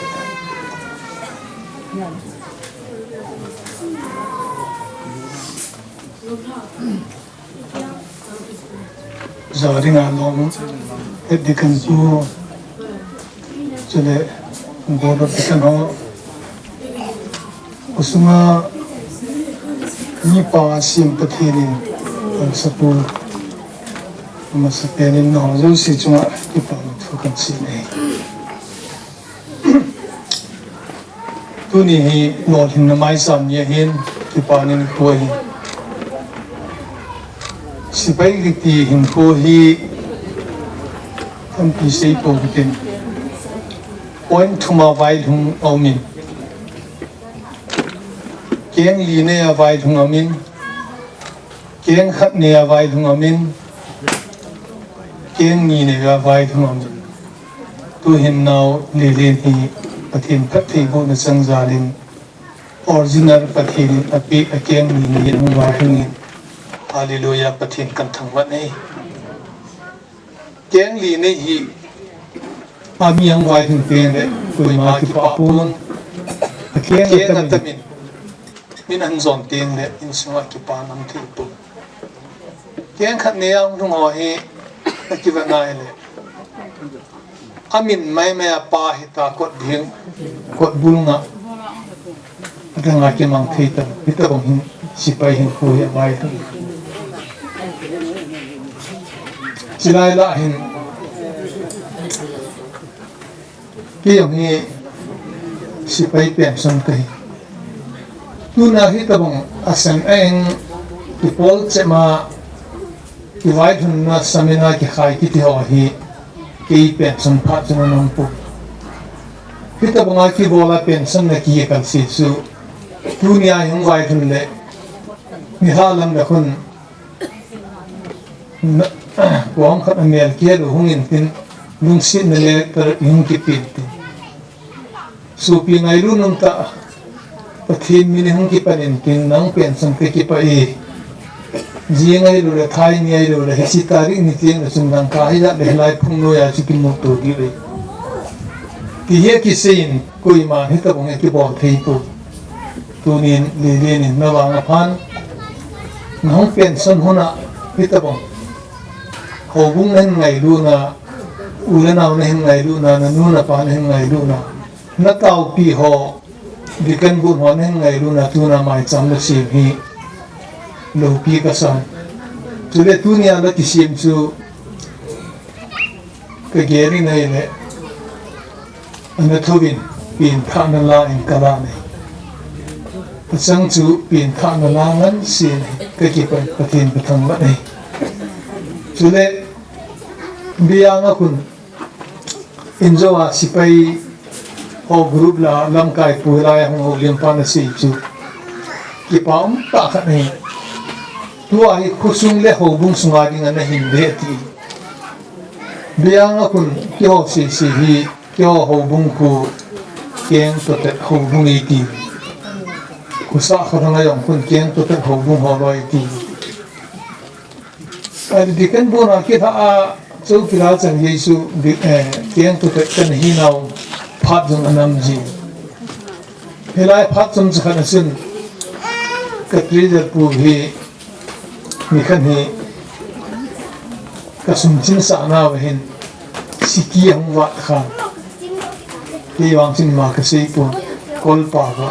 Jao dinga lom, Head Deacon pu, chule Board of Deacon ho, khosunga mipa sem Pathen in asapu, amasapen in nangho jouse chunga kipana thu kahin sei e. Tuni hi lolhinna maicham ni ahin, kipana nikho ahi. Sepai kiti hinkho hi tampi seipou hitin, point thum a vailhung aumin, keng li nei a vailhung aumin, keng khat nei a vailhung aumin, keng ni nei a vailhung aumin. Tuhin nao Lelen hi Pathen phattheibohna chang jalin, original Pathen in apeh akeng ni nei a hung vailhung in, Hallelujah, Pathen kahin thangvah e. Keng li nei hi ami ahung vailhung teng le koima kipah pon. Akeng atamin, min ahin jon teng le insunga kipana um thei pon. Keng khat nei a hung lhung ho hi akivet nai le, amin maimai a pa hita kot ding, kot bul nga, adang a kimang thei ta, hitabang hin sepai hinkho hi availhung. Chulai lah hin, kei jong hi sepai pension kahi. Tuna hitabang asan a eng kipol cheh ma, kivailhunna seminar kikhai kiti ho hi kei pension phat chun ana um poi. Hitabanga kibol a pension na kikal se chu, tunia hung vailhun le, nilhah lam le khun, na, kom khat a mel kihel u hung in tin, lungsetna le tar hung kipen tin. Sopi ngailu nom tah, Pathen min in hung kipan in tin, nang pension kakipah e. Ji ngailu le, thai ni ngailu le, hiche tarik ni teng le chun dangka hijat le hilai phung noiya chu kimuto diu e, ti hi akisei in, koiman hitabang hi kibol thei poi. Tunin Lelen in navang aphan, nahung pension hun a hitabang houbung nahin ngailutna, u le nao nahin ngailutna, nanu napa nahin ngailutna, nataopi ho, deacon board ho nahin ngailutna, tuna maicham nasem hi loupi kasan. Chule tunia nakisem chu kagel in ahile, ana thouvin, penthahna la in kalan ahi. Achang chu penthahna la ngansen ahi, kakipah, Pathen kathangvah e. Chule, Biyang a khun, Injo a sipai ho group la lamkai pu lai hung ho lim pa na sei chu. Kipa um ta khat ni. Tua hi khosung le houbung sunga ding ana hin de ti. Biang a kun kiho sei sei hi kiho houbung ku keng to te houbung i ti. Kusa kho thang a yong kun keng to te houbung ho loi ti. Ai, deacon bu na ki tha a, chu kila chan Jesu, di-, eh, kiang tu pet kan hi nau, phat jong anam ji. Hilai phat chom chakhat asin, ka treasurer pu hi, mi khan hi, ka sum chin sa na va hin, siki hong vat khan. Kei vang chin ma ka sei pon, kol pa va.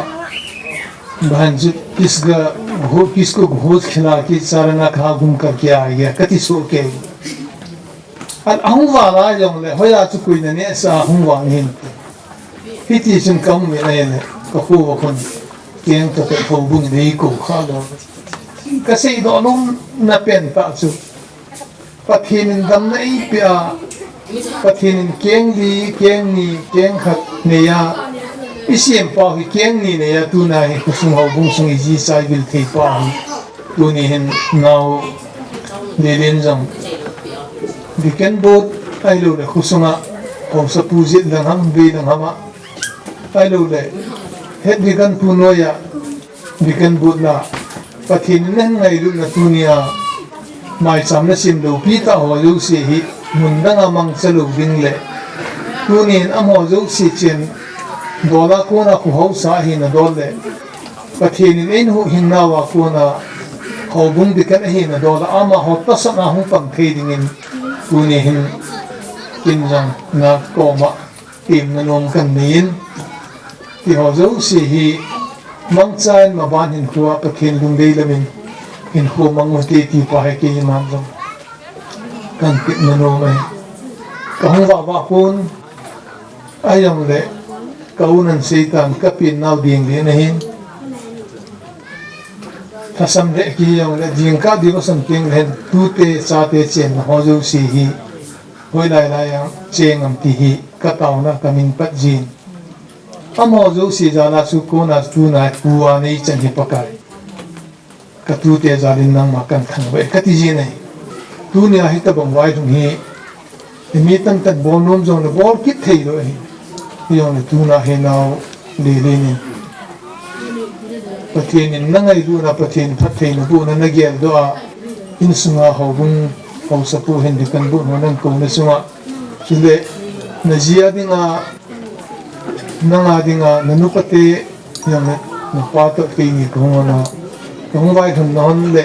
Bahan chu kis ga ho, kis ko ho khila ki charana kha gum ka kya ya, kati so ke. An ahung va la jong le, hoya chu kuina ne sa hung va hin. Hiti chun kam mi na ne, ka khu va khun. Keng ka pe kho bung nei ko kha lo. Ka sei do nom na pen ta chu. Pathen in damna eipeh a, Pathen in keng li, keng ni, keng khat nei a, i siam pau hi keng ni nei a, tuna hi khosung houbung sung i ji chai vil thei pau hi. Tuni hin nau Lelen jong. Deacon board ahilou le khosung a, hausa pu jit lang ham, vei lang ham a. Ahilou le, head deacon pu noi a, deacon board la, Pathen in na ngailutna tuni a, maicham na sim lou pi ta ho jouse hi, mun dang a mangcha lou ding le, tuni in amaho jouse chen, dol a kona khu hausa hi na dol le, Pathen in ei huhhing nau a kona, houbung deacon ahi na dol a, amaho tahsan a hung pang thei ding in, tuni hin, kin jong na koma. Temna nom kan nei in, ti ho jouse hi mangcha in maban hinkho a Pathen lungdei lam in hinkho mang u hite ti pa hi keiman jong kan temna nom ahi. Ka hung vah vah pon, ahijong le ka u nan sei tan ka pen nau ding ding ahin. Thasam le kei jong le jingkah diu a sam teng le hin tute chate chenna ho jouse hi hoilai lai a cheng am ti hi ka taona ka min pat jin. Amaho jouse jal a chu kona tuna pu a nei chan hi Pakai. Ka tute jal in nangma kan thangvah e ka ti jin ahi. Tuni a hitabang vailhung hi, i mi tamtah bol nom jong le bol kit thei lou ahi. Hijong le tuna hi nau Lelen in Pathen in na ngailutna, Pathen phattheina bohna na geldoh a, insunga houbung hausa pu hin deacon board ho nan kouna chunga. Chule, na ji a dinga, nanga dinga, na nupa te, jong le, na pa toh keini ka hung a, ka hung vailhun na hon le,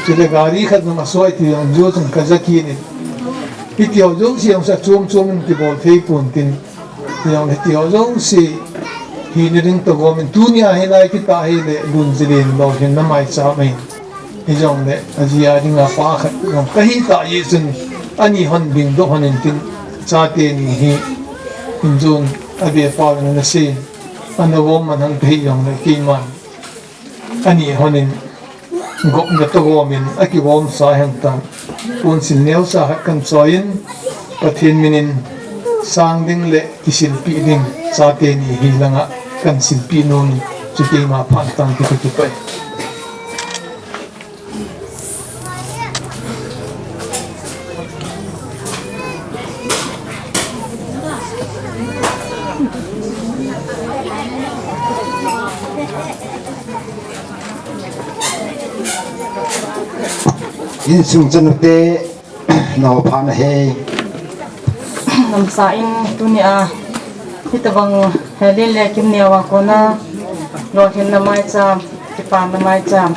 chule gari khat jong asoi ti jong jo chun ka ja kit in. Hiti ho jouse jong sa chom chom in kibol thei pon tin. Jong le hiti ho jouse hi na ding toh gom in tuni a hilai kita hi le lun jilin lou hin na maicham in. Hijong le, aji a dinga pa khat jong ka hi ta jeh chun, ani hon dingdoh hon in tin, chate ni hi, in jong, a be pa na na sei, ana gom man hang ka hi jong le, keiman, ani hon in, gopna toh gom in, a kigom sa hen tan, pon sil neo sa khat kan choi in, Pathen min in, sang ding le, kisilpeh ding, chate ni hi langa, kan silpeh nom, chu keima phat tan ki ka kipah e. Insung chanute, nao pha na he. Namsa in tuni a, hitabang Helen le Kim neo a kona, lolhinna maicham, kipana maicham.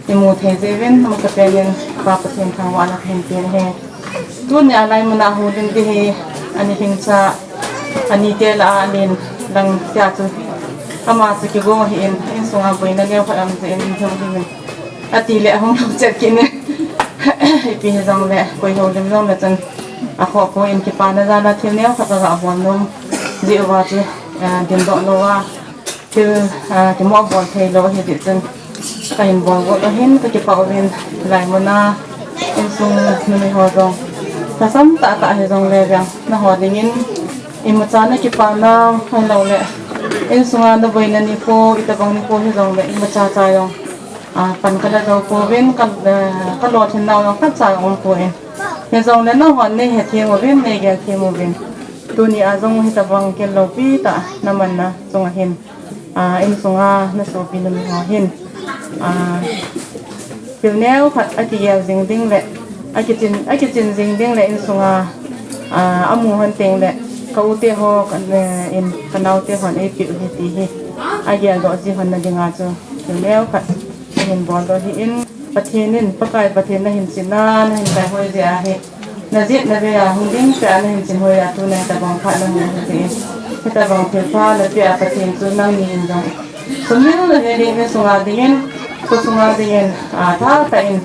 Imu thei jeh uvin, amasapen in Pa Pathen thangvahna kahin pe ahi. Tuni a lai mun a houlim ding hi, ani lhingcha, ani te lah a alen lang tia chu. Ama chu kigong ahin, insunga boina neo khat aum jeh in houlim in. Ati le ahung lhung chet kit in. Ipi hijong le, koi houlim jong le chun. Akhoh poi in kipana jal a thil neo khat kaga bol nom. Jeh uva chu, eh, dingdoh lou a. Thil, ah, kimoh bol thei lou ahi ti chun. Kahin bol got ahin, ka kipah uvin, lai mun a, insung numei ho jong. Lhasam tah tah hijong le vang, nangho dingin, Imacha na kipa nau, hello le. Insunga na boina nikho, itobang nikho hijongle, imacha cha jong. Ah, pan kala jou pouvin, ka, eh, ka lolhin nau jong khatcha jong um poi. Hijongle nahon nei hethem uvin, nei gelthem uvin. Tuni a jong hitobang kel loupi tah na manna chunga hin. Ah, insunga na sopi na mi ho hin. Ah, thil neo khat akigel jing ding le, akichin, akichin jing ding le insunga, ah, amu hon teng le, ka u te ho, ka, eh, in, ka nau te hon eipeh u ahi ti hi. Agel doh ji hon na dinga chu. Thil neo khat ahin bol doh ahin. Pathen in, Pakai Pathen nahin chin a, nahin kaihoi jeh ahi. Na jet na vei a hung ding peh a nahin chin hoi a tuna hitobang phat namu u ahi. Hitobang thil pha napeh a Pathen chu nangni in jong. Sumil na he ding insunga dingin, kho sunga dingin, ah, tha tah in,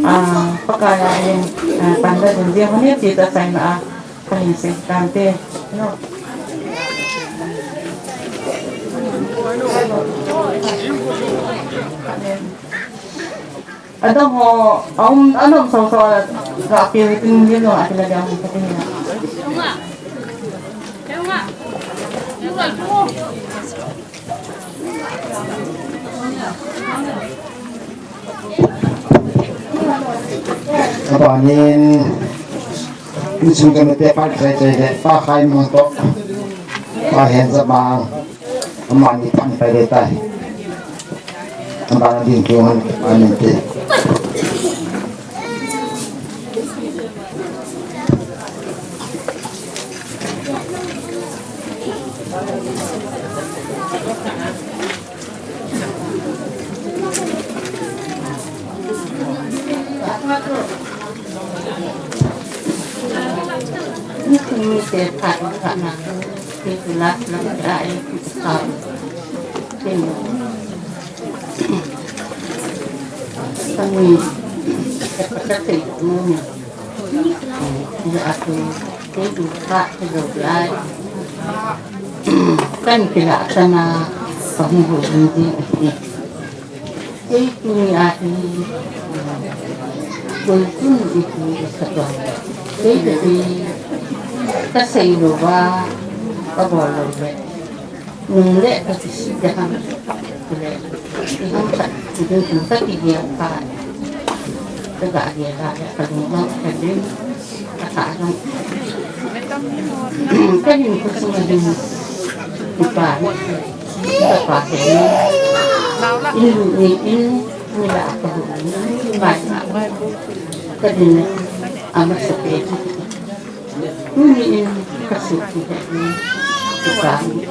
ah, Pakai a in, ah, pan da ding ding hon e ti chu achaina a, kahin sei tante. Adang ho, aum, anom so so, ga pil tin lim lo, a pil a diang, ka tin na. Abanin, insung kami te pa chai chai le, pa khai mo to, pa hen sa bang. Amani pan pai le tai. Amani ding kiu han amani te. Ni te phat phat na. Ni tu la la ai. Kami, kami, aku, aku tak terus lai. Kan kila sana, kamu hubung di. Kei tuni a hi, koi tun i tu i sa tuan. Kei tuni, ka sei lou va, ka bol lou le. Nung le ka kisih da ham. Le, i ham khat, i ding kum ka kigel kha. Ka ga gel le, ka lung mang ka ding, ka tha dong. Ka hin ka sung a ding. Ka pa ni, ka pa ke ni. In lu ni in, ni la ka hu ni, mai ma. Ka ding, ama sa pe. Tuni in ka sut kihe in, ka pa ni.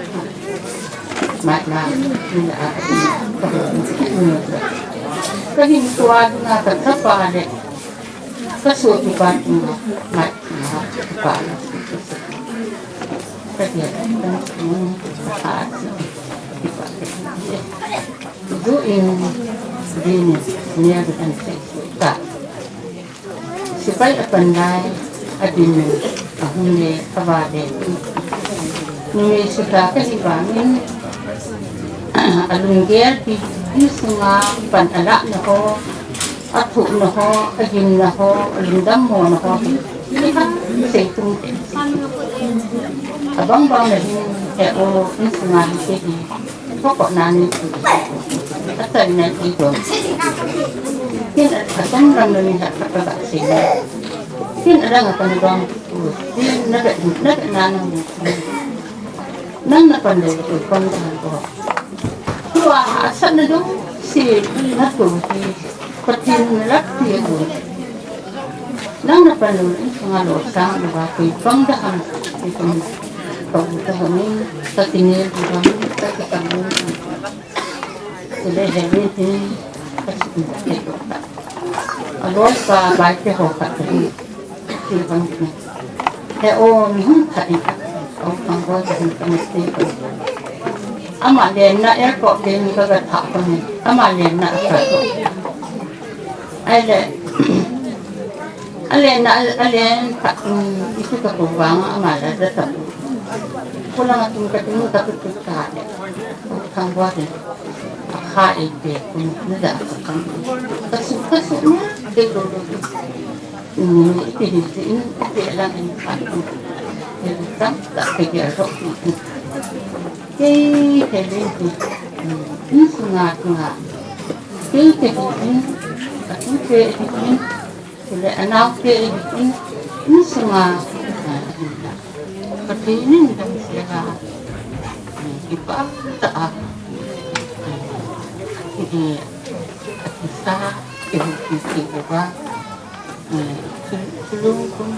Mat na, ni na a, ka hin tua na ka tapa le, ka sut kipa na, mat na, kipa na. Ka dia, ka pa, kipa. Du in, din, nia du kan sai, ka. Sipai apan lai, adin, ahung le, ava le. Numei suta kahi vangin, alunggel pi, insunga pan alah na ho, athuh na ho, agim na ho, alungdam mo na ho. Iha, sei tung te. Abang bang na hin, he o, insunga hi te hi. Ko ko na ni. Atan na i don. Kin atam ram na ni ha ka ka sei na. Kin adang atam don. Kin na ka, na ka na na. Nang na pan de ko pan da ko. Tua ha sa na do si na to ki. Patin na lak ti ko. Nang na pan lo, nga lo sang lo ba ko pang da ham. Ko pang. Ko ta ham. Ka ti ni ko ham. Ka ti ka mo. Tule he ni ti ka si ta ke to ta. A lo ka bai ke ho ka ti. Ti bang ni. He o mi hum ka ti. O pang bo ka ni ka mesti ko. Ama le na airport le ni ka ga tha ko ni. Ama le na ka ko. Ai le. Alen, alen, ka, um, itu ka ko vang, ama la da ta. Ko la nga tum ka tum ka tu tu ka le. Thang bua de. Akha e de, kum na da ka kam. Ka su, ka su na, de do do. Um, ite ni te, in, ite la ni ka. Tam tak kei a ro. Kei te le hi. Ni sunga tunga. Kei te hi. Ka tu te hi. Kei le anau te hi. Ni sunga. Ka te ni dam se ga. Kipa ta a. Kei sa. Kei ki ki ba. Chulung kum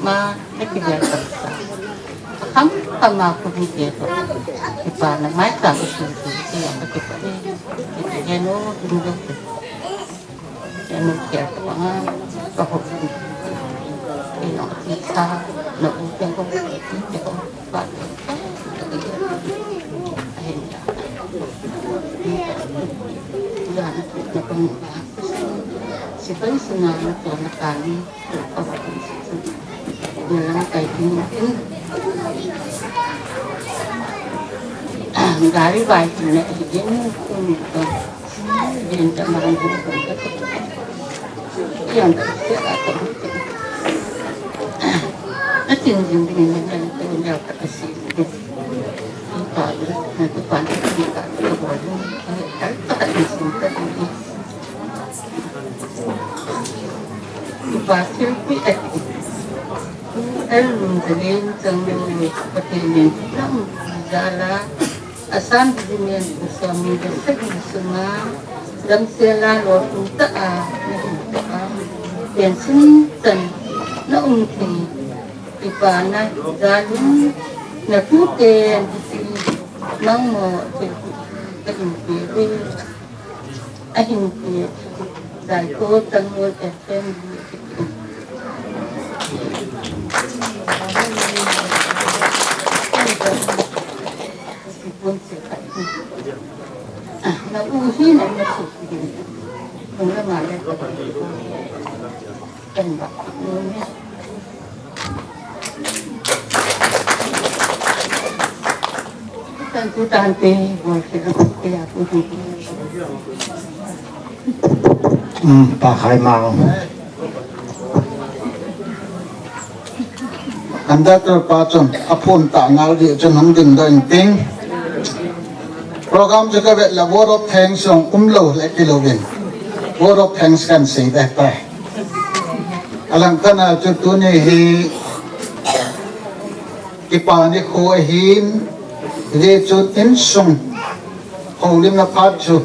ma na ki ja tam sa. Kham kham ma ku ni ke to. Ki pa na mai ta ku su su ki ya ki pa ni. Ki ya no dum do. Ya no ke to ma ka ho. Ki no ki sa no u ke ko ki ko pa. Ahin ya. Ya na ko na ko. Sipai sina na ko na ka ni. Gari bai ne din ko din ta ma ko. Yang ta se a ko. Atin din din ne ko ya ka si. Pa pa pa pa. Kipa thilpeh ahi. Pu L. Lunzalen Changmang le Pathen in lam jal a Assam Regiment kum somni le sagi sunga damsel a lolhing tah a nahin toh a, pension chan na um thei kipana jal in na tute nangmo thilpeh kahin pe uve. Ahin ti, Saikul Tangul F M. Na u hi na na su. Nung na ma le. Kan ba. Um, pa khai mau. Conductor pa chun, aphone ta ngal di chun hung ding doh in ting. Program chu ka vet le vote of thanks jong um lou le kilou vin. Vote of thanks kan sei deh ta. Alang kana chu tuni hi Kipa nikho ahin, hijeh chun insung houlimna phat chu,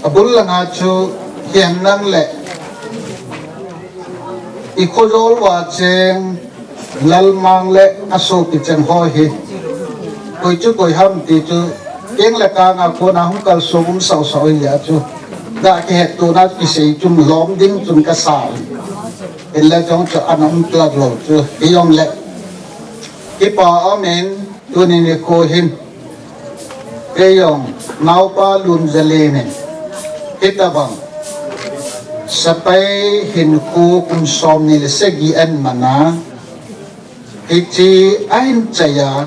abul langa chu hihen lang le i khojol uva cheng Lalmang le asopi cheng ho hi koi chu koi ham ti chu keng le kanga kona hung kalsong um sausau hi a chu, ga kihettona kisei chun lom ding chun kasa. Hinla jong chu ana um tlat lou chu, hijongle kipa aumin, tuni nikho hin keijong naopa Lunzalen in hitabang sepai hinkho kum somni le sagi ahin mana, hiche ahin chai a,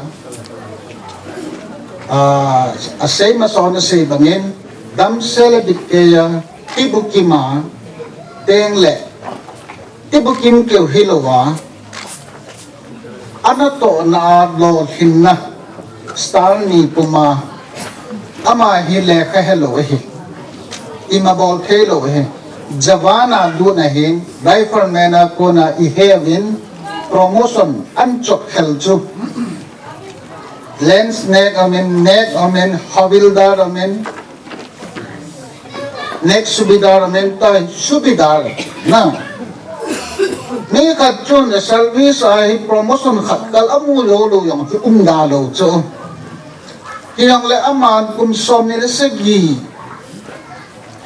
a, asei masa hon asei bangin, damsel abit keiya, kibukima, tengle kibukim keu hilouva, anatohna a lolhinna style ni puma, ama hi lekha helou ahi, ima bol theilou ahi. Jawan a lut ahin, rifleman a kona iheuvin, promotion anchop khel chu. Lance Naik aumin, Naik aumin, Havildar aumin, Naik Subedar aumin, tai Subedar na. Mi khat chun service a hi promotion khat kal amu lou lou jong chu um da lou chu. Hijongle aman kum somni le sagi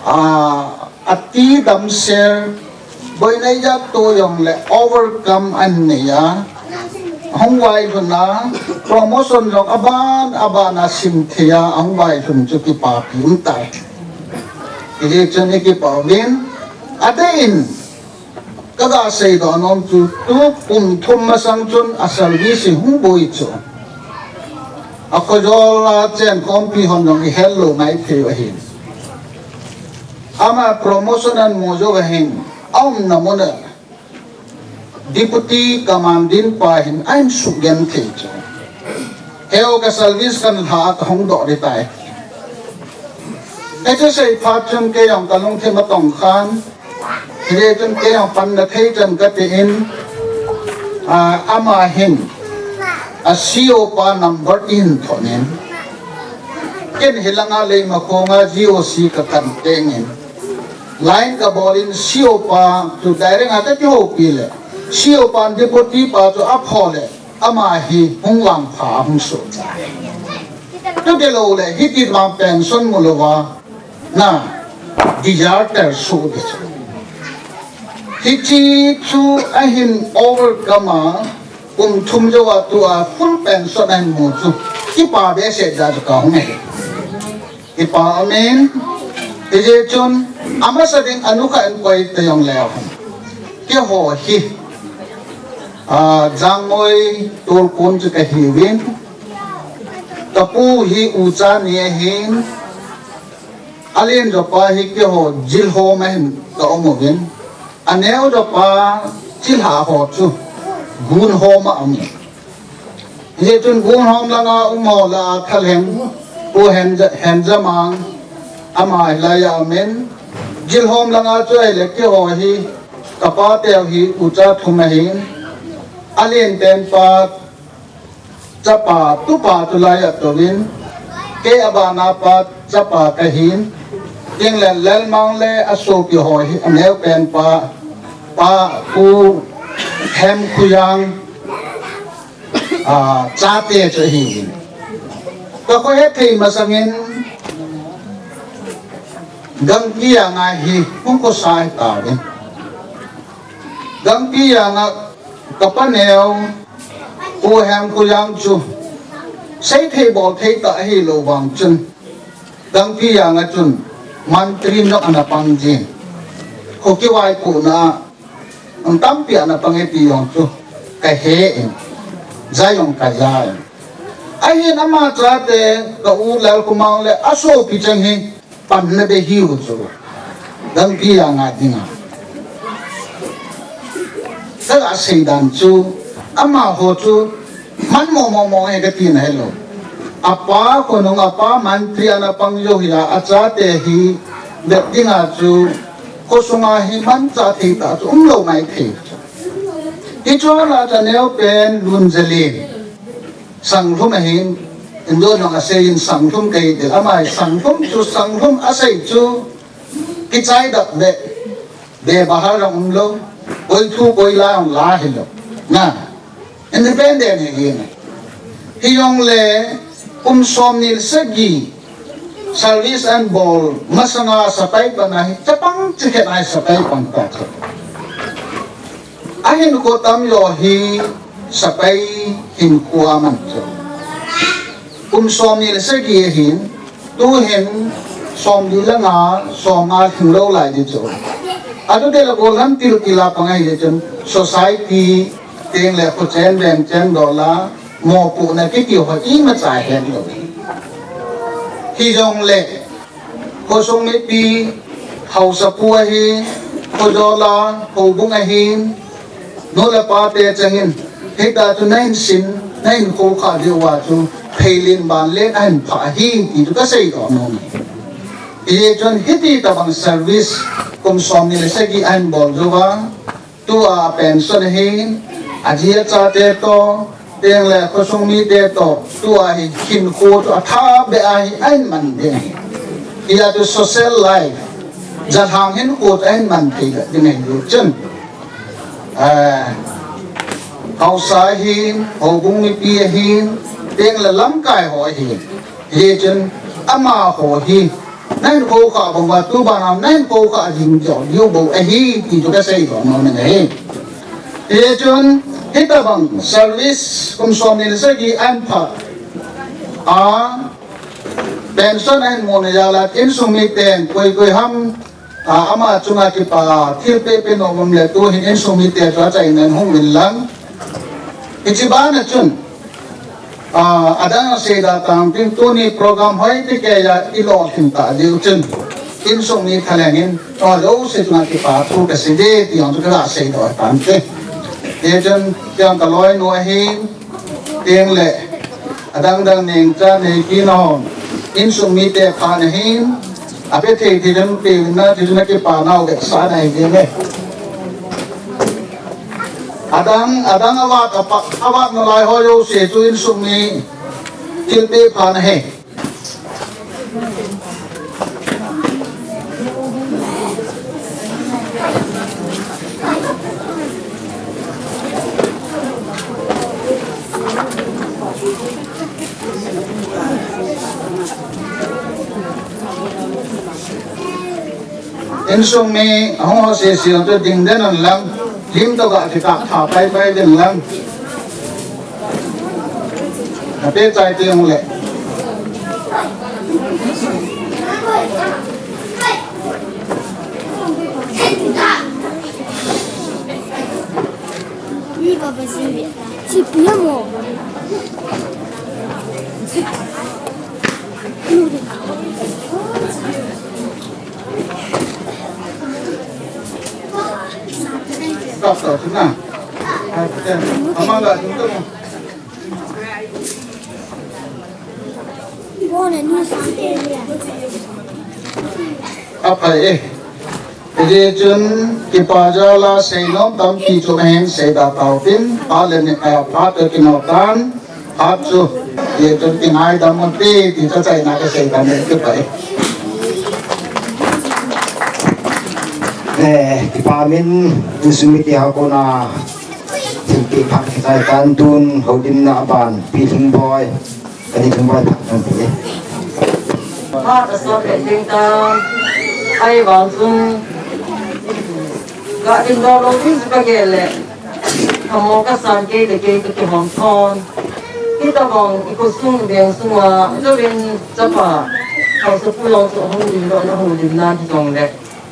a, ati damsel, boina ijat toh jongle overcome anei a, ahung vailhun a, promotion jong aban aban a sim thei a, ahung vailhun chu kipapi umtai. Hijeh chun ikipa uvin, adeh in, kaga seidoh nom chu, tu kum thum masang chun a service hung boi chu. Akhojol a chen khompi hon jong ihel lou ngai thei u ahin. Ama promotion amu jou ahin, aumna mun a Deputy Commandant pa hin ahin sugenthei chu. Heo ka service kan lha kahung doh ding tai. Hichu sei phat chun kei jong kalungthim atong khan. Hijeh chun kei jong panna thei chan kati in, ah, ama hin a C O pa number eihin thot in. Ken hilanga Leimakhong a G O C kakan teng in. Line kabol in C O pa chu direct a kakihoupi le. C O pa deputy pa chu aphoh le. Ama hi hung vangpha ahung soh. Tute lou le, hiti vang pension mu louva. Na, deserter soh ding chu. Hiche chu ahin overcome a, kum thum jouva tua full pension ahin mu chu. Kipa behseh jeh a chu kahung ahi. Kipa amen. Hijeh chun, amasa ding anukha in koi ta jong leu hen. Keiho hi. Ah, Jangngoi Tolkon chu kahiuvin. Kapu hi Ucha ni ahin. Alen joupa hi keiho Jilhom a hin ka um uvin. Aneo joupa Chilhah ho chu Gunhom a um. Hijeh chun Gunhom langa um ho lah a Thalheng, Pu Hen, Henjamang, ama hilai a um in. Jilhom langa chu ahile keiho hi, kapa teu hi Ucha thum ahin. Alen pen pa, chapa, tupa tulai a touvin, kei abana pa chapa kahin, Tinglen Lalmang le asopi ho hi, aneo pen pa, pa Pu Hemkhoyang, ah, chate chu ahin. Kakhohet thei masangin, Gangpi a ngai hi, hung khosa hi tauvin. Gangpi a nga, kapa neo, Pu Hemkhoyang chu, seithei bolthei tah ahilou vang chun, Gangpi a nga chun, mantri jong ana pang jin. Kho kivaipohna, ang tampi ana pang e ti jong chu, kahe in, ja jong kaja in. Ahin ama chate, ka u Lalkhomang le, asopi cheng hi, panna be hiu chu. Gangpi a nga dinga. Kaga seidan chu, amaho chu, man mo mo mo e kati na hilou. Apa khonung apa mantri ana pang jou hia, achate hi, vet dinga chu, khosunga hi manchah thei tah chu, umlou maithei. Hichu lah a cha neo pen Lunzalin. Sanglhum ahin, Indo jong asei in Sanglhum kahi ti, ama hi Sanglhum chu, Sanglhum asei chu, kichai dak be, be bahar jong umlou, koi thu koi la jong la hilou. Na, independent hi hin. Hijongle, kum somni le sagi, service ahin bol, masanga sepai pan ahi, chapang chikhen ahi sepai pan ta chu. Ahinkho tamjo hi sepai hinkho aman chu. Kum somni le sagi ahin, tuhin somli le nga, somnga lhinglou lai ding chu. Atute le golhang til til a pang ahi chun society, teng le khochen veng chen dola, mopohna kiti ho imacha hetlou. Hijongle, khosung mipi, haosapu ahin, khojol a, houbung ahin, nu le pate chengin, hita chu nahin sin, nahin khoukhah diuva chu, pheilen banlen ahin phah ahi, ti chu kaseidoh nom e. Hijeh chun hiti tobang service, kum somni le sagi ahin bol jouva, tua pension ahin, aji achate toh, teng le khosung mite toh, tua hi hinkho chu athah beh a hi ahin man ding ahi. Hia chu social life, jalhang hinkho chu ahin man thei ding ahi chun. Eh, haosa ahin, houbung mipi ahin, teng le lamkai ho ahin. Hichun amaho hi, nahin khoukhah banga, tubana nahin khoukhah jing jou diu bou ahi, ti chu kaseidoh nom e. Hichun, hitobang service kum somni le sagi ahin phah a, pension ahin muna jal a, insung miten koi koi ham, a, ama chunga kipa thilpeh peh nom um le tuhin insung mite chu achaina in hung uvin lang. Hiche bana chun, a, adang asei da tang tin tuni program hoi ti keiya ilolhin ta diu chun. Insung mi thalheng in, ajouse chunga kipa thu kasei e ti jong chu kaga seidoh tante. Hichun, kiang ka loinu ahin, teng le, adang dang neng cha nei kit nahon, insung mite pha nahin, ape thei thei chun pe na, thei chun akipa nau vetsahna ahi ding e. Adang, adang avat, apa, avat nalai ho jouse chu insung mi thilpeh pha nahi. Insung mi ahung ho sese jong chu ding den un lang, lim toh ga kikah tha pai pai den lang. Ape chai teng le. Aphai e. Hijeh chun kipa jal a seinom tampi chu ahin seida tauvin, phat le ni, eh, phat toh kinoh tan, phat chu, hijeh chun kingaidam un ti, ti chu achaina kasei tan le kipa e. Eh, kipa min, insung mite ho kona, thilpeh phat kichai tan tun, houlimna aban, Pi Lhingboi. Kani thum bai thak thang ti. Phat asot le ding tan. Ahivang chun. Ga ding doh lou ding chu kagel le. Kamo kasan kei le kei kakihom thon. Hitabang i khosung veng sunga, jouvin chapa. Haosapu jong chu hung ding doh na hung ding nan hijongle.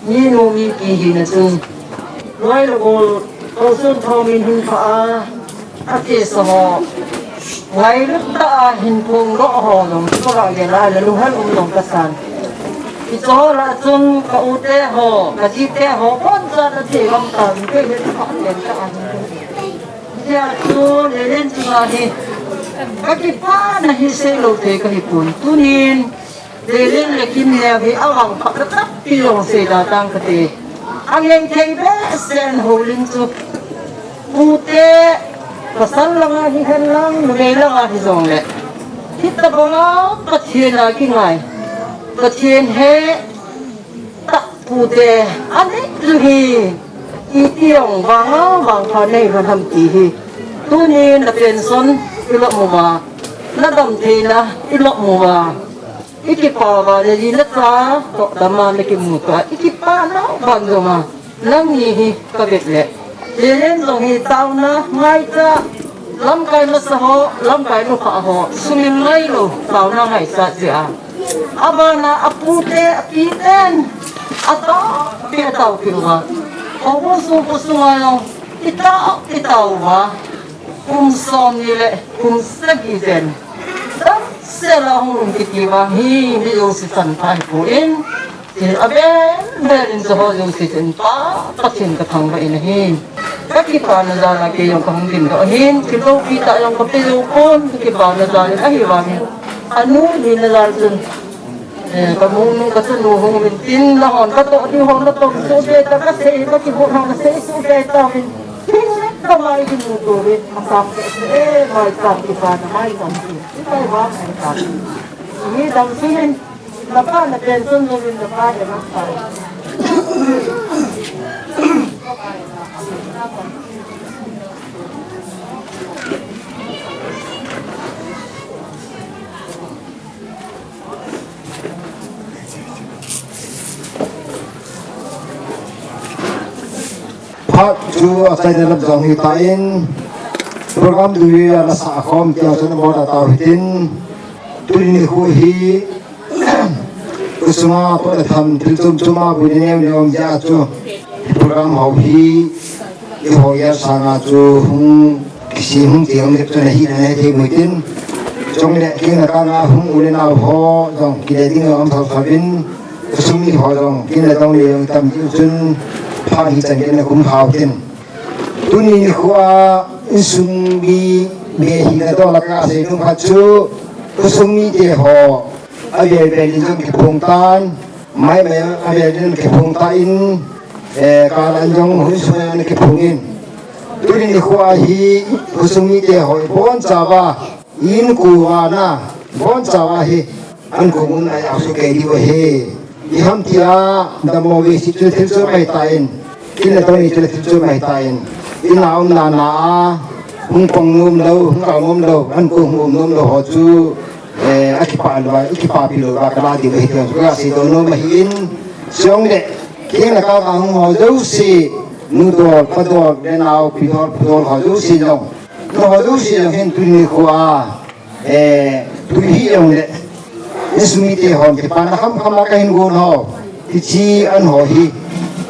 Minu mipi hina chun, loi le gol, Tousun Thangmin hin pha a, athesa ho, ngailut tah a hin phong doh ho jong, chu ka gel a, la lunghel um jong kasan. Hiche ho lah chun, ka u te ho, ka ji te ho, boncha athei gam tauvin, kei le ka pha len tah a hin. Hijeh chun, Lelen chunga hi, ka kipana hi seilou thei kahi pon. Tunin, Lelen le Kimneo hi avangphat tampi jong seida tang kate. Angei thei behseh in houlim chu. Pute, pasal langa hihen lang, numei langa hijongle. Hitabanga Pathen a kingai. Pathen he tah pute, anei chu hi. Iti jong vanga vangpha nei va ham ti hi. Tunin na pension i lop uva. Na damtheina i lop uva. I kipah uva, na ji na cha toh dam a na kimu toh a, i kipah nau ban jong a, nangni hi ka vet le. Lelen jong hi taona, ngaicha, lamkai masa ho, lamkai nukha ho, sumil ngailou, taona ngaichat jeh a. Abana, apu te, api ten, atao pi, atao pi uva. Houbung sung, khosung a jong, i tao, i tao uva. Kum som ni le kum sagi jen. Damsel a hung um kiti vang hi, mi jouse chan pha hipon. Thil avel vel in chu ho jouse chun Pa Pathen ka thangvah in ahi. Ka kipana jal a kei jong ka hung ding doh ahin, thil loupi tah jong ka pe jou pon, ka kipana jal in ahivangin. Anu hina jal chun. Eh, ka munu, ka chanu hung uvin tin, nahon ka toh ding ho na toh suh be ta, ka sei, ka kibol ho na sei suh be tauvin. Tin le ka mai kimu tou vin, asang te, eh, mai chang kipana, mai chang ki. Kipai vang, mai chang. Ni dam sunin, na pa na pension jong in na pa de na pa. Phat chu achaina lam jong hitan, program dui a la sah khom ti a chun abol tau hitin, tuni nikho hi, khosung a phat le tham thil chom chom a vui le neo neo um jeh a chu, program ho hi, Eiho gel sanga chu hung kisem hung ti hung dep chu nahi nahethei mu tin. Chule kei na kanga hung u le nao ho jong kile ding jong um thou thou vin. Khosung mi ho jong kei na dong le jong tam ding chun phat hichan kei na kum hao tin. Tuni nikho a insung mi, mi hina dol a kasei nom khat chu, khosung mite ho, avel vel in jong kiphong tan, mai mai avel in kiphong tan, eh, kal a jong hung sung a kiphong in. Tuni nikho a hi, khosung mite ho, ibonchauva, inko a na, ibonchauva hi, ankong un a ijat sukei diu ahi. Iham tia, dammo vei si chu thil chu mai tan. Ina toni chu thil chu mai tan. Ina umna na a, hung pang nom lou, hung kal nom lou, ankong hung um nom lou ho chu, eh, akipah lou, akipapi lou, ba kala diu ahi tia, kasei doh nom ahin, chuleh, kei la ka ka hung ho jouse, nu dol, pa dol, le nao, pi dol, pu dol ho jouse jong. Nangho jouse jong hin tuni nikho a, eh, tui hi jong le, insung mite hon kipana khamkham a kahin gon ho, hiche an ho hi,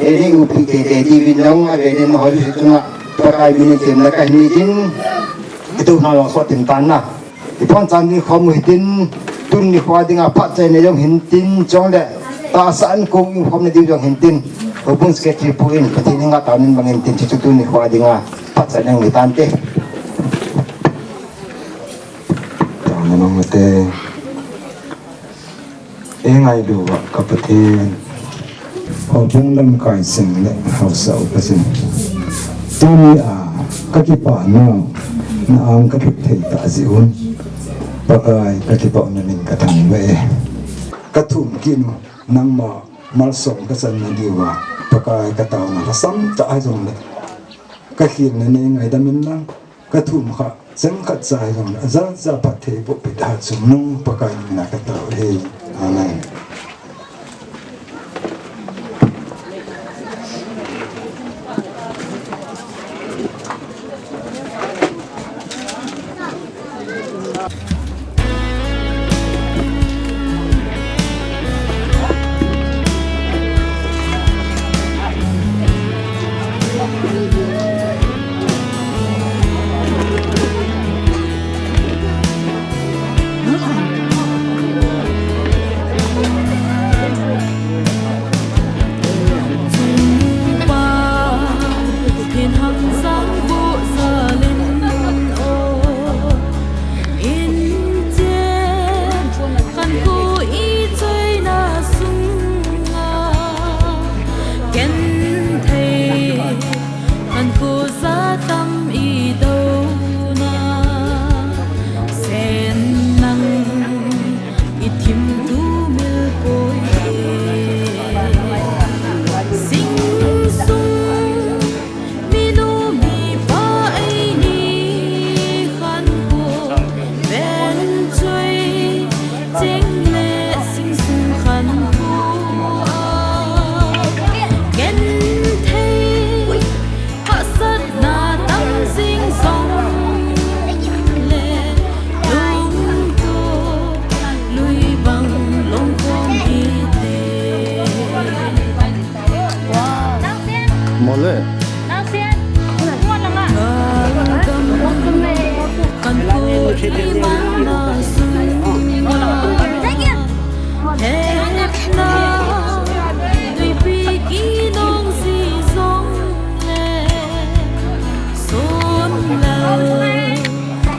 eh, nei upi teitei diuvin jong, avel in nangho jouse chunga, Pakai min in temna kahin nei tin, itu na long so tin tan na. Ibonchauvin khom u hitin, tuni nikho a dinga phatchaina jong hin tin, chuleh, tahsa ankong in khomna diu jong hin tin, Houbung Secretary pu in, Pathen in ngah tauvin bang in tin, chuchu tuni nikho a dinga. Phatchaina nei tante. Taona mong te. Ei ngailu va ka Pathen. Houbung lamkai seng le haosa upa seng. Tuni a kakipah nau, na ang kathip thei tah jeh un. Pakai kakipah na min kathangvah e. Kathum kit u nangma malsom kachanna diuva. Pakai kataona lhasam tah ahi jongle. Kakhel na nei ngaidam in lang. Kathum kha, cheng khat cha hi jong, ajat ja phatthei boh peh tah chungnung Pakai min a katao e. Amen. Mole.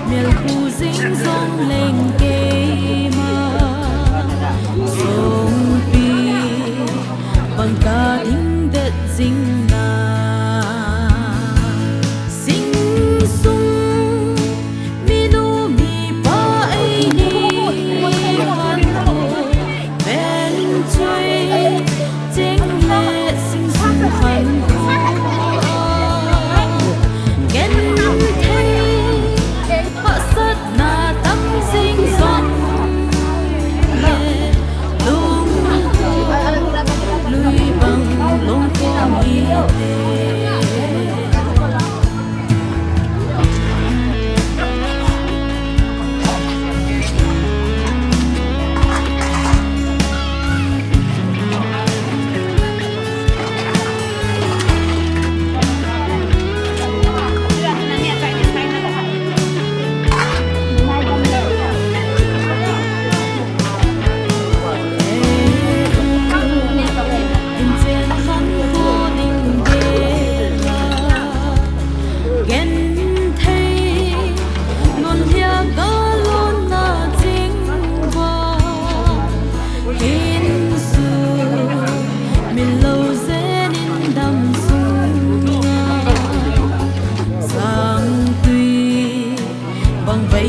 Melbu jing jong leng keima songpi bang ka ding det jing na. Sing sung minu mipa eini khan ko ven choi cheng le sing sung khan ko ken thei. Hahsatna tam jing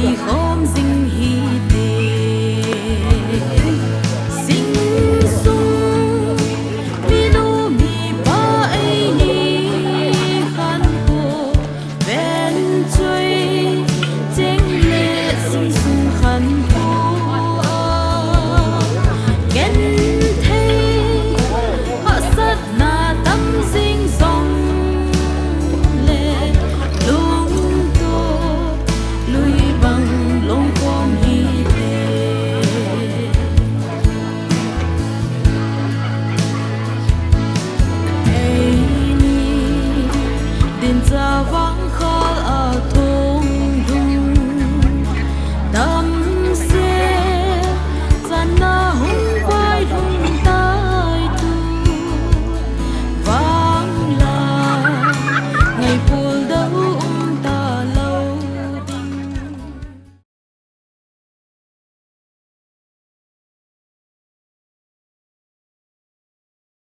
kikhom jing hite.